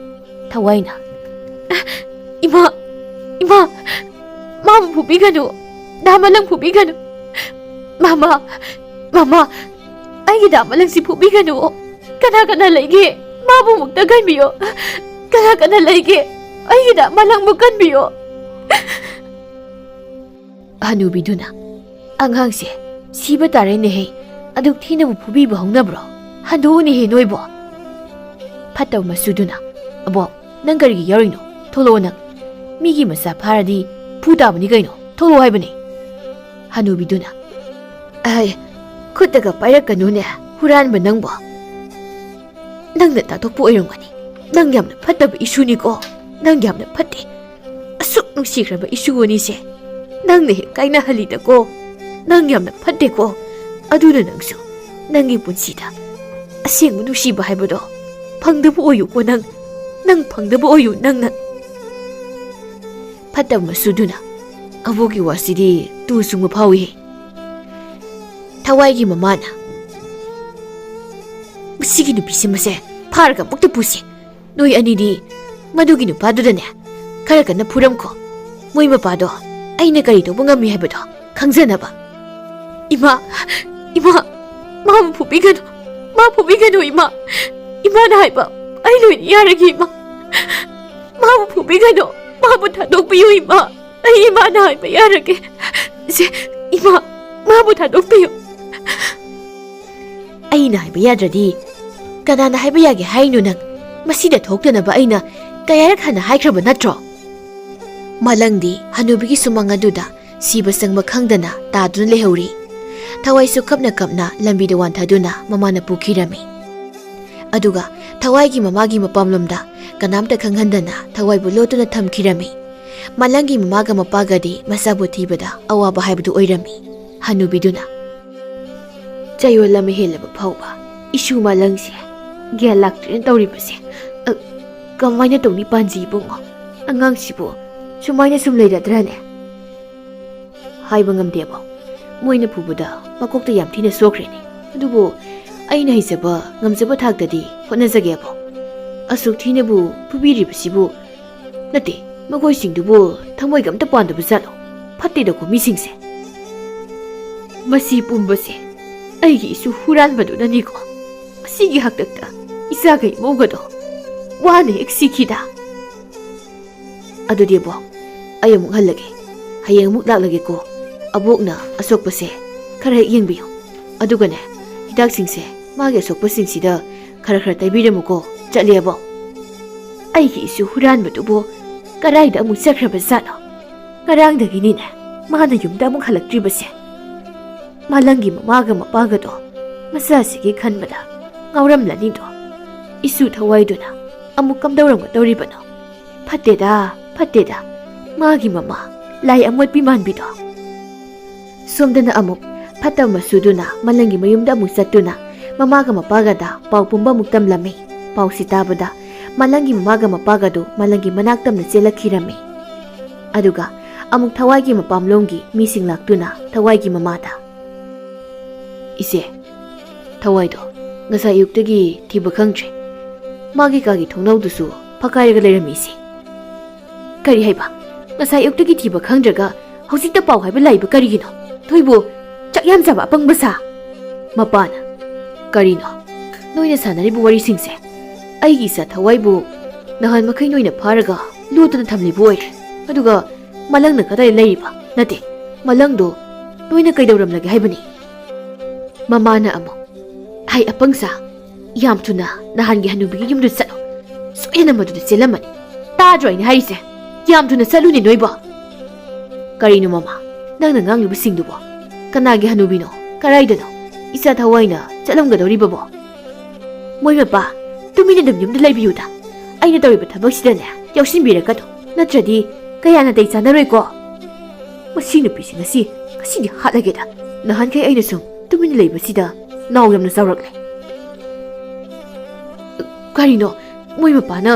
ꯊꯋꯥꯏꯅ, "ꯏꯃꯥ, ꯏꯃꯥ, ꯃꯥꯕꯨ ꯐꯨꯕꯤꯒꯅꯨ, ꯗꯥ ꯃꯂꯪ ꯐꯨꯕꯤꯒꯅꯨ꯫ ꯃꯃꯥ, ꯃꯃꯥ, ꯑꯩꯒꯤ ꯗꯥ ꯃꯂꯪꯁꯤ ꯐꯨꯕꯤꯒꯅꯨ꯫ ꯀꯅꯥ ꯀꯅꯥ ꯂꯩꯒꯦ? ꯃꯥꯕꯨ ꯑꯃꯨꯛꯇ ꯀꯟꯕꯤꯌꯣ꯫ ꯀꯅꯥ ꯀꯅꯥ ꯂꯩꯒꯦ? ꯑꯩꯒꯤ ꯗꯥ ꯃꯂꯪꯕꯨ ꯀꯟꯕꯤꯌꯣ꯫" ꯍꯅꯨꯕꯤꯗꯨꯅ, "ꯑꯉꯥꯡꯁꯦ ꯁꯤꯕ ꯇꯥꯔꯦꯅꯦꯍꯦ, ꯑꯗꯨꯛ ꯊꯤꯅꯕꯨ ꯐꯨꯕꯤꯕ ꯍꯧꯅꯕ꯭ꯔꯣ? ꯍꯟꯗꯣꯛꯎꯅꯦꯍꯦ ꯅꯣꯏꯕꯣ꯫" ꯐꯠꯇꯕ ꯃꯆꯨꯗꯨꯅ, "ꯑꯕꯣꯛ, ꯅꯪ ꯀꯔꯤꯒꯤ ꯌꯥꯎꯔꯤꯅꯣ? ꯊꯣꯛꯂꯛꯑꯣ ꯅꯪ꯫ ꯃꯤꯒꯤ ꯃꯆꯥ ꯐꯥꯔꯗꯤ ꯐꯨ ꯇꯥꯕꯅꯤ ꯀꯩꯅꯣ, ꯊꯣꯛꯂꯛꯑꯣ ꯍꯥꯏꯕꯅꯦ꯫" ꯍꯅꯨꯕꯤꯗꯨꯅ, "ꯑꯍꯩ, ꯈꯨꯠꯇꯒ ꯄꯥꯏꯔꯛꯀꯅꯨꯅꯦ, ꯍꯨꯔꯥꯟꯕ ꯅꯪꯕꯣ꯫ ꯅꯪꯅ ꯇꯥꯊꯣꯛꯄ ꯑꯣꯏꯔꯝꯒꯅꯤ꯫ ꯅꯪ ꯌꯥꯝꯅ ꯐꯠꯇꯕ ꯏꯁꯨꯅꯤꯀꯣ, ꯅꯪ ꯌꯥꯝꯅ ꯐꯠꯇꯦ꯫ ꯑꯁꯨꯛ ꯅꯨꯡꯁꯤꯈ꯭ꯔꯕ ꯏꯁꯨ ꯑꯅꯤꯁꯦ ꯅꯪꯅ ꯍꯦꯛ ꯀꯥꯏꯅꯍꯜꯂꯤꯗꯀꯣ꯫ ꯅꯪ ꯌꯥꯝꯅ ꯐꯠꯇꯦꯀꯣ꯫ ꯑꯗꯨꯅ ꯅꯪꯁꯨ ꯅꯪꯒꯤ ꯄꯨꯟꯁꯤꯗ ꯑꯁꯦꯡꯕ ꯅꯨꯡꯁꯤꯕ ꯍꯥꯏꯕꯗꯣ ꯐꯪꯗꯕ ꯑꯣꯏꯌꯨꯀꯣ ꯅꯪ꯫ ꯅꯪ ꯐꯪꯗꯕ ꯑꯣꯏꯌꯨ ꯅꯪꯅ꯫" ꯐꯠꯇꯕ ꯃꯆꯨꯗꯨꯅ, "ꯑꯕꯣꯛꯀꯤ ꯋꯥꯁꯤꯗꯤ ꯇꯨ ꯆꯨꯡꯕ ꯐꯥꯎꯏꯍꯦ꯫" ꯊꯋꯥꯏꯒꯤ ꯃꯃꯥꯅ, "ꯃꯁꯤꯒꯤ ꯅꯨꯄꯤꯁꯤ ꯃꯁꯦ ꯐꯥꯔꯒ ꯑꯃꯨꯛꯇ ꯄꯨꯁꯤ꯫ ꯅꯣꯏ ꯑꯅꯤꯗꯤ ꯃꯗꯨꯒꯤ ꯅꯨꯄꯥꯗꯨꯗꯅꯦ ꯈꯔ ꯀꯟꯅ ꯐꯨꯔꯝꯈꯣ꯫ ꯃꯣꯏ ꯃꯄꯥꯗꯣ ꯑꯩꯅ ꯀꯔꯤ ꯇꯧꯕ ꯉꯝꯃꯤ ꯍꯥꯏꯕꯗꯣ ꯈꯪꯖꯅꯕ꯫" "ꯏꯃꯥ, ꯏꯃꯥ, ꯃꯥꯕꯨ ꯐꯨꯕꯤꯒꯅꯨ, ꯃꯥ ꯐꯨꯕꯤꯒꯅꯨ ꯏꯃꯥ꯫ ꯏꯃꯥꯅ ꯍꯥꯏꯕ ꯑꯩ ꯂꯣꯏꯅ ꯌꯥꯔꯒꯦ ꯏꯃꯥ꯫ ꯃꯥꯕꯨ ꯐꯨꯕꯤꯒꯅꯨ꯫ ꯃꯥꯕꯨ ꯊꯥꯗꯣꯛꯄꯤꯌꯨ, ꯏꯃꯥ꯫ ꯑꯩ ꯏꯃꯥꯅ ꯍꯥꯏꯕ ꯌꯥꯔꯒꯦ꯫ ꯁꯦ, ꯏꯃꯥ, ꯃꯥꯕꯨ ꯊꯥꯗꯣꯛꯄꯤꯌꯨ꯫ ꯑꯩꯅ ꯍꯥꯏꯕ ꯌꯥꯗ꯭ꯔꯗꯤ ꯀꯅꯥꯅ ꯍꯥꯏꯕ ꯌꯥꯒꯦ ꯍꯥꯏꯅꯣ ꯅꯪ? ꯃꯁꯤꯗ ꯊꯣꯛꯇꯅꯕ ꯑꯩꯅ ꯀꯌꯥꯔꯛ ꯍꯟꯅ ꯍꯥꯏꯈ꯭ꯔꯕ ꯅꯠꯇ꯭ꯔꯣ? ꯃꯥꯂꯪꯗꯤ ꯍꯅꯨꯕꯤꯒꯤ ꯁꯨꯃꯥꯡ ꯑꯗꯨꯗ ꯁꯤꯕ ꯆꯪꯕ ꯈꯪꯗꯅ ꯇꯥꯗꯨꯅ ꯂꯩꯍꯧꯔꯤ꯫ ꯊꯋꯥꯏꯁꯨ ꯀꯞꯅ ꯀꯞꯅ ꯂꯝꯕꯤꯗ ꯋꯥꯟꯊꯗꯨꯅ ꯃꯃꯥꯅ ꯄꯨꯈꯤꯔꯝꯃꯤ꯫ ꯑꯗꯨꯒ ꯊꯋꯥꯏꯒꯤ ꯃꯃꯥꯒꯤ ꯃꯄꯥꯝꯂꯣꯝꯗ ꯀꯅꯥꯝꯇ ꯈꯪꯍꯟꯗꯅ ꯊꯋꯥꯏꯕꯨ ꯂꯣꯠꯇꯨꯅ ꯊꯝꯈꯤꯔꯝꯃꯤ꯫ ꯃꯥꯂꯪꯒꯤ ꯃꯃꯥꯒ ꯃꯄꯥꯒꯗꯤ ꯃꯆꯥꯕꯨ ꯊꯤꯕꯗ ꯑꯋꯥꯕ ꯍꯥꯏꯕꯗꯨ ꯑꯣꯏꯔꯝꯃꯤ꯫ ꯍꯅꯨꯕꯤꯗꯨꯅ, "ꯆꯌꯣꯜ ꯑꯃ ꯍꯦꯜꯂꯕ ꯐꯥꯎꯕ ꯏꯁꯨ ꯃꯥꯂꯪꯁꯦ ꯒ꯭ꯌꯥꯟ ꯂꯥꯛꯇ꯭ꯔꯦꯅ ꯇꯧꯔꯤꯕꯁꯦ꯫ ꯑ, ꯀꯃꯥꯏꯅ ꯇꯧꯅꯤ ꯄꯥꯟꯖꯤ ꯏꯕꯨꯡꯉꯣ? ꯑꯉꯥꯡꯁꯤꯕꯨ ꯁꯨꯃꯥꯏꯅ ꯁꯨꯝ ꯂꯩꯔꯗ꯭ꯔꯅꯦ?" "ꯍꯥꯏꯕ ꯉꯝꯗꯦꯕꯣ꯫ ꯃꯣꯏꯅ ꯐꯨꯕꯗ ꯃꯀꯣꯛꯇ ꯌꯥꯝ ꯊꯤꯅ ꯁꯣꯛꯈ꯭ꯔꯦꯅꯦ꯫ ꯑꯗꯨꯕꯨ ꯑꯩꯅ ꯍꯩꯖꯕ ꯉꯝꯖꯕ ꯊꯥꯛꯇꯗꯤ ꯍꯣꯠꯅꯖꯒꯦꯕꯣ꯫ ꯑꯁꯨꯛ ꯊꯤꯅꯕꯨ ꯐꯨꯕꯤꯔꯤꯕꯁꯤꯕꯨ, ꯅꯠꯇꯦ, ꯃꯈꯣꯏꯁꯤꯡꯗꯨꯕꯨ ꯊꯃꯣꯏꯒ ꯑꯝꯇ ꯄꯥꯟꯗꯕ ꯖꯥꯠꯂꯣ? ꯐꯠꯇꯦꯗꯀꯣ ꯃꯤꯁꯤꯡꯁꯦ꯫ ꯃꯁꯤ ꯄꯨꯝꯕꯁꯦ ꯑꯩꯒꯤ ꯏꯁꯨ ꯍꯨꯔꯥꯟꯕꯗꯨꯅꯅꯤꯀꯣ꯫ ꯃꯁꯤꯒꯤ ꯍꯥꯛꯇꯛꯇ ꯏꯆꯥꯒ ꯏꯃꯧꯒꯗꯣ ꯋꯥꯅ ꯍꯦꯛ ꯁꯤꯈꯤꯗ꯫ ꯑꯗꯨꯗꯤ ꯑꯕꯣꯛ, ꯑꯩ ꯑꯃꯨꯛ ꯍꯜꯂꯒꯦ꯫ ꯍꯌꯦꯡ ꯑꯃꯨꯛ ꯂꯥꯛꯂꯒꯦꯀꯣ꯫ ꯑꯕꯣꯛꯅ ꯑꯁꯣꯛꯄꯁꯦ ꯈꯔ ꯍꯦꯛ ꯌꯦꯡꯕꯤꯌꯨ꯫ ꯑꯗꯨꯒꯅꯦ, ꯍꯤꯗꯥꯛꯁꯤꯡꯁꯦ ꯃꯥꯒꯤ ꯑꯁꯣꯛꯄꯁꯤꯡꯁꯤꯗ ꯈꯔ ꯈꯔ ꯇꯩꯕꯤꯔꯝꯃꯨꯀꯣ꯫ ꯆꯠꯂꯦ ꯑꯕꯣꯛ꯫ ꯑꯩꯒꯤ ꯏꯁꯨ ꯍꯨꯔꯥꯟꯕꯗꯨꯕꯨ ꯀꯗꯥꯏꯗ ꯑꯃꯨꯛ ꯆꯠꯈ꯭ꯔꯕ ꯖꯥꯠꯅꯣ? ꯉꯔꯥꯡꯗꯒꯤꯅꯤꯅꯦ ꯃꯥꯅ ꯌꯨꯝꯗ ꯑꯃꯨꯛ ꯍꯜꯂꯛꯇ꯭ꯔꯤꯕꯁꯦ꯫ ꯃꯥꯂꯪꯒꯤ ꯃꯃꯥꯒ ꯃꯄꯥꯒꯗꯣ ꯃꯆꯥꯁꯤꯒꯤ ꯈꯟꯕꯗ ꯉꯥꯎꯔꯝꯂꯅꯤꯗꯣ꯫ ꯏꯁꯨ ꯊꯋꯥꯏꯗꯨꯅ ꯑꯃꯨꯛ ꯀꯝꯗꯧꯔꯝꯒꯗꯧꯔꯤꯕꯅꯣ? ꯐꯠꯇꯦꯗ, ꯐꯠꯇꯦꯗ, ꯃꯥꯒꯤ ꯃꯃꯥ ꯂꯥꯏ ꯑꯃꯣꯠꯄꯤ ꯃꯥꯟꯕꯤꯗꯣ꯫ ꯁꯣꯝꯗꯅ ꯑꯃꯨꯛ ꯐꯠꯇꯕ ꯃꯆꯨꯗꯨꯅ ꯃꯥꯂꯪꯒꯤ ꯃꯌꯨꯝꯗ ꯑꯃꯨꯛ ꯆꯠꯇꯨꯅ ꯃꯃꯥꯒ ꯃꯄꯥꯒꯗ ꯄꯥꯎ ꯄꯨꯝꯕ ꯑꯃꯨꯛ ꯇꯝꯂꯝꯃꯤ꯫ ꯄꯥꯎꯁꯤ ꯇꯥꯕꯗ ꯃꯥꯂꯪꯒꯤ ꯃꯃꯥꯒ ꯃꯄꯥꯒꯗꯨ ꯃꯥꯂꯪꯒꯤ ꯃꯅꯥꯛ ꯇꯝꯅ ꯆꯦꯜꯂꯛꯈꯤꯔꯝꯃꯤ꯫ ꯑꯗꯨꯒ ꯑꯃꯨꯛ ꯊꯋꯥꯏꯒꯤ ꯃꯄꯥꯝꯂꯣꯝꯒꯤ ꯃꯤꯁꯤꯡ ꯂꯥꯛꯇꯨꯅ ꯊꯋꯥꯏꯒꯤ ꯃꯃꯥꯗ, "ꯏꯆꯦ, ꯊꯋꯥꯏꯗꯣ ꯉꯁꯥꯏ ꯑꯌꯨꯛꯇꯒꯤ ꯊꯤꯕ ꯈꯪꯗ꯭ꯔꯦ꯫ ꯃꯥꯒꯤ ꯀꯥꯒꯤ ꯊꯣꯡꯅꯥꯎꯗꯨꯁꯨ ꯐꯛꯀꯥꯏꯔꯒ ꯂꯩꯔꯝꯃꯤ, ꯏꯆꯦ꯫" "ꯀꯔꯤ ꯍꯥꯏꯕ? ꯉꯁꯥꯏ ꯑꯌꯨꯛꯇꯒꯤ ꯊꯤꯕ ꯈꯪꯗ꯭ꯔꯒ ꯍꯧꯖꯤꯛꯇ ꯄꯥꯎ ꯍꯥꯏꯕ ꯂꯥꯛꯏꯕ ꯀꯔꯤꯒꯤꯅꯣ? ꯊꯣꯏꯕꯨ ꯆꯥꯛ ꯌꯥꯝ ꯆꯥꯕ ꯑꯄꯪꯕ ꯁꯥ!" ꯃꯄꯥꯅ, "ꯀꯔꯤꯅꯣ ꯅꯣꯏꯅ ꯁꯥꯟꯅꯔꯤꯕ ꯋꯥꯔꯤꯁꯤꯡꯁꯦ? ꯑꯩꯒꯤ ꯏꯆꯥ ꯊꯋꯥꯏꯕꯨ ꯅꯍꯥꯟ ꯃꯈꯩ ꯅꯣꯏꯅ ꯐꯥꯔꯒ ꯂꯣꯠꯇꯨꯅ ꯊꯝꯂꯤꯕ ꯑꯣꯏꯔꯦ꯫ ꯑꯗꯨꯒ ꯃꯂꯪꯅ ꯀꯗꯥꯏ ꯂꯩꯔꯤꯕ? ꯅꯠꯇꯦ, ꯃꯂꯪꯗꯣ ꯅꯣꯏꯅ ꯀꯩꯗꯧꯔꯝꯂꯒꯦ ꯍꯥꯏꯕꯅꯤ?" ꯃꯃꯥꯅ ꯑꯃꯨꯛ, "ꯍꯥꯏ ꯑꯄꯪꯁꯥ, ꯌꯥꯝ ꯊꯨꯅ ꯅꯍꯥꯟꯒꯤ ꯍꯅꯨꯕꯤꯒꯤ ꯌꯨꯝꯗꯨ ꯆꯠꯂꯣ꯫ ꯁꯣꯏꯗꯅ ꯃꯗꯨꯗ ꯆꯦꯜꯂꯝꯃꯅꯤ꯫ ꯇꯥꯗ꯭ꯔꯣ ꯑꯩꯅ ꯍꯥꯏꯔꯤꯁꯦ? ꯌꯥꯝ ꯊꯨꯅ ꯆꯠꯂꯨꯅꯦ ꯅꯣꯏꯕꯣ!" "ꯀꯔꯤꯅꯣ ꯃꯃꯥ, ꯅꯪꯅ ꯉꯥꯡꯂꯤꯕꯁꯤꯡꯗꯨꯕꯣ? ꯀꯅꯥꯒꯤ ꯍꯅꯨꯕꯤꯅꯣ? ꯀꯔꯥꯏꯗꯅꯣ? ꯏꯆꯥ ꯊꯋꯥꯏꯅ ꯆꯠꯂꯝꯒꯗꯧꯔꯤꯕꯕꯣ?" "ꯃꯣꯏ ꯃꯄꯥ, ꯇꯨꯃꯤꯟꯅ ꯑꯗꯨꯝ ꯌꯨꯝꯗ ꯂꯩꯕꯤꯌꯨꯗ꯫ ꯑꯩꯅ ꯇꯧꯔꯤꯕ ꯊꯕꯛꯁꯤꯗꯅꯦ ꯌꯥꯎꯁꯤꯟꯕꯤꯔꯛꯀꯅꯨ, ꯅꯠꯇ꯭ꯔꯗꯤ ꯀꯌꯥ ꯅꯥꯇꯩ ꯆꯥꯅꯔꯣꯏꯀꯣ꯫ ꯃꯁꯤ ꯅꯨꯄꯤꯁꯤ ꯉꯁꯤ, ꯉꯁꯤꯗꯤ ꯍꯥꯠꯂꯒꯦꯗ꯫ ꯅꯍꯥꯟꯈꯩ ꯑꯩꯅ ꯁꯨꯝ ꯇꯨꯃꯤꯟꯅ ꯂꯩꯕꯁꯤꯗ ꯅꯥꯎ ꯌꯥꯝꯅ ꯆꯥꯎꯔꯛꯂꯦ꯫" "ꯀꯔꯤꯅꯣ? ꯃꯣꯏ ꯃꯄꯥꯅ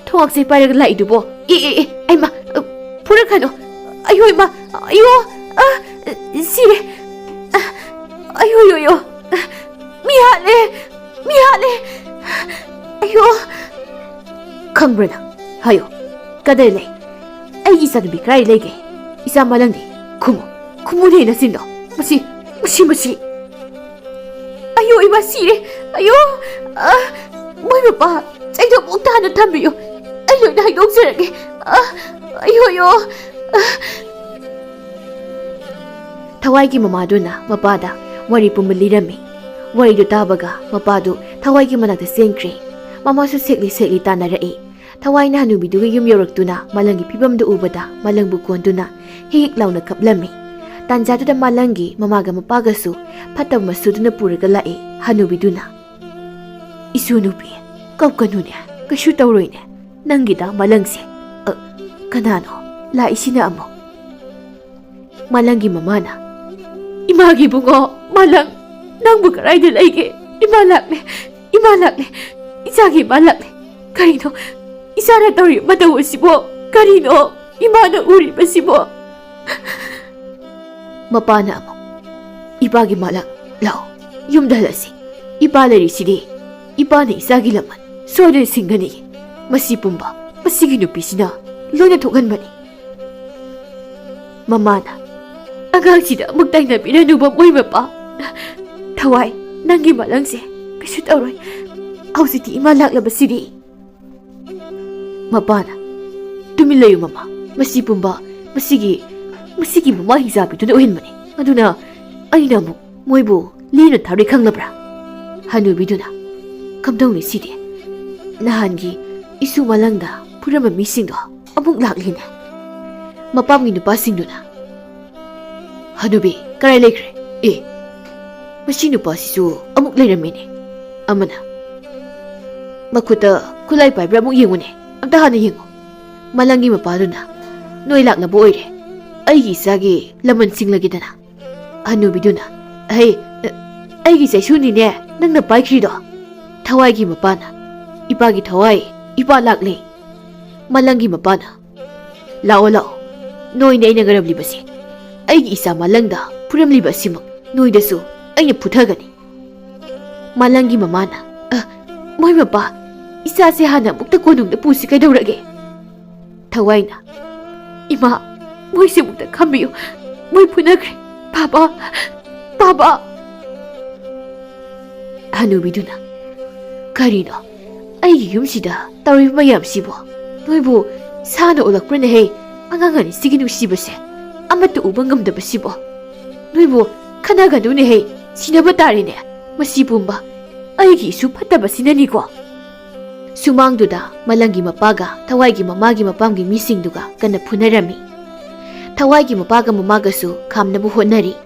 ꯊꯣꯡꯉꯥꯛꯆꯩ ꯄꯥꯏꯔꯒ ꯂꯥꯛꯏꯗꯨꯕꯣ? ꯑꯦ, ꯑꯦ, ꯑꯦ, ꯑꯩꯃ, ꯐꯨꯔꯛꯀꯅꯨ꯫ ꯑꯌꯣ, ꯏꯃꯥ, ꯑꯌꯣ, ꯑ, ꯁꯤꯔꯦ꯫ ꯑ, ꯑꯌꯣ, ꯌꯣ, ꯌꯣ꯫ ꯃꯤ ꯍꯥꯠꯂꯦ, ꯃꯤ ꯍꯥꯠꯂꯦ꯫ ꯑꯌꯣ꯫" "ꯈꯪꯕ꯭ꯔꯥ ꯅꯪ? ꯍꯥꯏꯌꯣ, ꯀꯗꯥꯏ ꯂꯩ? ꯑꯩꯒꯤ ꯏꯆꯥꯅꯨꯄꯤ ꯀꯗꯥꯏ ꯂꯩꯒꯦ? ꯏꯆꯥ ꯃꯥꯂꯪꯗꯤ? ꯈꯨꯝꯃꯨ, ꯈꯨꯝꯃꯨꯅꯦ ꯅꯆꯤꯟꯗꯣ꯫ ꯃꯁꯤ, ꯃꯁꯤ, ꯃꯁꯤ꯫ ꯑꯌꯣ, ꯏꯃꯥ, ꯁꯤꯔꯦ꯫ ꯑꯌꯣ, ꯑ, ꯃꯣꯏ ꯃꯄꯥ, ꯆꯩꯗꯣ ꯑꯃꯨꯛ ꯇꯥꯅ ꯊꯝꯕꯤꯌꯨ꯫ ꯑꯩ ꯂꯣꯏꯅ ꯍꯥꯏꯗꯣꯛꯆꯔꯒꯦ꯫ ꯑ, ꯑꯌꯣ, ꯑꯌꯣ꯫ ꯑ, ꯊꯋꯥꯏꯒꯤ ꯃꯃꯥꯗꯨꯅ ꯃꯄꯥꯗ ꯋꯥꯔꯤ ꯄꯨꯝꯕ ꯂꯤꯔꯝꯃꯤ꯫ ꯋꯥꯔꯤꯗꯨ ꯇꯥꯕꯒ ꯃꯄꯥꯗꯨ ꯊꯋꯥꯏꯒꯤ ꯃꯅꯥꯛꯇ ꯆꯦꯟꯈ꯭ꯔꯦ꯫ ꯃꯃꯥꯁꯨ ꯁꯦꯛꯂꯤ ꯁꯦꯛꯂꯤ ꯇꯥꯟꯅꯔꯛꯏ꯫ ꯊꯋꯥꯏꯅ ꯍꯅꯨꯕꯤꯗꯨꯒꯤ ꯌꯨꯝ ꯌꯧꯔꯛꯇꯨꯅ ꯃꯥꯂꯪꯒꯤ ꯐꯤꯕꯝꯗꯨ ꯎꯕꯗ ꯃꯥꯂꯪꯕꯨ ꯀꯣꯟꯗꯨꯅ ꯍꯤꯛ ꯍꯤꯛ ꯂꯥꯎꯅ ꯀꯞꯂꯝꯃꯤ꯫ ꯇꯥꯟꯖꯥꯗꯨꯗ ꯃꯥꯂꯪꯒꯤ ꯃꯃꯥꯒ ꯃꯄꯥꯒꯁꯨ ꯐꯠꯇꯕ ꯃꯆꯨꯗꯨꯅ ꯄꯨꯔꯒ ꯂꯥꯛꯏ꯫ ꯍꯅꯨꯕꯤꯗꯨꯅ, "ꯏꯁꯨ ꯅꯨꯄꯤ, ꯀꯞꯀꯅꯨꯅꯦ, ꯀꯩꯁꯨ ꯇꯧꯔꯣꯏꯅꯦ꯫ ꯅꯪꯒꯤꯗ ꯃꯥꯂꯪꯁꯦ꯫ ꯑ, ꯀꯅꯥꯅꯣ ꯂꯥꯛꯏꯁꯤꯅ ꯑꯃꯨꯛ?" ꯃꯥꯂꯪꯒꯤ ꯃꯃꯥꯅ, "ꯏꯃꯥꯒꯤ ꯏꯕꯨꯡꯉꯣ, ꯃꯥꯂꯪ, ꯅꯪꯕꯨ ꯀꯗꯥꯏꯗ ꯂꯩꯒꯦ? ꯏꯃꯥ ꯂꯥꯛꯂꯦ, ꯏꯃꯥ ꯂꯥꯛꯂꯦ, ꯏꯆꯥꯒꯤ ꯏꯃꯥ ꯂꯥꯛꯂꯦ꯫ ꯀꯔꯤꯅꯣ? ꯏꯆꯥꯅ ꯇꯧꯔꯤꯕ ꯃꯇꯧ ꯑꯁꯤꯕꯣ? ꯀꯔꯤꯅꯣ ꯏꯃꯥꯅ ꯎꯔꯤꯕꯁꯤꯕꯣ?" ꯃꯄꯥꯅ ꯑꯃꯨꯛ, "ꯏꯄꯥꯒꯤ ꯃꯥꯂꯪ, ꯂꯥꯛꯑꯣ, ꯌꯨꯝꯗ ꯍꯜꯂꯁꯤ꯫ ꯏꯄꯥ ꯂꯩꯔꯤꯁꯤꯗꯤ꯫ ꯏꯄꯥꯅ ꯏꯆꯥꯒꯤ ꯂꯃꯟ ꯁꯣꯏꯗꯅ ꯁꯤꯡꯒꯅꯤ꯫ ꯃꯁꯤ ꯄꯨꯝꯕ ꯃꯁꯤꯒꯤ ꯅꯨꯄꯤꯁꯤꯅ ꯂꯣꯏꯅ ꯊꯣꯛꯍꯟꯕꯅꯤ꯫" ꯃꯃꯥꯅ, "ꯑꯉꯥꯡꯁꯤꯗ ꯑꯃꯨꯛ ꯇꯥꯏꯅꯕꯤꯔꯅꯨꯕ ꯃꯣꯏ ꯃꯄꯥ꯫ ꯊꯋꯥꯏ, ꯅꯪꯒꯤ ꯃꯥꯂꯪꯁꯦ ꯀꯩꯁꯨ ꯇꯧꯔꯣꯏ꯫ ꯍꯧꯖꯤꯛꯇꯤ ꯏꯃꯥ ꯂꯥꯛꯂꯕꯁꯤꯗꯤ꯫" ꯃꯄꯥꯅ, "ꯇꯨꯃꯤꯟ ꯂꯩꯌꯨ ꯃꯃꯥ, ꯃꯁꯤ ꯄꯨꯝꯕ ꯃꯁꯤꯒꯤ, ꯃꯁꯤꯒꯤ ꯃꯃꯥ ꯍꯤꯡꯆꯥꯕꯤꯗꯨꯅ ꯑꯣꯏꯍꯟꯕꯅꯤ꯫ ꯑꯗꯨꯅ ꯑꯩꯅ ꯑꯃꯨꯛ ꯃꯣꯏꯕꯨ ꯂꯦꯝꯅ ꯊꯥꯔꯣꯏ ꯈꯪꯂꯕ꯭ꯔꯥ?" ꯍꯅꯨꯕꯤꯗꯨꯅ, "ꯀꯝꯗꯧꯅꯤ ꯁꯤꯗꯤ? ꯅꯍꯥꯟꯒꯤ ꯏꯁꯨ ꯃꯂꯪꯗ ꯐꯨꯔꯝꯕ ꯃꯤꯁꯤꯡꯗꯣ ꯑꯃꯨꯛ ꯂꯥꯛꯂꯤꯅꯦ꯫" ꯃꯄꯥꯝꯒꯤ ꯅꯨꯄꯥꯁꯤꯡꯗꯨꯅ, "ꯍꯅꯨꯕꯤ, ꯀꯔꯥꯏ ꯂꯩꯈ꯭ꯔꯦ? ꯑꯦ, ꯃꯁꯤ ꯅꯨꯄꯥꯁꯤꯁꯨ ꯑꯃꯨꯛ ꯂꯩꯔꯝꯃꯤꯅꯦ꯫" ꯑꯃꯅ, "ꯃꯈꯨꯠꯇ ꯈꯨꯠꯂꯥꯏ ꯄꯥꯏꯕ꯭ꯔꯥ ꯑꯃꯨꯛ ꯌꯦꯡꯉꯨꯅꯦ, ꯑꯝꯇ ꯍꯥꯟꯅ ꯌꯦꯡꯉꯨ꯫" ꯃꯂꯪꯒꯤ ꯃꯄꯥꯗꯨꯅ, "ꯅꯣꯏ ꯂꯥꯛꯂꯕ ꯑꯣꯏꯔꯦ, ꯑꯩꯒꯤ ꯏꯆꯥꯒꯤ ꯂꯃꯟ ꯁꯤꯡꯂꯒꯦꯗꯅ꯫" ꯍꯅꯨꯕꯤꯗꯨꯅ, "ꯍꯩ, ꯑꯩꯒꯤ ꯆꯩꯁꯨꯅꯤꯅꯦ ꯅꯪꯅ ꯄꯥꯏꯈ꯭ꯔꯤꯗꯣ꯫" ꯊꯋꯥꯏꯒꯤ ꯃꯄꯥꯅ, "ꯏꯄꯥꯒꯤ ꯊꯋꯥꯏ, ꯏꯄꯥ ꯂꯥꯛꯂꯦ꯫" ꯃꯂꯪꯒꯤ ꯃꯄꯥꯅ, "ꯂꯥꯛꯑꯣ, ꯂꯥꯛꯑꯣ, ꯅꯣꯏꯅꯦ ꯑꯩꯅ ꯉꯔꯝꯂꯤꯕꯁꯦ꯫ ꯑꯩꯒꯤ ꯏꯆꯥ ꯃꯂꯪꯗ ꯐꯨꯔꯝꯂꯤꯕ ꯑꯁꯤꯃꯛ ꯅꯣꯏꯗꯁꯨ ꯑꯩꯅ ꯐꯨꯊꯒꯅꯤ꯫" ꯃꯂꯪꯒꯤ ꯃꯃꯥꯅ, "ꯑ, ꯃꯣꯏ ꯃꯄꯥ, ꯏꯆꯥꯁꯦ ꯍꯥꯟꯅ ꯑꯃꯨꯛꯇ ꯀꯣꯅꯨꯡꯗ ꯄꯨꯁꯤ ꯀꯩꯗꯧꯔꯒꯦ?" ꯊꯋꯥꯏꯅ, "ꯏꯃꯥ, ꯃꯣꯏꯁꯦ ꯑꯃꯨꯛꯇ ꯈꯝꯕꯤꯌꯨ, ꯃꯣꯏ ꯐꯨꯅꯈ꯭ꯔꯦ꯫ ꯄꯥꯕ, ꯄꯥꯕ꯫" ꯍꯅꯨꯕꯤꯗꯨꯅ, "ꯀꯔꯤꯅꯣ ꯑꯩꯒꯤ ꯌꯨꯝꯁꯤꯗ ꯇꯧꯔꯤꯕ ꯃꯌꯥꯝꯁꯤꯕꯣ? ꯅꯣꯏꯕꯨ ꯁꯥꯅ ꯑꯣꯜꯂꯛꯄ꯭ꯔꯅꯦꯍꯦ? ꯑꯉꯥꯡ ꯑꯅꯤꯁꯤꯒꯤ ꯅꯨꯡꯁꯤꯕꯁꯦ ꯑꯃꯠꯇ ꯎꯕ ꯉꯝꯗꯕꯁꯤꯕꯣ? ꯅꯣꯏꯕꯨ ꯈꯠꯅꯒꯅꯨꯅꯦꯍꯦ, ꯁꯤꯅꯕ ꯇꯥꯔꯦꯅꯦ꯫ ꯃꯁꯤ ꯄꯨꯝꯕ ꯑꯩꯒꯤ ꯏꯁꯨ ꯐꯠꯇꯕꯁꯤꯅꯅꯤꯀꯣ꯫" ꯁꯨꯃꯥꯡꯗꯨꯗ ꯃꯂꯪꯒꯤ ꯃꯄꯥꯒ ꯊꯋꯥꯏꯒꯤ ꯃꯃꯥꯒꯤ ꯃꯄꯥꯝꯒꯤ ꯃꯤꯁꯤꯡꯗꯨꯒ ꯀꯟꯅ ꯐꯨꯅꯔꯝꯃꯤ꯫ ꯊꯋꯥꯏꯒꯤ ꯃꯄꯥꯒ ꯃꯃꯥꯒꯁꯨ ꯈꯥꯝꯅꯕ ꯍꯣꯠꯅꯔꯤ꯫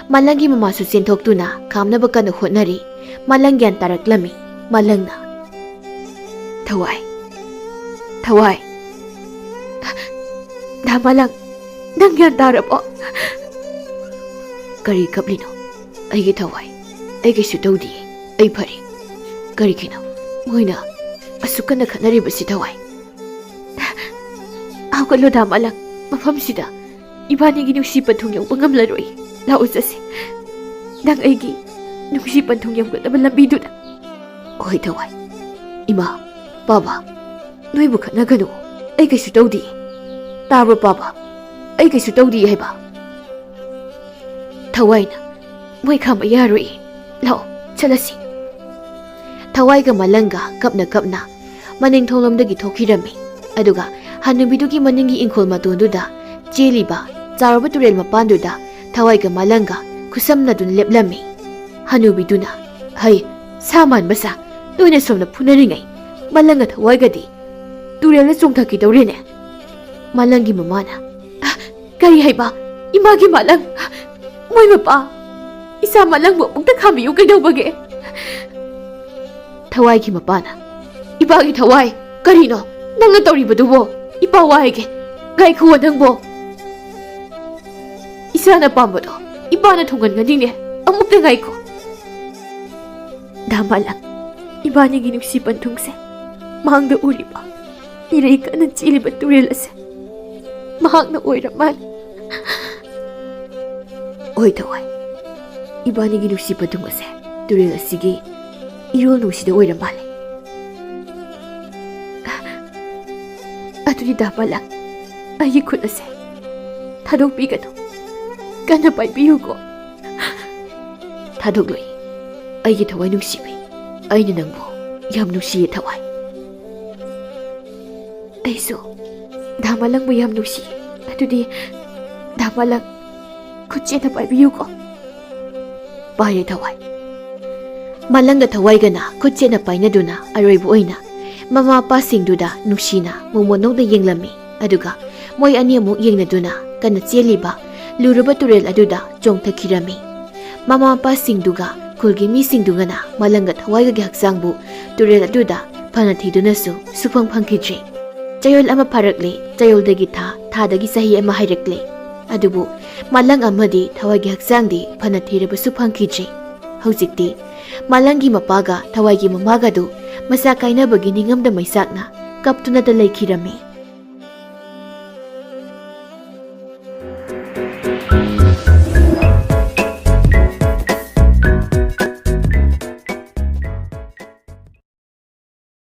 ꯃꯂꯪꯒꯤ ꯃꯃꯥꯁꯨ ꯆꯦꯟꯊꯣꯛꯇꯨꯅ ꯈꯥꯝꯅꯕ ꯀꯟꯅ ꯍꯣꯠꯅꯔꯤ꯫ ꯃꯂꯪ ꯒ꯭ꯌꯥꯟ ꯇꯥꯔꯛꯂꯝꯃꯤ꯫ ꯃꯂꯪꯅ, "ꯊꯋꯥꯏ, ꯊꯋꯥꯏ, ꯗꯥ ꯃꯂꯪ, ꯅꯪ ꯒ꯭ꯌꯥꯟ ꯇꯥꯔꯕꯣ?" "ꯀꯔꯤ ꯀꯞꯂꯤꯅꯣ? ꯑꯩꯒꯤ ꯊꯋꯥꯏ, ꯑꯩ ꯀꯩꯁꯨ ꯇꯧꯗꯤꯌꯦ, ꯑꯩ ꯐꯔꯦ꯫ ꯀꯔꯤꯒꯤꯅꯣ ꯃꯣꯏꯅ ꯑꯁꯨꯛ ꯀꯟꯅ ꯈꯠꯅꯔꯤꯕꯁꯤ, ꯊꯋꯥꯏ?" "ꯍꯧꯒꯠꯂꯣ ꯗꯥ ꯃꯂꯪ, ꯃꯐꯝꯁꯤꯗ ꯏꯕꯥꯅꯤꯒꯤ ꯅꯨꯡꯁꯤ ꯄꯟꯊꯨꯡ ꯌꯧꯕ ꯉꯝꯂꯔꯣꯏ꯫ ꯂꯥꯛꯑꯣ ꯆꯠꯁꯤ, ꯅꯪ ꯑꯩꯒꯤ ꯅꯨꯡꯁꯤ ꯄꯟꯊꯨꯡ ꯌꯧꯒꯗꯕ ꯂꯝꯕꯤꯗꯨꯗ꯫" "ꯍꯣꯏ ꯊꯋꯥꯏ, ꯏꯃꯥ, ꯄꯥꯕ, ꯅꯣꯏꯕꯨ ꯈꯠꯅꯒꯅꯨ, ꯑꯩ ꯀꯩꯁꯨ ꯇꯧꯗꯦ꯫ ꯇꯥꯕ꯭ꯔꯣ ꯄꯥꯕ? ꯑꯩ ꯀꯩꯁꯨ ꯇꯧꯗꯦ ꯍꯥꯏꯕ꯫" ꯊꯋꯥꯏꯅ, "ꯃꯣꯏ ꯈꯥꯝꯕ ꯌꯥꯔꯣꯏ, ꯂꯥꯛꯑꯣ ꯆꯠꯂꯁꯤ꯫" ꯊꯋꯥꯏꯒ ꯃꯂꯪꯒ ꯀꯞꯅ ꯀꯞꯅ ꯃꯅꯤꯡ ꯊꯣꯡꯂꯣꯝꯗꯒꯤ ꯊꯣꯛꯈꯤꯔꯝꯃꯤ꯫ ꯑꯗꯨꯒ ꯍꯅꯨꯕꯤꯗꯨꯒꯤ ꯃꯅꯤꯡꯒꯤ ꯏꯪꯈꯣꯜ ꯃꯇꯣꯟꯗꯨꯗ ꯆꯦꯜꯂꯤꯕ ꯆꯥꯎꯔꯕ ꯇꯨꯔꯦꯜ ꯃꯄꯥꯟꯗꯨꯗ ꯊꯋꯥꯏꯒ ꯃꯥꯂꯪꯒ ꯈꯨꯠꯁꯝꯅꯗꯨꯅ ꯂꯦꯞꯂꯝꯃꯤ꯫ ꯍꯅꯨꯕꯤꯗꯨꯅ, "ꯍꯩ, ꯁꯥ ꯃꯥꯟꯕ ꯁꯥ, ꯅꯣꯏꯅ ꯁꯣꯝꯅ ꯐꯨꯅꯔꯤꯉꯩ ꯃꯥꯂꯪꯒ ꯊꯋꯥꯏꯒꯗꯤ ꯇꯨꯔꯦꯜꯗ ꯆꯣꯡꯊꯈꯤꯗꯧꯔꯦꯅꯦ?" ꯃꯥꯂꯪꯒꯤ ꯃꯃꯥꯅ, "ꯑ, ꯀꯔꯤ ꯍꯥꯏꯕ? ꯏꯃꯥꯒꯤ ꯃꯥꯂꯪ? ꯃꯣꯏ ꯃꯄꯥ, ꯏꯆꯥ ꯃꯥꯂꯪꯕꯨ ꯑꯃꯨꯛꯇ ꯈꯥꯝꯕꯤꯌꯨ ꯀꯩꯗꯧꯕꯒꯦ?" ꯊꯋꯥꯏꯒꯤ ꯃꯄꯥꯅ, "ꯏꯄꯥꯒꯤ ꯊꯋꯥꯏ, ꯀꯔꯤꯅꯣ ꯅꯪꯅ ꯇꯧꯔꯤꯕꯗꯨꯕꯣ? ꯏꯄꯥ ꯋꯥ ꯍꯥꯏꯒꯦ, ꯉꯥꯏꯈꯨꯑꯣ ꯅꯪꯕꯣ꯫ ꯏꯆꯥꯅ ꯄꯥꯝꯕꯗꯣ ꯏꯄꯥꯅ ꯊꯨꯡꯍꯟꯒꯅꯤꯅꯦ, ꯑꯃꯨꯛꯇ ꯉꯥꯏꯈꯣ꯫" ꯗꯥ ꯃꯥꯂꯪ, ꯏꯕꯥꯅꯤꯒꯤ ꯅꯨꯡꯁꯤ ꯄꯟꯊꯨꯡꯁꯦ ꯃꯥꯡꯗ ꯎꯔꯤꯕ ꯏꯔꯩ ꯀꯟꯅ ꯆꯦꯜꯂꯤꯕ ꯇꯨꯔꯦꯜ ꯑꯁꯦ ꯃꯍꯥꯛꯅ ꯑꯣꯏꯔ ꯃꯥꯜꯂꯦ꯫ ꯑꯣꯏ ꯊꯋꯥꯏ, ꯏꯕꯥꯅꯤꯒꯤ ꯅꯨꯡꯁꯤ ꯄꯟꯊꯨꯡ ꯑꯁꯦ ꯇꯨꯔꯦꯜ ꯑꯁꯤꯒꯤ ꯏꯔꯣꯜ ꯅꯨꯡꯁꯤꯗ ꯑꯣꯏꯔ ꯃꯥꯜꯂꯦ꯫ ꯑꯗꯨꯗꯤ ꯗꯥ ꯃꯥꯂꯪ, ꯑꯩꯒꯤ ꯈꯨꯠ ꯑꯁꯦ ꯊꯥꯗꯣꯛꯄꯤꯒꯅꯨ, ꯀꯟꯅ ꯄꯥꯏꯕꯤꯌꯨꯀꯣ꯫ ꯊꯥꯗꯣꯛꯂꯣꯏ, ꯑꯩꯒꯤ ꯊꯋꯥꯏ ꯅꯨꯡꯁꯤꯕꯤ, ꯑꯩꯅ ꯅꯪꯕꯨ ꯌꯥꯝ ꯅꯨꯡꯁꯤꯌꯦ ꯊꯋꯥꯏ꯫ ꯑꯩꯁꯨ ꯗꯥ ꯃꯥꯂꯪꯕꯨ ꯌꯥꯝ ꯅꯨꯡꯁꯤ꯫ ꯑꯗꯨꯗꯤ ꯗꯥ ꯃꯥꯂꯪ, ꯈꯨꯠ ꯆꯦꯠꯅ ꯄꯥꯏꯕꯤꯌꯨꯀꯣ꯫ ꯄꯥꯏꯔꯦ ꯊꯋꯥꯏ꯫ ꯃꯥꯂꯪꯒ ꯊꯋꯥꯏꯒꯅ ꯈꯨꯠ ꯆꯦꯠꯅ ꯄꯥꯏꯅꯗꯨꯅ ꯑꯔꯣꯏꯕ ꯑꯣꯏꯅ ꯃꯃꯥ ꯃꯄꯥꯁꯤꯡꯗꯨꯗ ꯅꯨꯡꯁꯤꯅ ꯃꯣꯃꯣꯟ ꯅꯣꯛꯅ ꯌꯦꯡꯂꯝꯃꯤ꯫ ꯑꯗꯨꯒ ꯃꯣꯏ ꯑꯅꯤ ꯑꯃꯨꯛ ꯌꯦꯡꯅꯗꯨꯅ ꯀꯟꯅ ꯆꯦꯜꯂꯤꯕ ꯂꯨꯔꯕ ꯇꯨꯔꯦꯜ ꯑꯗꯨꯗ ꯆꯣꯡꯊꯈꯤꯔꯝꯃꯤ꯫ ꯃꯃꯥ ꯃꯄꯥꯁꯤꯡꯗꯨꯒ ꯈꯨꯜꯒꯤ ꯃꯤꯁꯤꯡꯗꯨꯒꯅ ꯃꯥꯂꯪꯒ ꯊꯋꯥꯏꯒꯒꯤ ꯍꯛꯆꯥꯡꯕꯨ ꯇꯨꯔꯦꯜ ꯑꯗꯨꯗ ꯐꯅ ꯊꯤꯗꯨꯅꯁꯨ ꯁꯨꯐꯪ ꯐꯪꯈꯤꯗ꯭ꯔꯦ꯫ ꯆꯌꯣꯜ ꯑꯃ ꯐꯥꯔꯛꯂꯦ, ꯆꯌꯣꯜꯗꯒꯤ ꯊꯥ, ꯊꯥꯗꯒꯤ ꯆꯍꯤ ꯑꯃ ꯍꯥꯏꯔꯛꯂꯦ꯫ ꯑꯗꯨꯕꯨ ꯃꯥꯂꯪ ꯑꯃꯗꯤ ꯊꯋꯥꯏꯒꯤ ꯍꯛꯆꯥꯡꯗꯤ ꯐꯅ ꯊꯤꯔꯕꯁꯨ ꯐꯪꯈꯤꯗ꯭ꯔꯦ꯫ ꯍꯧꯖꯤꯛꯇꯤ ꯃꯥꯂꯪꯒꯤ ꯃꯄꯥꯒ ꯊꯋꯥꯏꯒꯤ ꯃꯃꯥꯒꯗꯨ ꯃꯆꯥ ꯀꯥꯏꯅꯕꯒꯤ ꯅꯤꯡꯉꯝꯗ ꯃꯩꯆꯥꯛꯅ ꯀꯞꯇꯨꯅꯇ ꯂꯩꯈꯤꯔꯝꯃꯤ꯫